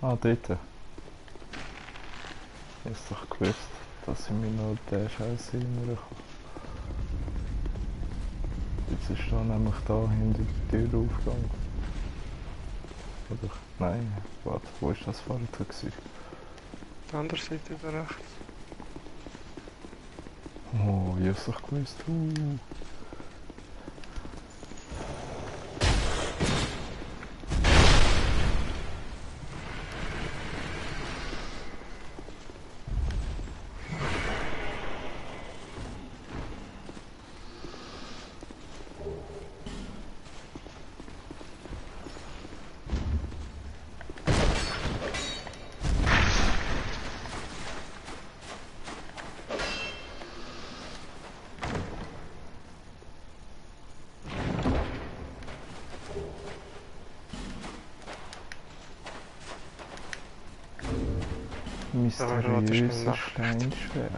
Ah, dort. Ich hab's doch gewusst, dass ich mich noch den Scheiß erinnern kann. Jetzt ist da nämlich da hinter die Tür aufgegangen. Oder? Nein, warte, wo ist das vorher gewesen?
Die andere Seite da rechts.
Oh, ich hab's doch gewusst.
warte, ist
Mysteriöse
eine Nacht.
Steinschwert.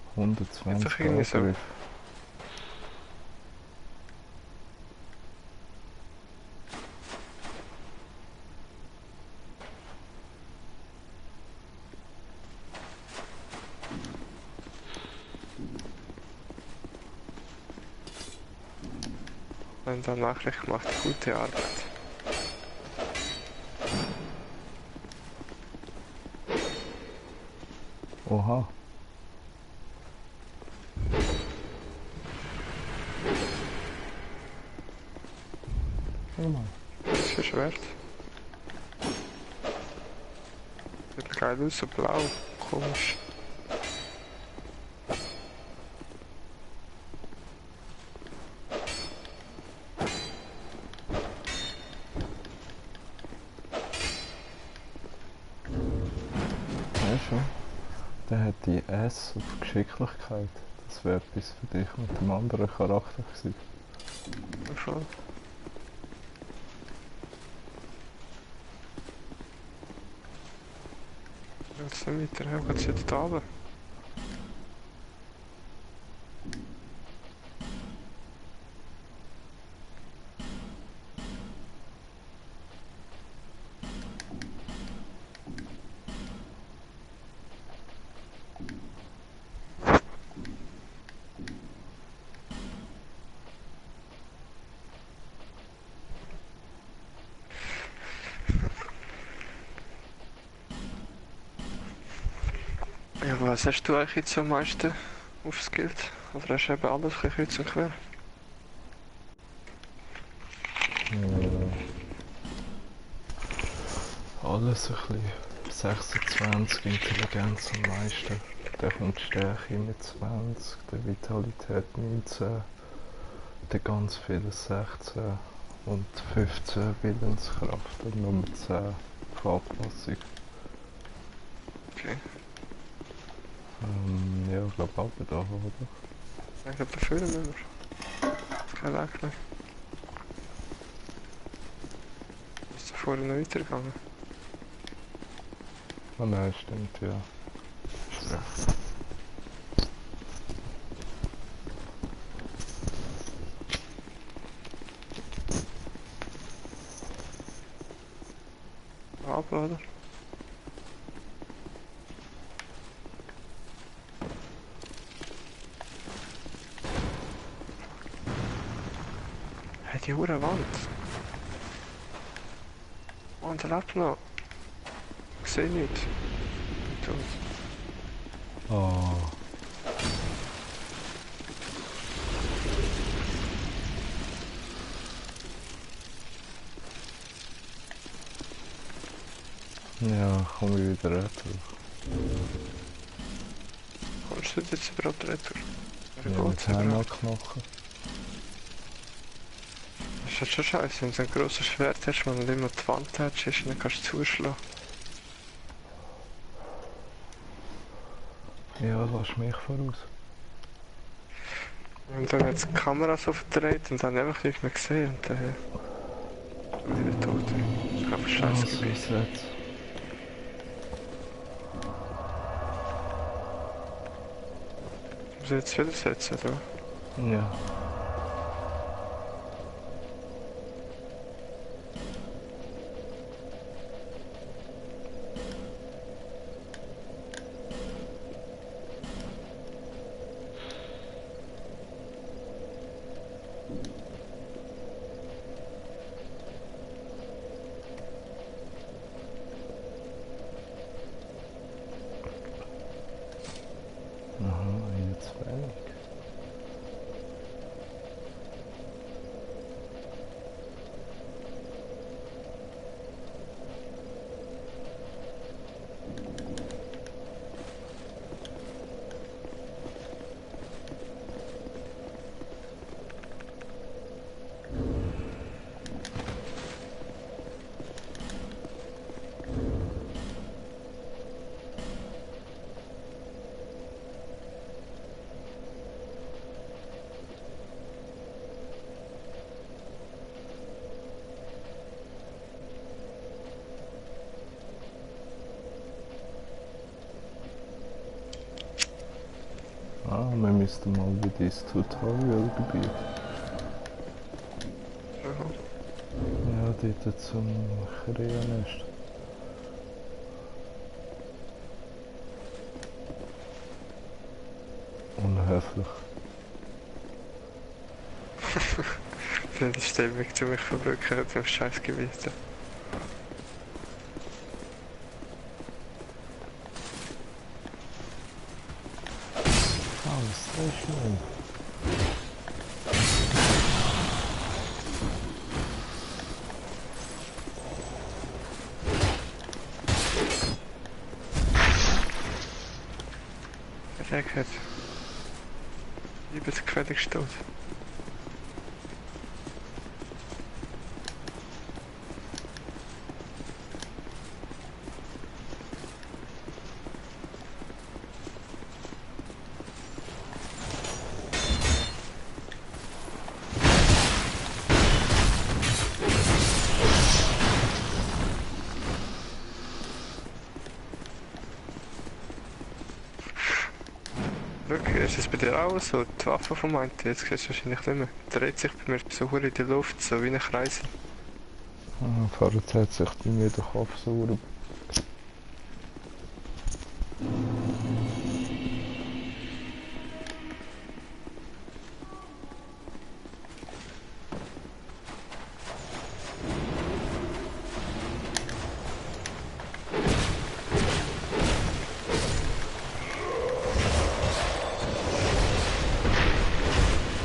Ist
120
doch irgendwie so.
Angriff.
Wenn da Nachricht gemacht, gute Arbeit.
Oha. Schau mal.
Was für Schwert? Sieht geil aus, so blau. Komisch.
Ja, schon. Der hat die S auf Geschicklichkeit. Das wäre etwas für dich mit dem anderen Charakter gewesen.
Voll. Jetzt nicht weiter, ja, geht's jetzt da runter? Ja, was hast du eigentlich jetzt am meisten aufgeskillt? Oder hast du eben alles ein bisschen kreuz und quer?
Alles ein bisschen. 26 Intelligenz am meisten. Dann kommt die Stärke mit 20, der Vitalität 19, der ganz viele 16 und 15 Willenskraft und Nummer 10 Anpassung.
Okay.
Ja, ich glaube auch da, oder?
Ich glaube, dafür müssen wir. Kein Weg mehr. Ist da vorher noch weitergegangen?
Ah nein, stimmt, ja. Ist recht.
Aber, oder? Hey, die hure Wand. Oh, und der lebt noch. Ich sehe nichts. Tot.
Oh. Ja, komm ich wieder retour.
Kommst du jetzt überhaupt retour?
Ja, mit Heimatknochen.
Das ist halt schon scheiße, wenn du ein grosses Schwert hast, man immer die Wand hast, dann kannst du zuschlagen.
Ja, lass mich voraus.
Und dann hat die Kamera so verdreht und dann einfach nicht mehr gesehen und dann bin ich wieder tot. Das ist einfach scheiße
so
Gebiet.
ist es.
Muss ich jetzt wieder setzen, oder?
Ja. Aha, jetzt wenig. Ah, wir müssten mal wieder ins Tutorial-Gebiet.
Aha.
Ja, dort zum Krähennest. Unhöflich.
Dann ist der Weg zu mich verbrücken auf dem scheiß Gebiet.
Ah, was ist das schön?
Der hat übelst gefällig tot. Schau, ist es bei dir auch so? Die Waffe von meinte, jetzt siehst du wahrscheinlich nicht mehr. Dreht sich bei mir so hure in der Luft, so wie ein Kreis.
Ah, vorher hat sich bei mir der Kopf so.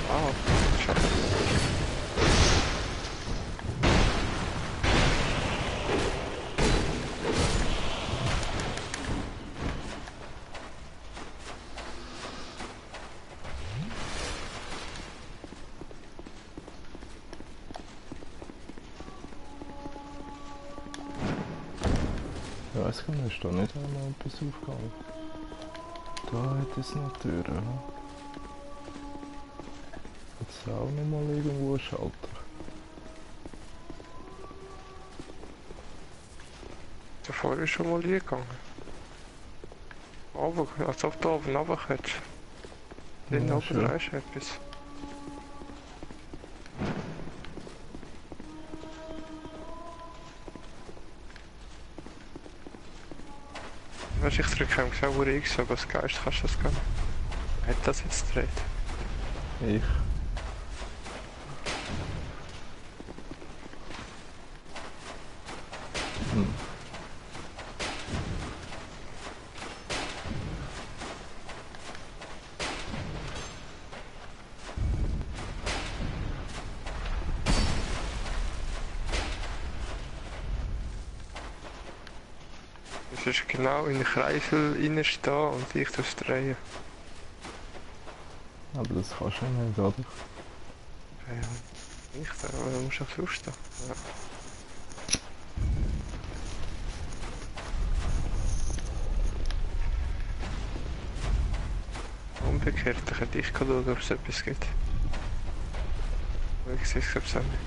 Wow, schade.
Ja, es kann ist da nicht einmal etwas aufgegangen. Da hat es noch Türen. Jetzt auch noch mal irgendwo ein Schalter.
Davor ist schon mal hingegangen. Aber, als ob du oben runter hättest. Den
Ja,
oben
schön.
dran ist etwas. Weißt du, ich drücke ihm gesagt, wo ich so, als Geist kannst du das gehen. Wer hat das jetzt gedreht?
Ich. Hm.
Es ist genau in den Kreisel reinstehen und ich das drehen.
Aber das kannst du nicht, oder?
Ja, nicht, aber du musst auch sonst da. Ja. Umgekehrt, dann könnte ich schauen, ob es etwas gibt. Aber ich sehe es glaube ich auch nicht.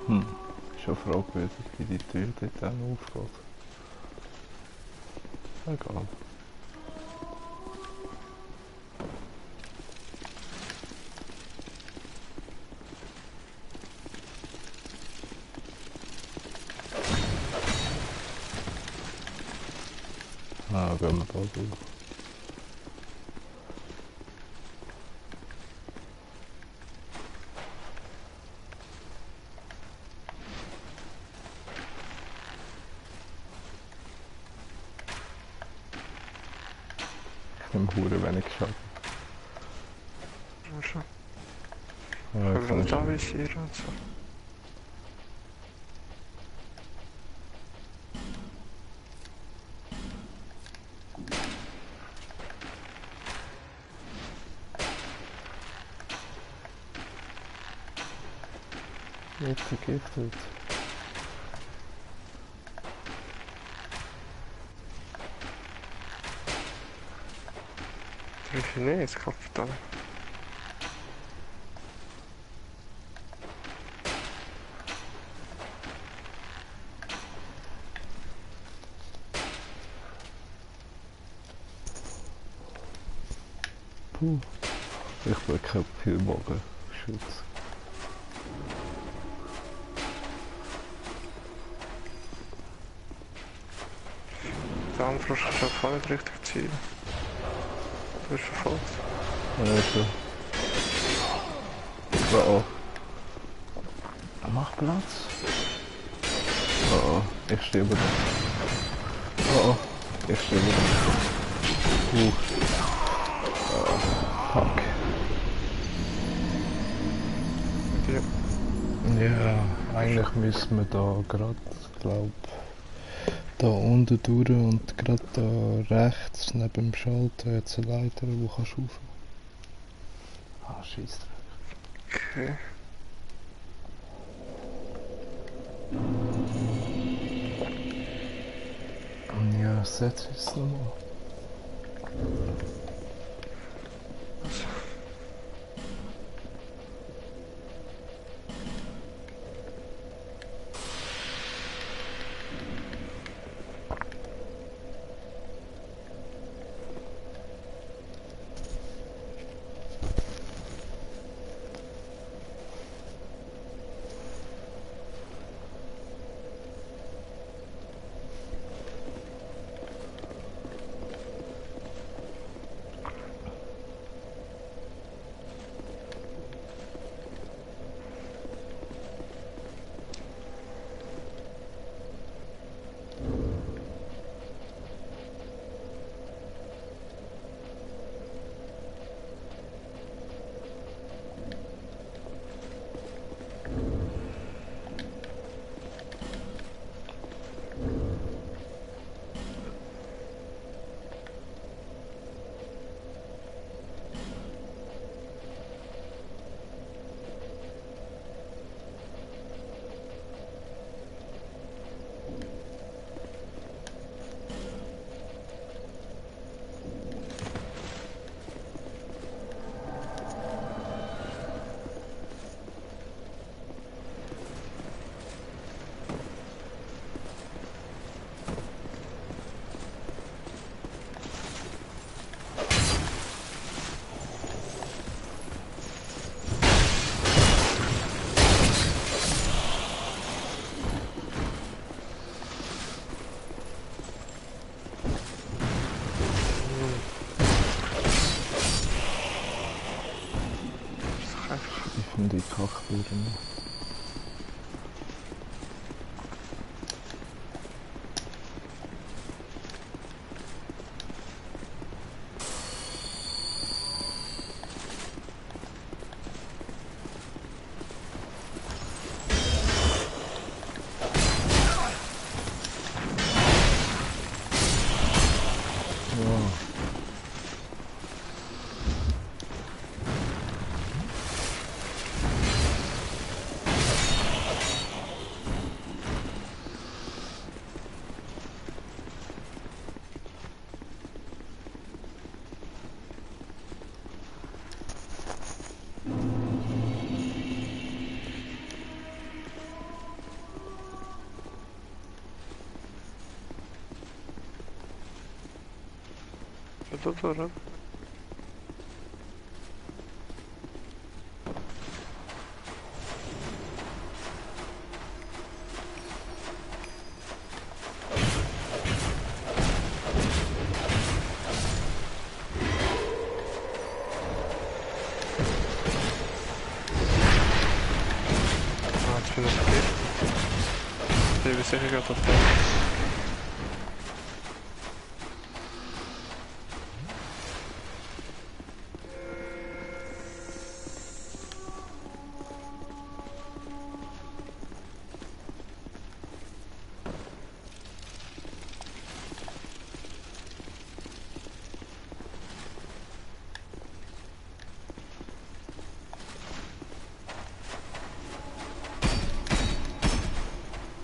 Hm. Schon fragwürdig, wie die Tür dort dann aufgeht. Egal. Ah, gehen wir da durch. Ich nehme hure wenig Schaden.
Ja, schon.
Ja,
Können wir
kann
noch
ich
da visieren und so.
jetzt vergiftet.
Treffe ich nicht, jetzt klappt da.
Puh. Ich bin kein Pillbogen. Schutz.
Der Anfrosch ist schon voll nicht richtig Ziel. Du bist verfolgt.
Ja, schon. Oh oh. Mach Platz. Oh oh, ich sterbe da. Oh oh, ich sterbe da. Oh, fuck. Ja, eigentlich müssen wir da gerade, glaub, da unten durch und gerade da rechts neben dem Schalter jetzt eine Leiter, die kannst du rauf. Ah, scheiße.
Okay.
Ja, setz es nochmal. Ich finde die Kachbüren.
Oder? Ah, jetzt bin ich vergessen. Ich bin sicher gerade auf der.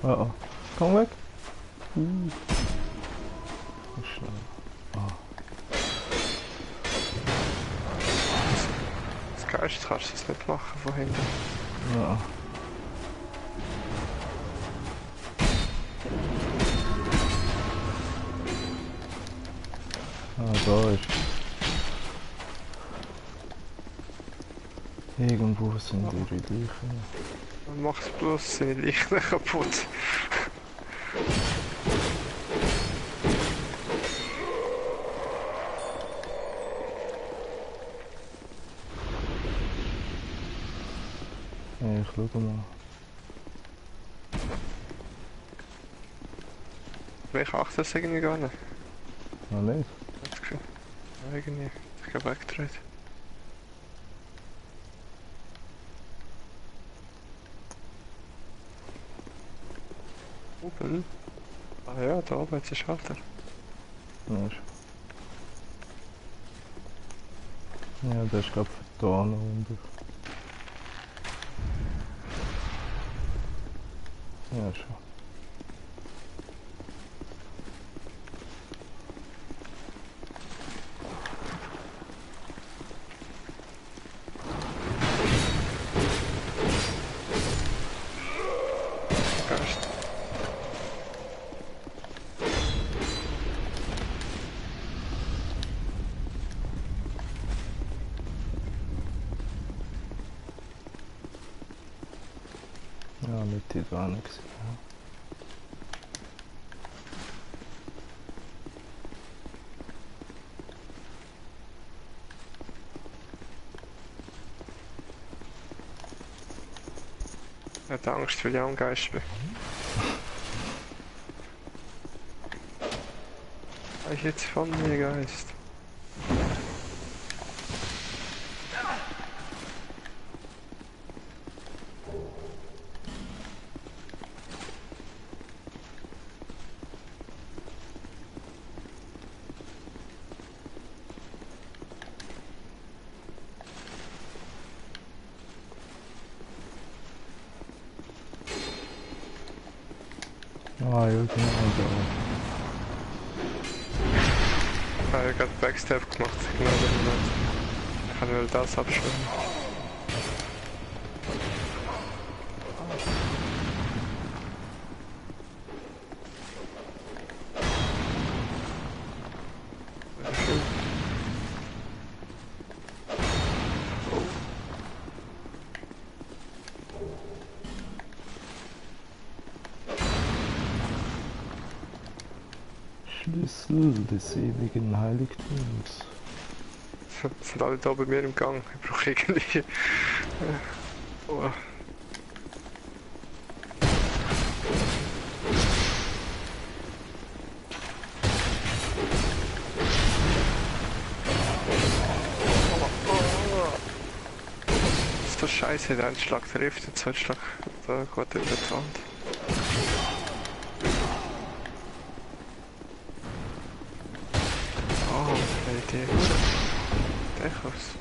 Oh oh. Komm weg. Schnell. Oh.
Das Geist kannst du es nicht machen von hinten.
Ja. Ah, da ist. Irgendwo sind ihre Leichen.
Dann macht's bloß seine Leichen kaputt.
Ja, ich schau mal.
Ich achte das irgendwie gar nicht.
Ah, nicht?
Das Gefühl. Irgendwie. Ich habe weggedreht. Oben? Ah ja, da oben jetzt ein Schalter.
Ja, ja, der ist glaube ich da noch unten. Ja, schon.
Geist.
Ja, nicht die da nichts.
Ich hatte Angst, weil ich auch ein Geist bin. Ich jetzt von mir Geist.
Ah, ja, genau da.
Ich habe gerade Backstep gemacht, genau in dem Moment. Ich kann nur das abschwimmen.
Schlüssel des ewigen Heiligtums.
Sind alle da bei mir im Gang. Ich brauche irgendwie... Oh. Das ist doch scheiße, der eine Schlag trifft, der zweite Schlag da geht über die Wand. Oh, meine Idee. Dechos.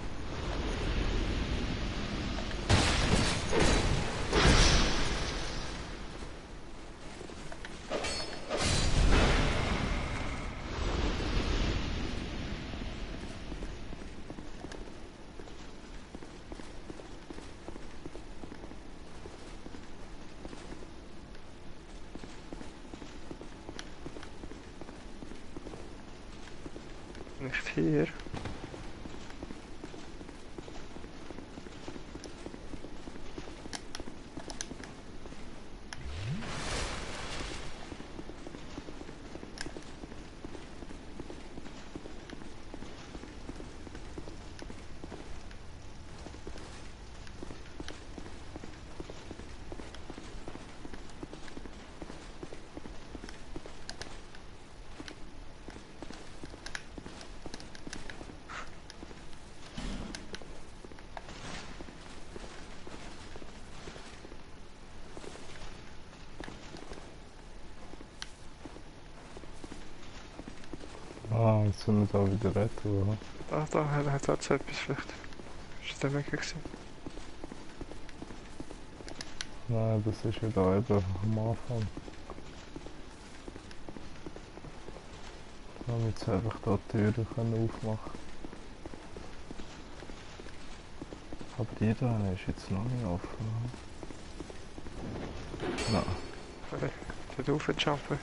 Nicht hier.
Ah, jetzt sind wir da wieder retten, oder?
Da hat er so etwas vielleicht. Ist der weg gewesen?
Nein, das ist ja da eben am Anfang. Wir haben jetzt einfach da die Türen können aufmachen. Aber die da ist jetzt noch nicht offen. Nein.
Dort raufjumpen.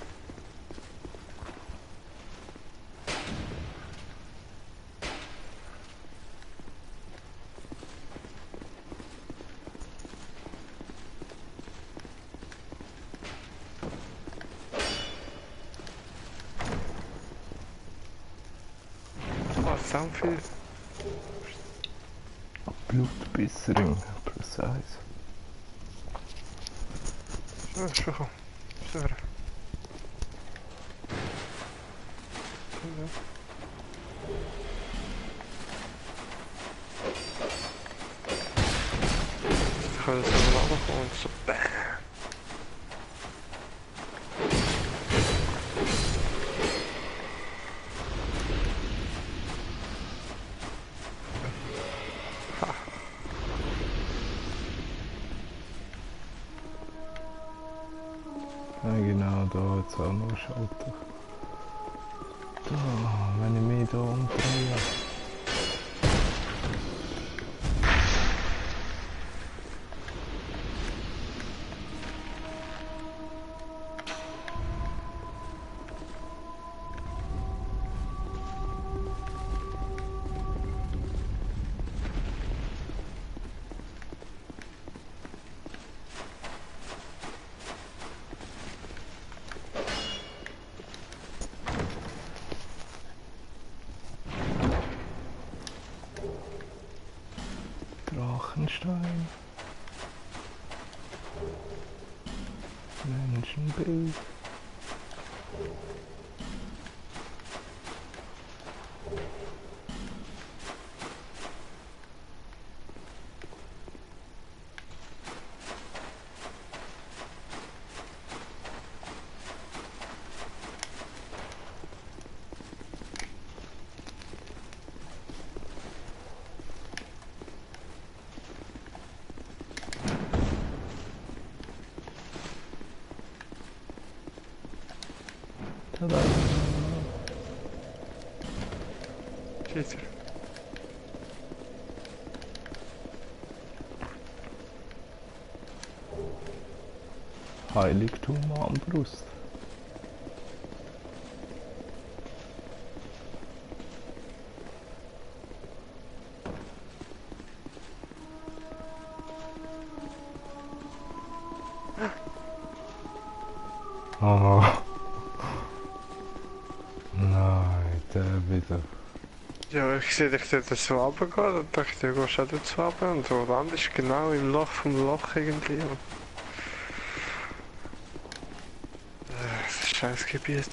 sau viel.
Blutbissering, precise.
Ja, schon komm. Stören. Ich kann so runterkommen und so BAM!
Ja, genau, da jetzt auch noch Schalter. Da, wenn ich mich da umdrehe. Drachenstein. Menschenbild. Tada.
Geht er.
Heiligtum am Brust. Oh. Nein, der wieder.
Ja, ich sehe dich dort so runtergehen und dachte, du gehst auch dort so runter und du landest genau im Loch vom Loch irgendwie. Und das ist scheiß Gebiet.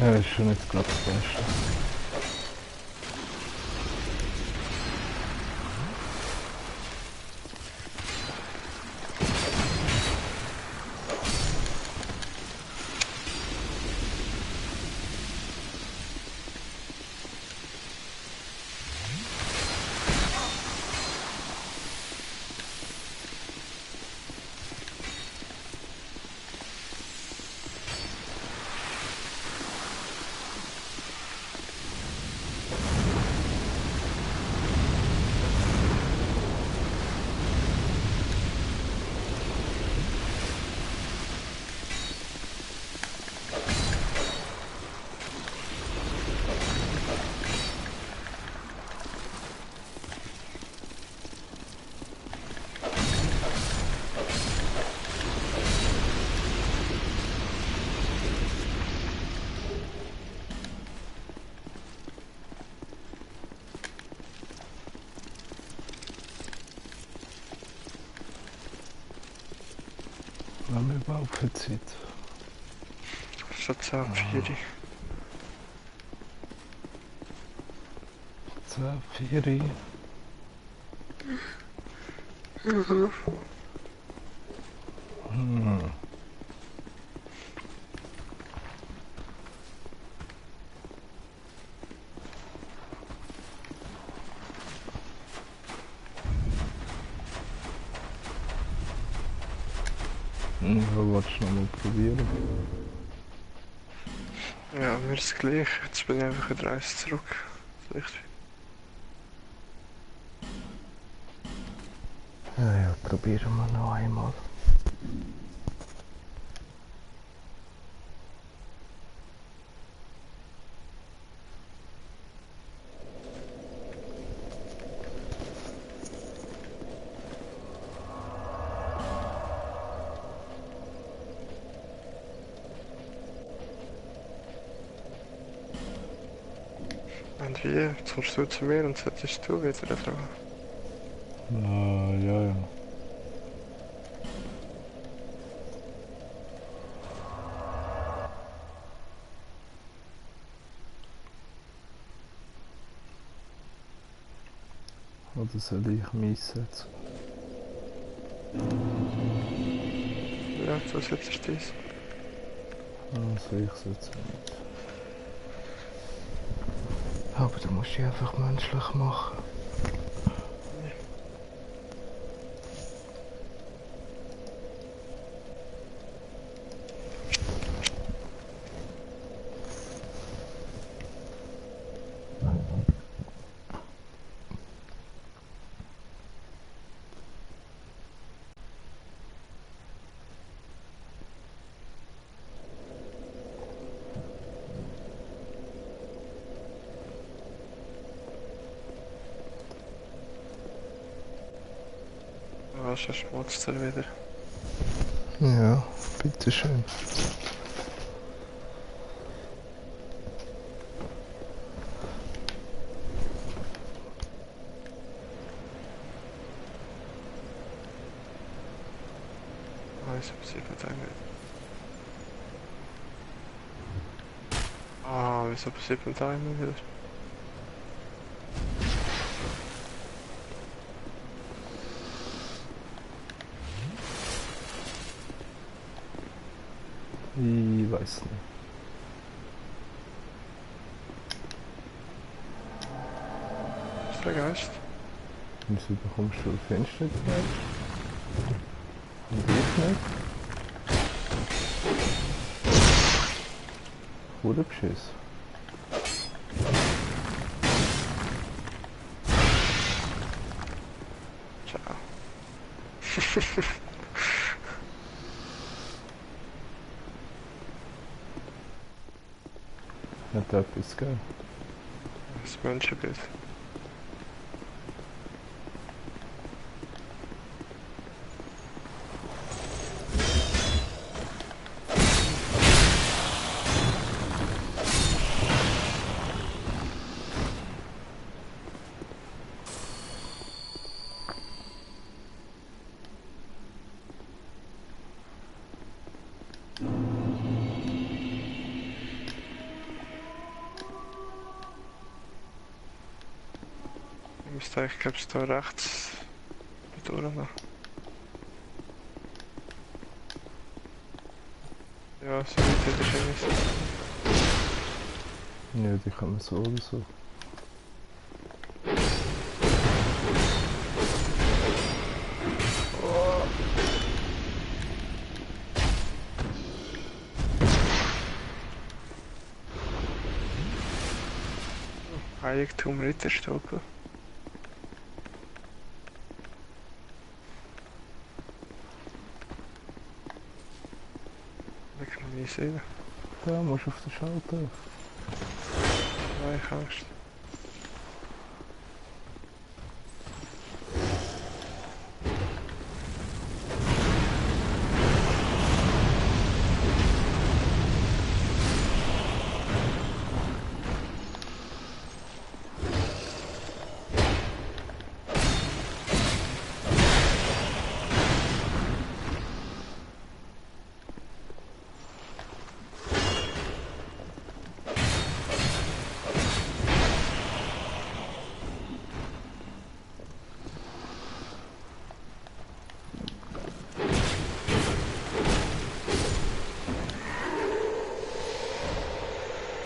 Ja, ist schon jetzt gerade das Beste. Wir haben überhaupt keine Zeit.
Schon 10, 4.
10, 4. Hm. Ja, wolltest du noch mal probieren?
Ja, mir ist es gleich. Jetzt bin ich einfach in 30 zurück. Richtig.
Ja, ja, probieren wir noch einmal.
Und wie? Jetzt kommst du zu mir und solltest du wieder eine Frage.
Ja, ja. Oder soll ich mich einsetzen?
Ja, so setzt du dies.
Also ich setze nicht. Aber du musst dich einfach menschlich machen.
Was schmutzt er wieder?
Ja, bitteschön.
Wieso passiert das eigentlich? Ah, wieso passiert das eigentlich wieder?
Ich weiß nicht.
Ist der Geist?
Wieso bekommst du Fenster gleich? Und ich nicht? Wurde beschissen.
Ciao.
Hat etwas gegeben?
Das Menschenbild. Müsste ich glaube da rechts durch noch. Ja, so weit hätte ich eigentlich so.
Ja, die kann man so oder so.
Heiligtum Ritterstolpe. Da kann man nicht sehen.
Ja, musst auf den Schalter.
Nein, ich habe Angst.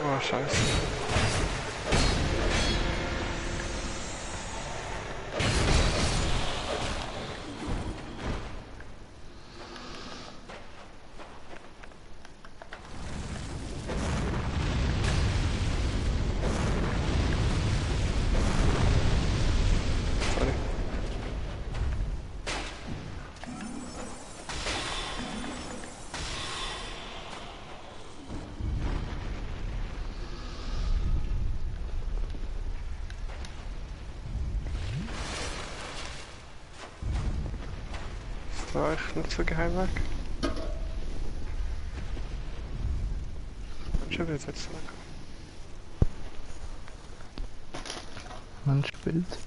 Oh, scheiße. Sorry. Ist da echt nicht so geheim weg? Schon wieder jetzt weg.
man spielt.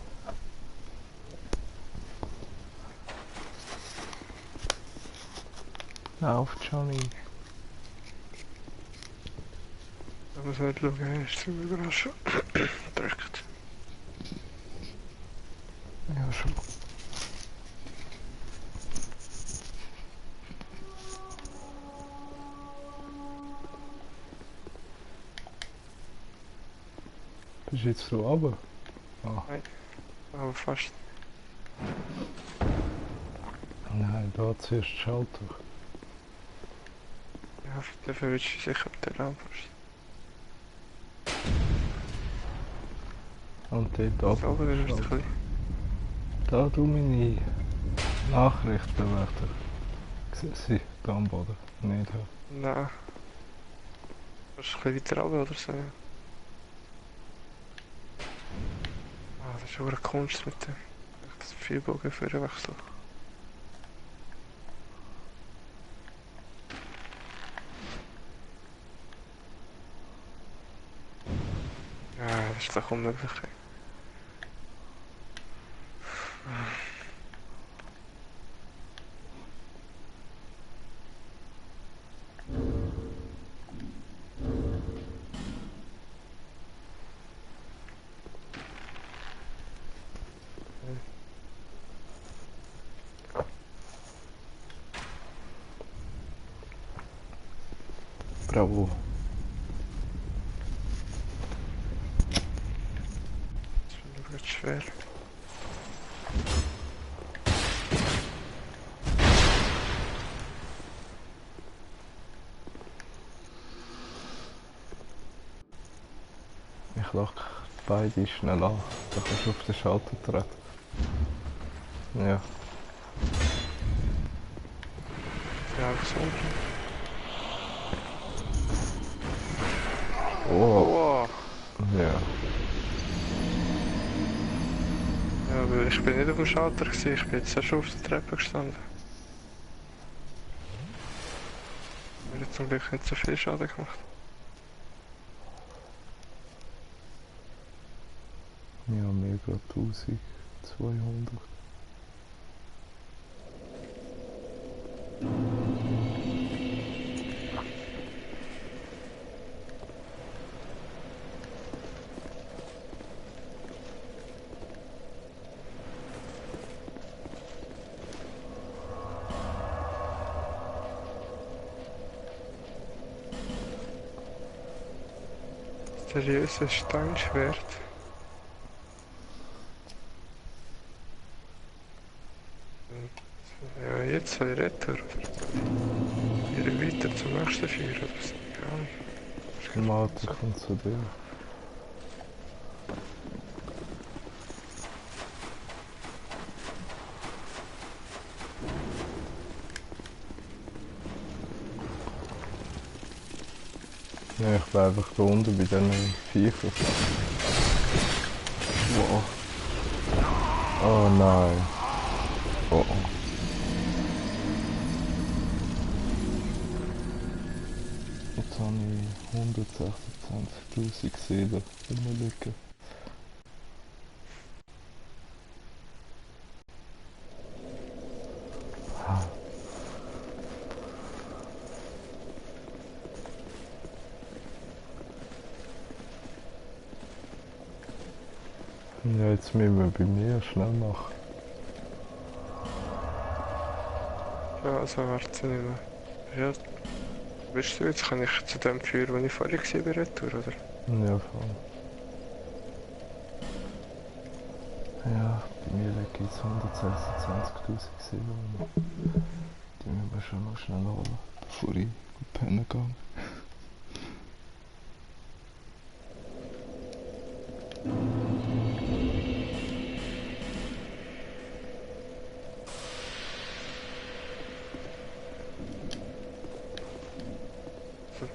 Lauf, Johnny.
Da muss man nicht schauen, er ist zum Überraschen. Drückt.
Ja, schon. Bist du jetzt so runter? Ah.
Aber fast.
Nein, da zuerst Schalter.
Ja, dafür willst du sicher auf der Lampe.
Und dort
Aber das ist ein
Schalter.
bisschen.
Da du meine Nachrichten werden. Sehen sie da am Boden? Nicht da.
Nein. Das ist ein bisschen weiter runter oder so. Ah, das ist schon eine Kunst mit dem. Das Pfeilbogen für den Wechsel. Ja, das ist doch unmöglich.
Bravo.
Das wird schwer.
Ich lock beide schnell an. Da kannst du auf den Schalter treten. Ja.
Ja, gesund.
Oh.
Wow.
Ja.
Ja, aber ich bin nicht auf dem Schalter gewesen, ich bin jetzt schon auf der Treppe gestanden. Mir hat zum Glück nicht so viel Schaden gemacht.
Ja, mir gerade 1200.
Seriöses Steinschwert. Ja, jetzt soll ich Retter oder ihre weiter zum nächsten Feuer oder so. Gar nicht.
Martin kommt zu dir. Ja, ich bin einfach da unten bei diesen Viechern. Wow. Oh nein. Oh oh. Jetzt habe ich 126.000 Seelen rumliegen. Ja, jetzt müssen wir bei mir schnell machen.
Ja, also warte nicht mehr. Ja, weißt du, jetzt kann ich zu dem Feuer, wo ich vorher war, bei Retour, oder?
Ja, voll. Ja, bei mir liegen jetzt 126.000 Seelen. Die müssen wir schon noch schnell holen, bevor ich pennen gehe.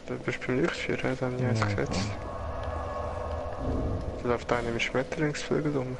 Du bist beim Lichtfeuer, dann habe ich eins gesetzt. Da läuft einer mit Schmetterlingsflügel rum.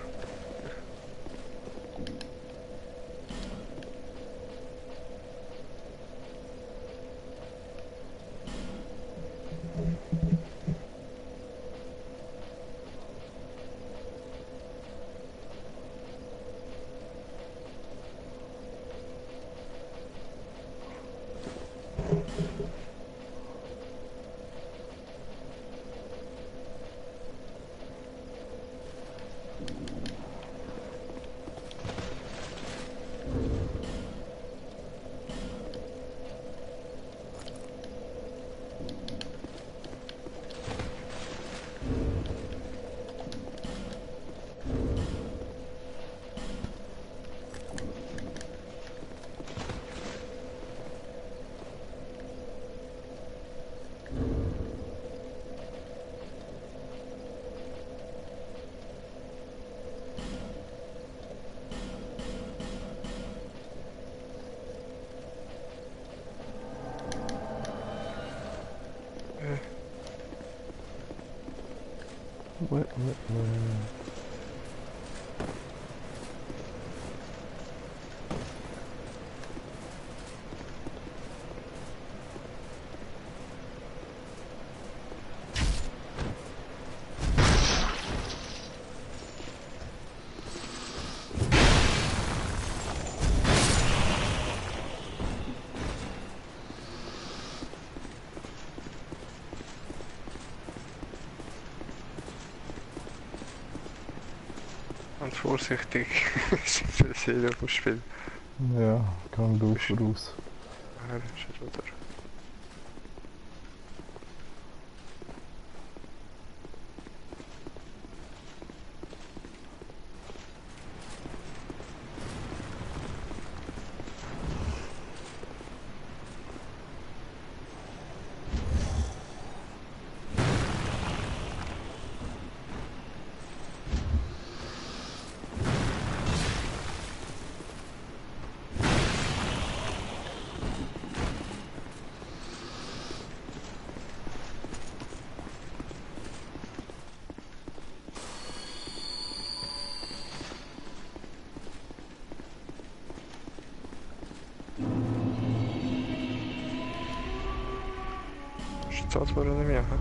Wait.
Und vorsichtig, es sind viele Seelen auf dem Spiel.
Ja, gang du voraus.
Ah, das ist schon wieder. Steht wohl nicht mehr, hä?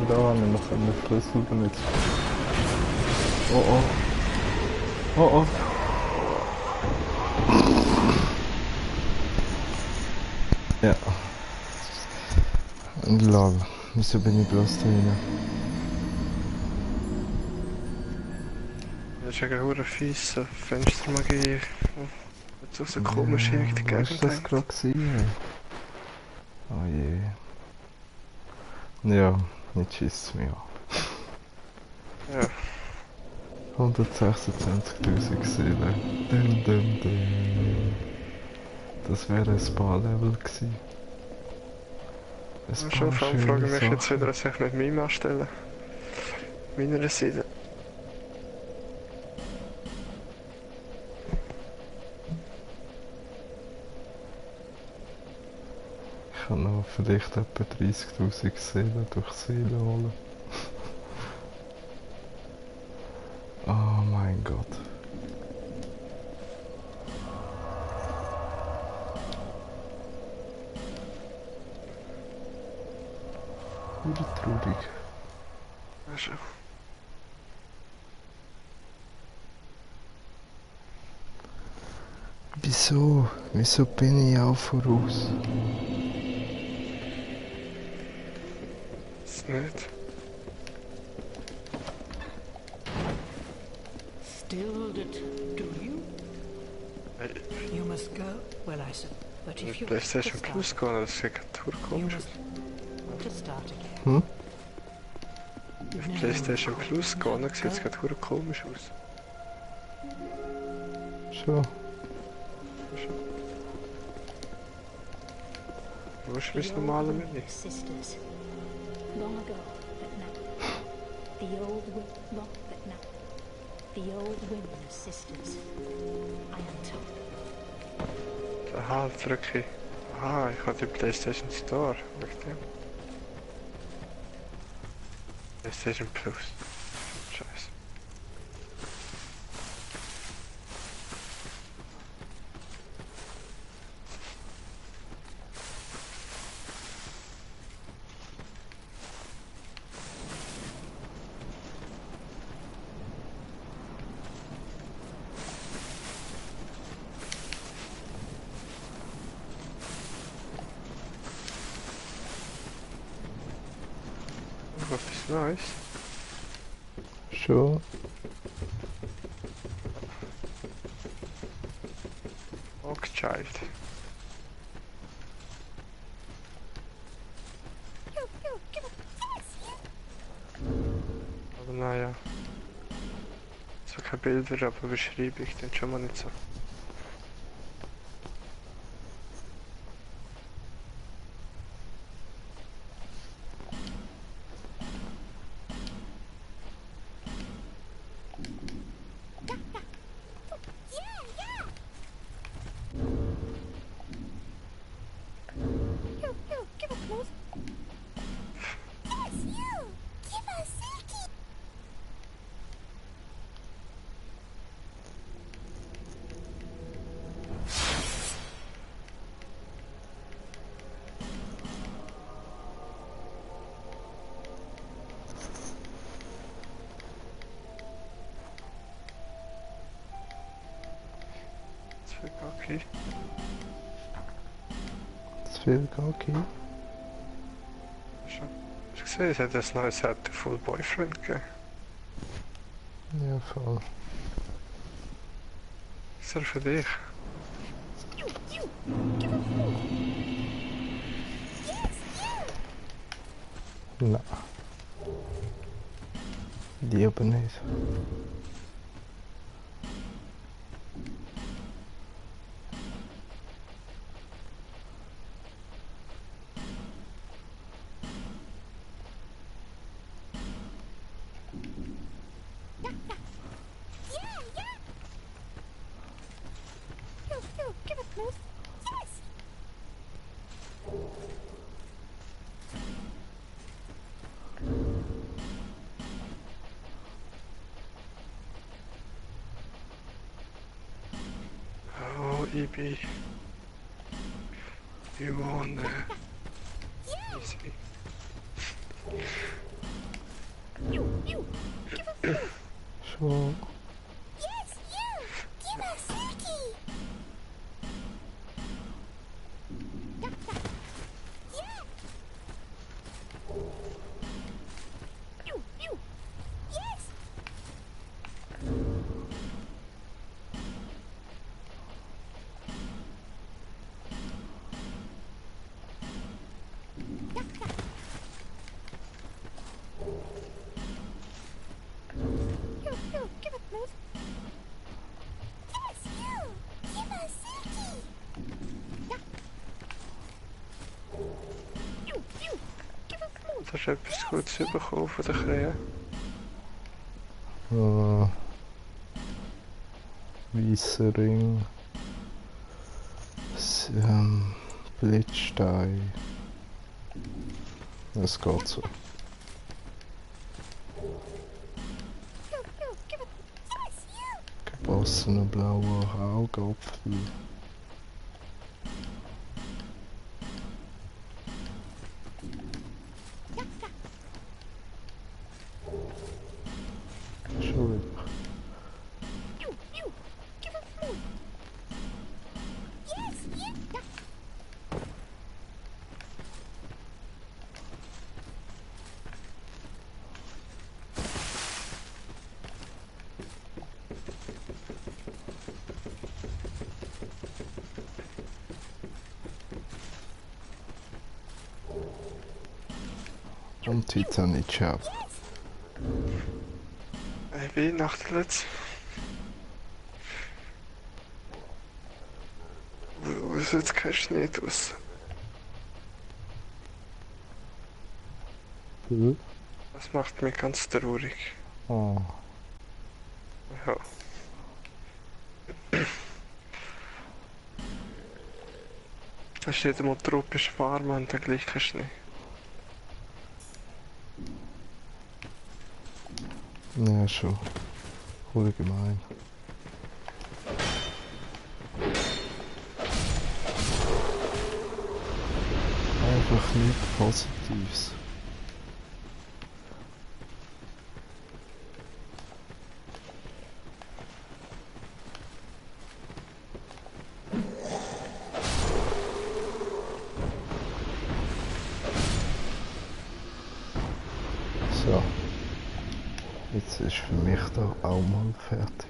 Da haben wir noch einen Schlüssel benutzt. Oh oh. Oh oh. Ja. Ein Lager. Wieso bin ich bloß da rein?
Das ist eine hure fiese Fenstermagie. Jetzt auch so komisch hier in die
Was
Gegend
war das
hängt.
gerade gewesen? Oh je. Ja, jetzt schießt es mich an.
Ja,
126.000 Seelen. Dum. Das wäre ein Spa-Level gewesen.
und schon vor allem frage ich mich jetzt wieder, was ich mit meinem anstellen. Meiner Seite.
Ich kann noch vielleicht etwa 30.000 Seelen durch Seelen holen. Oh mein Gott. Wieder traurig.
Ja, schon.
Wieso? Wieso bin ich auch voraus?
Ist nicht.
Still do you? You must go. Well, I said, but if
Mit
you
PlayStation
to
Plus
start,
gehen, das sieht total
you
komisch
must
aus.
to start again.
Hm?
Mit
No,
PlayStation Plus gehen,
no,
sieht es
go.
gerade komisch aus.
Schon.
Wo ist
The
mein
old
normales
women,
Menü?
sisters. Long ago, but now. The old long, but now. The old women of sisters. I am told.
Aha, drücke ich. Aha, ich habe die PlayStation Store. Wegen dem. PlayStation Plus. Scheiße. doch etwas Neues.
Schon.
Child. Aber naja. So keine Bilder, aber beschreibe ich den schon mal nicht so. Okay.
Das viel Gaki.
Schon. Hast du gesehen, es hat ein neues Full Boyfriend gegeben.
Ja, voll.
Ist er für dich?
Nein. Lieber nicht.
Oh, EB. You wanna... Easy.
Schon.
Hast du etwas Gutes bekommen von der Krähe?
Weisser Ring. Blitzstein. Es geht so. Gebossener blauer Augapfel. Schon wieder. Und Titanic Chap.
Wie Nachtlitz? Wo sieht kein Schnee aus? Das macht mich ganz traurig.
Oh.
Ja. Da steht immer tropisch warm und dann gleich kein Schnee.
Ja, schon. Voll gemein. Einfach nichts Positives. Jetzt ist für mich da auch mal fertig.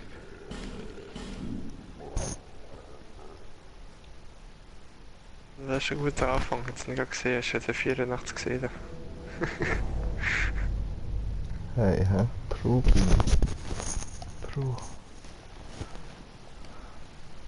Das ist ein guter Anfang, jetzt nicht gesehen, hast du den 84 gesehen.
Hey, hä? Pro bin ich. Pro.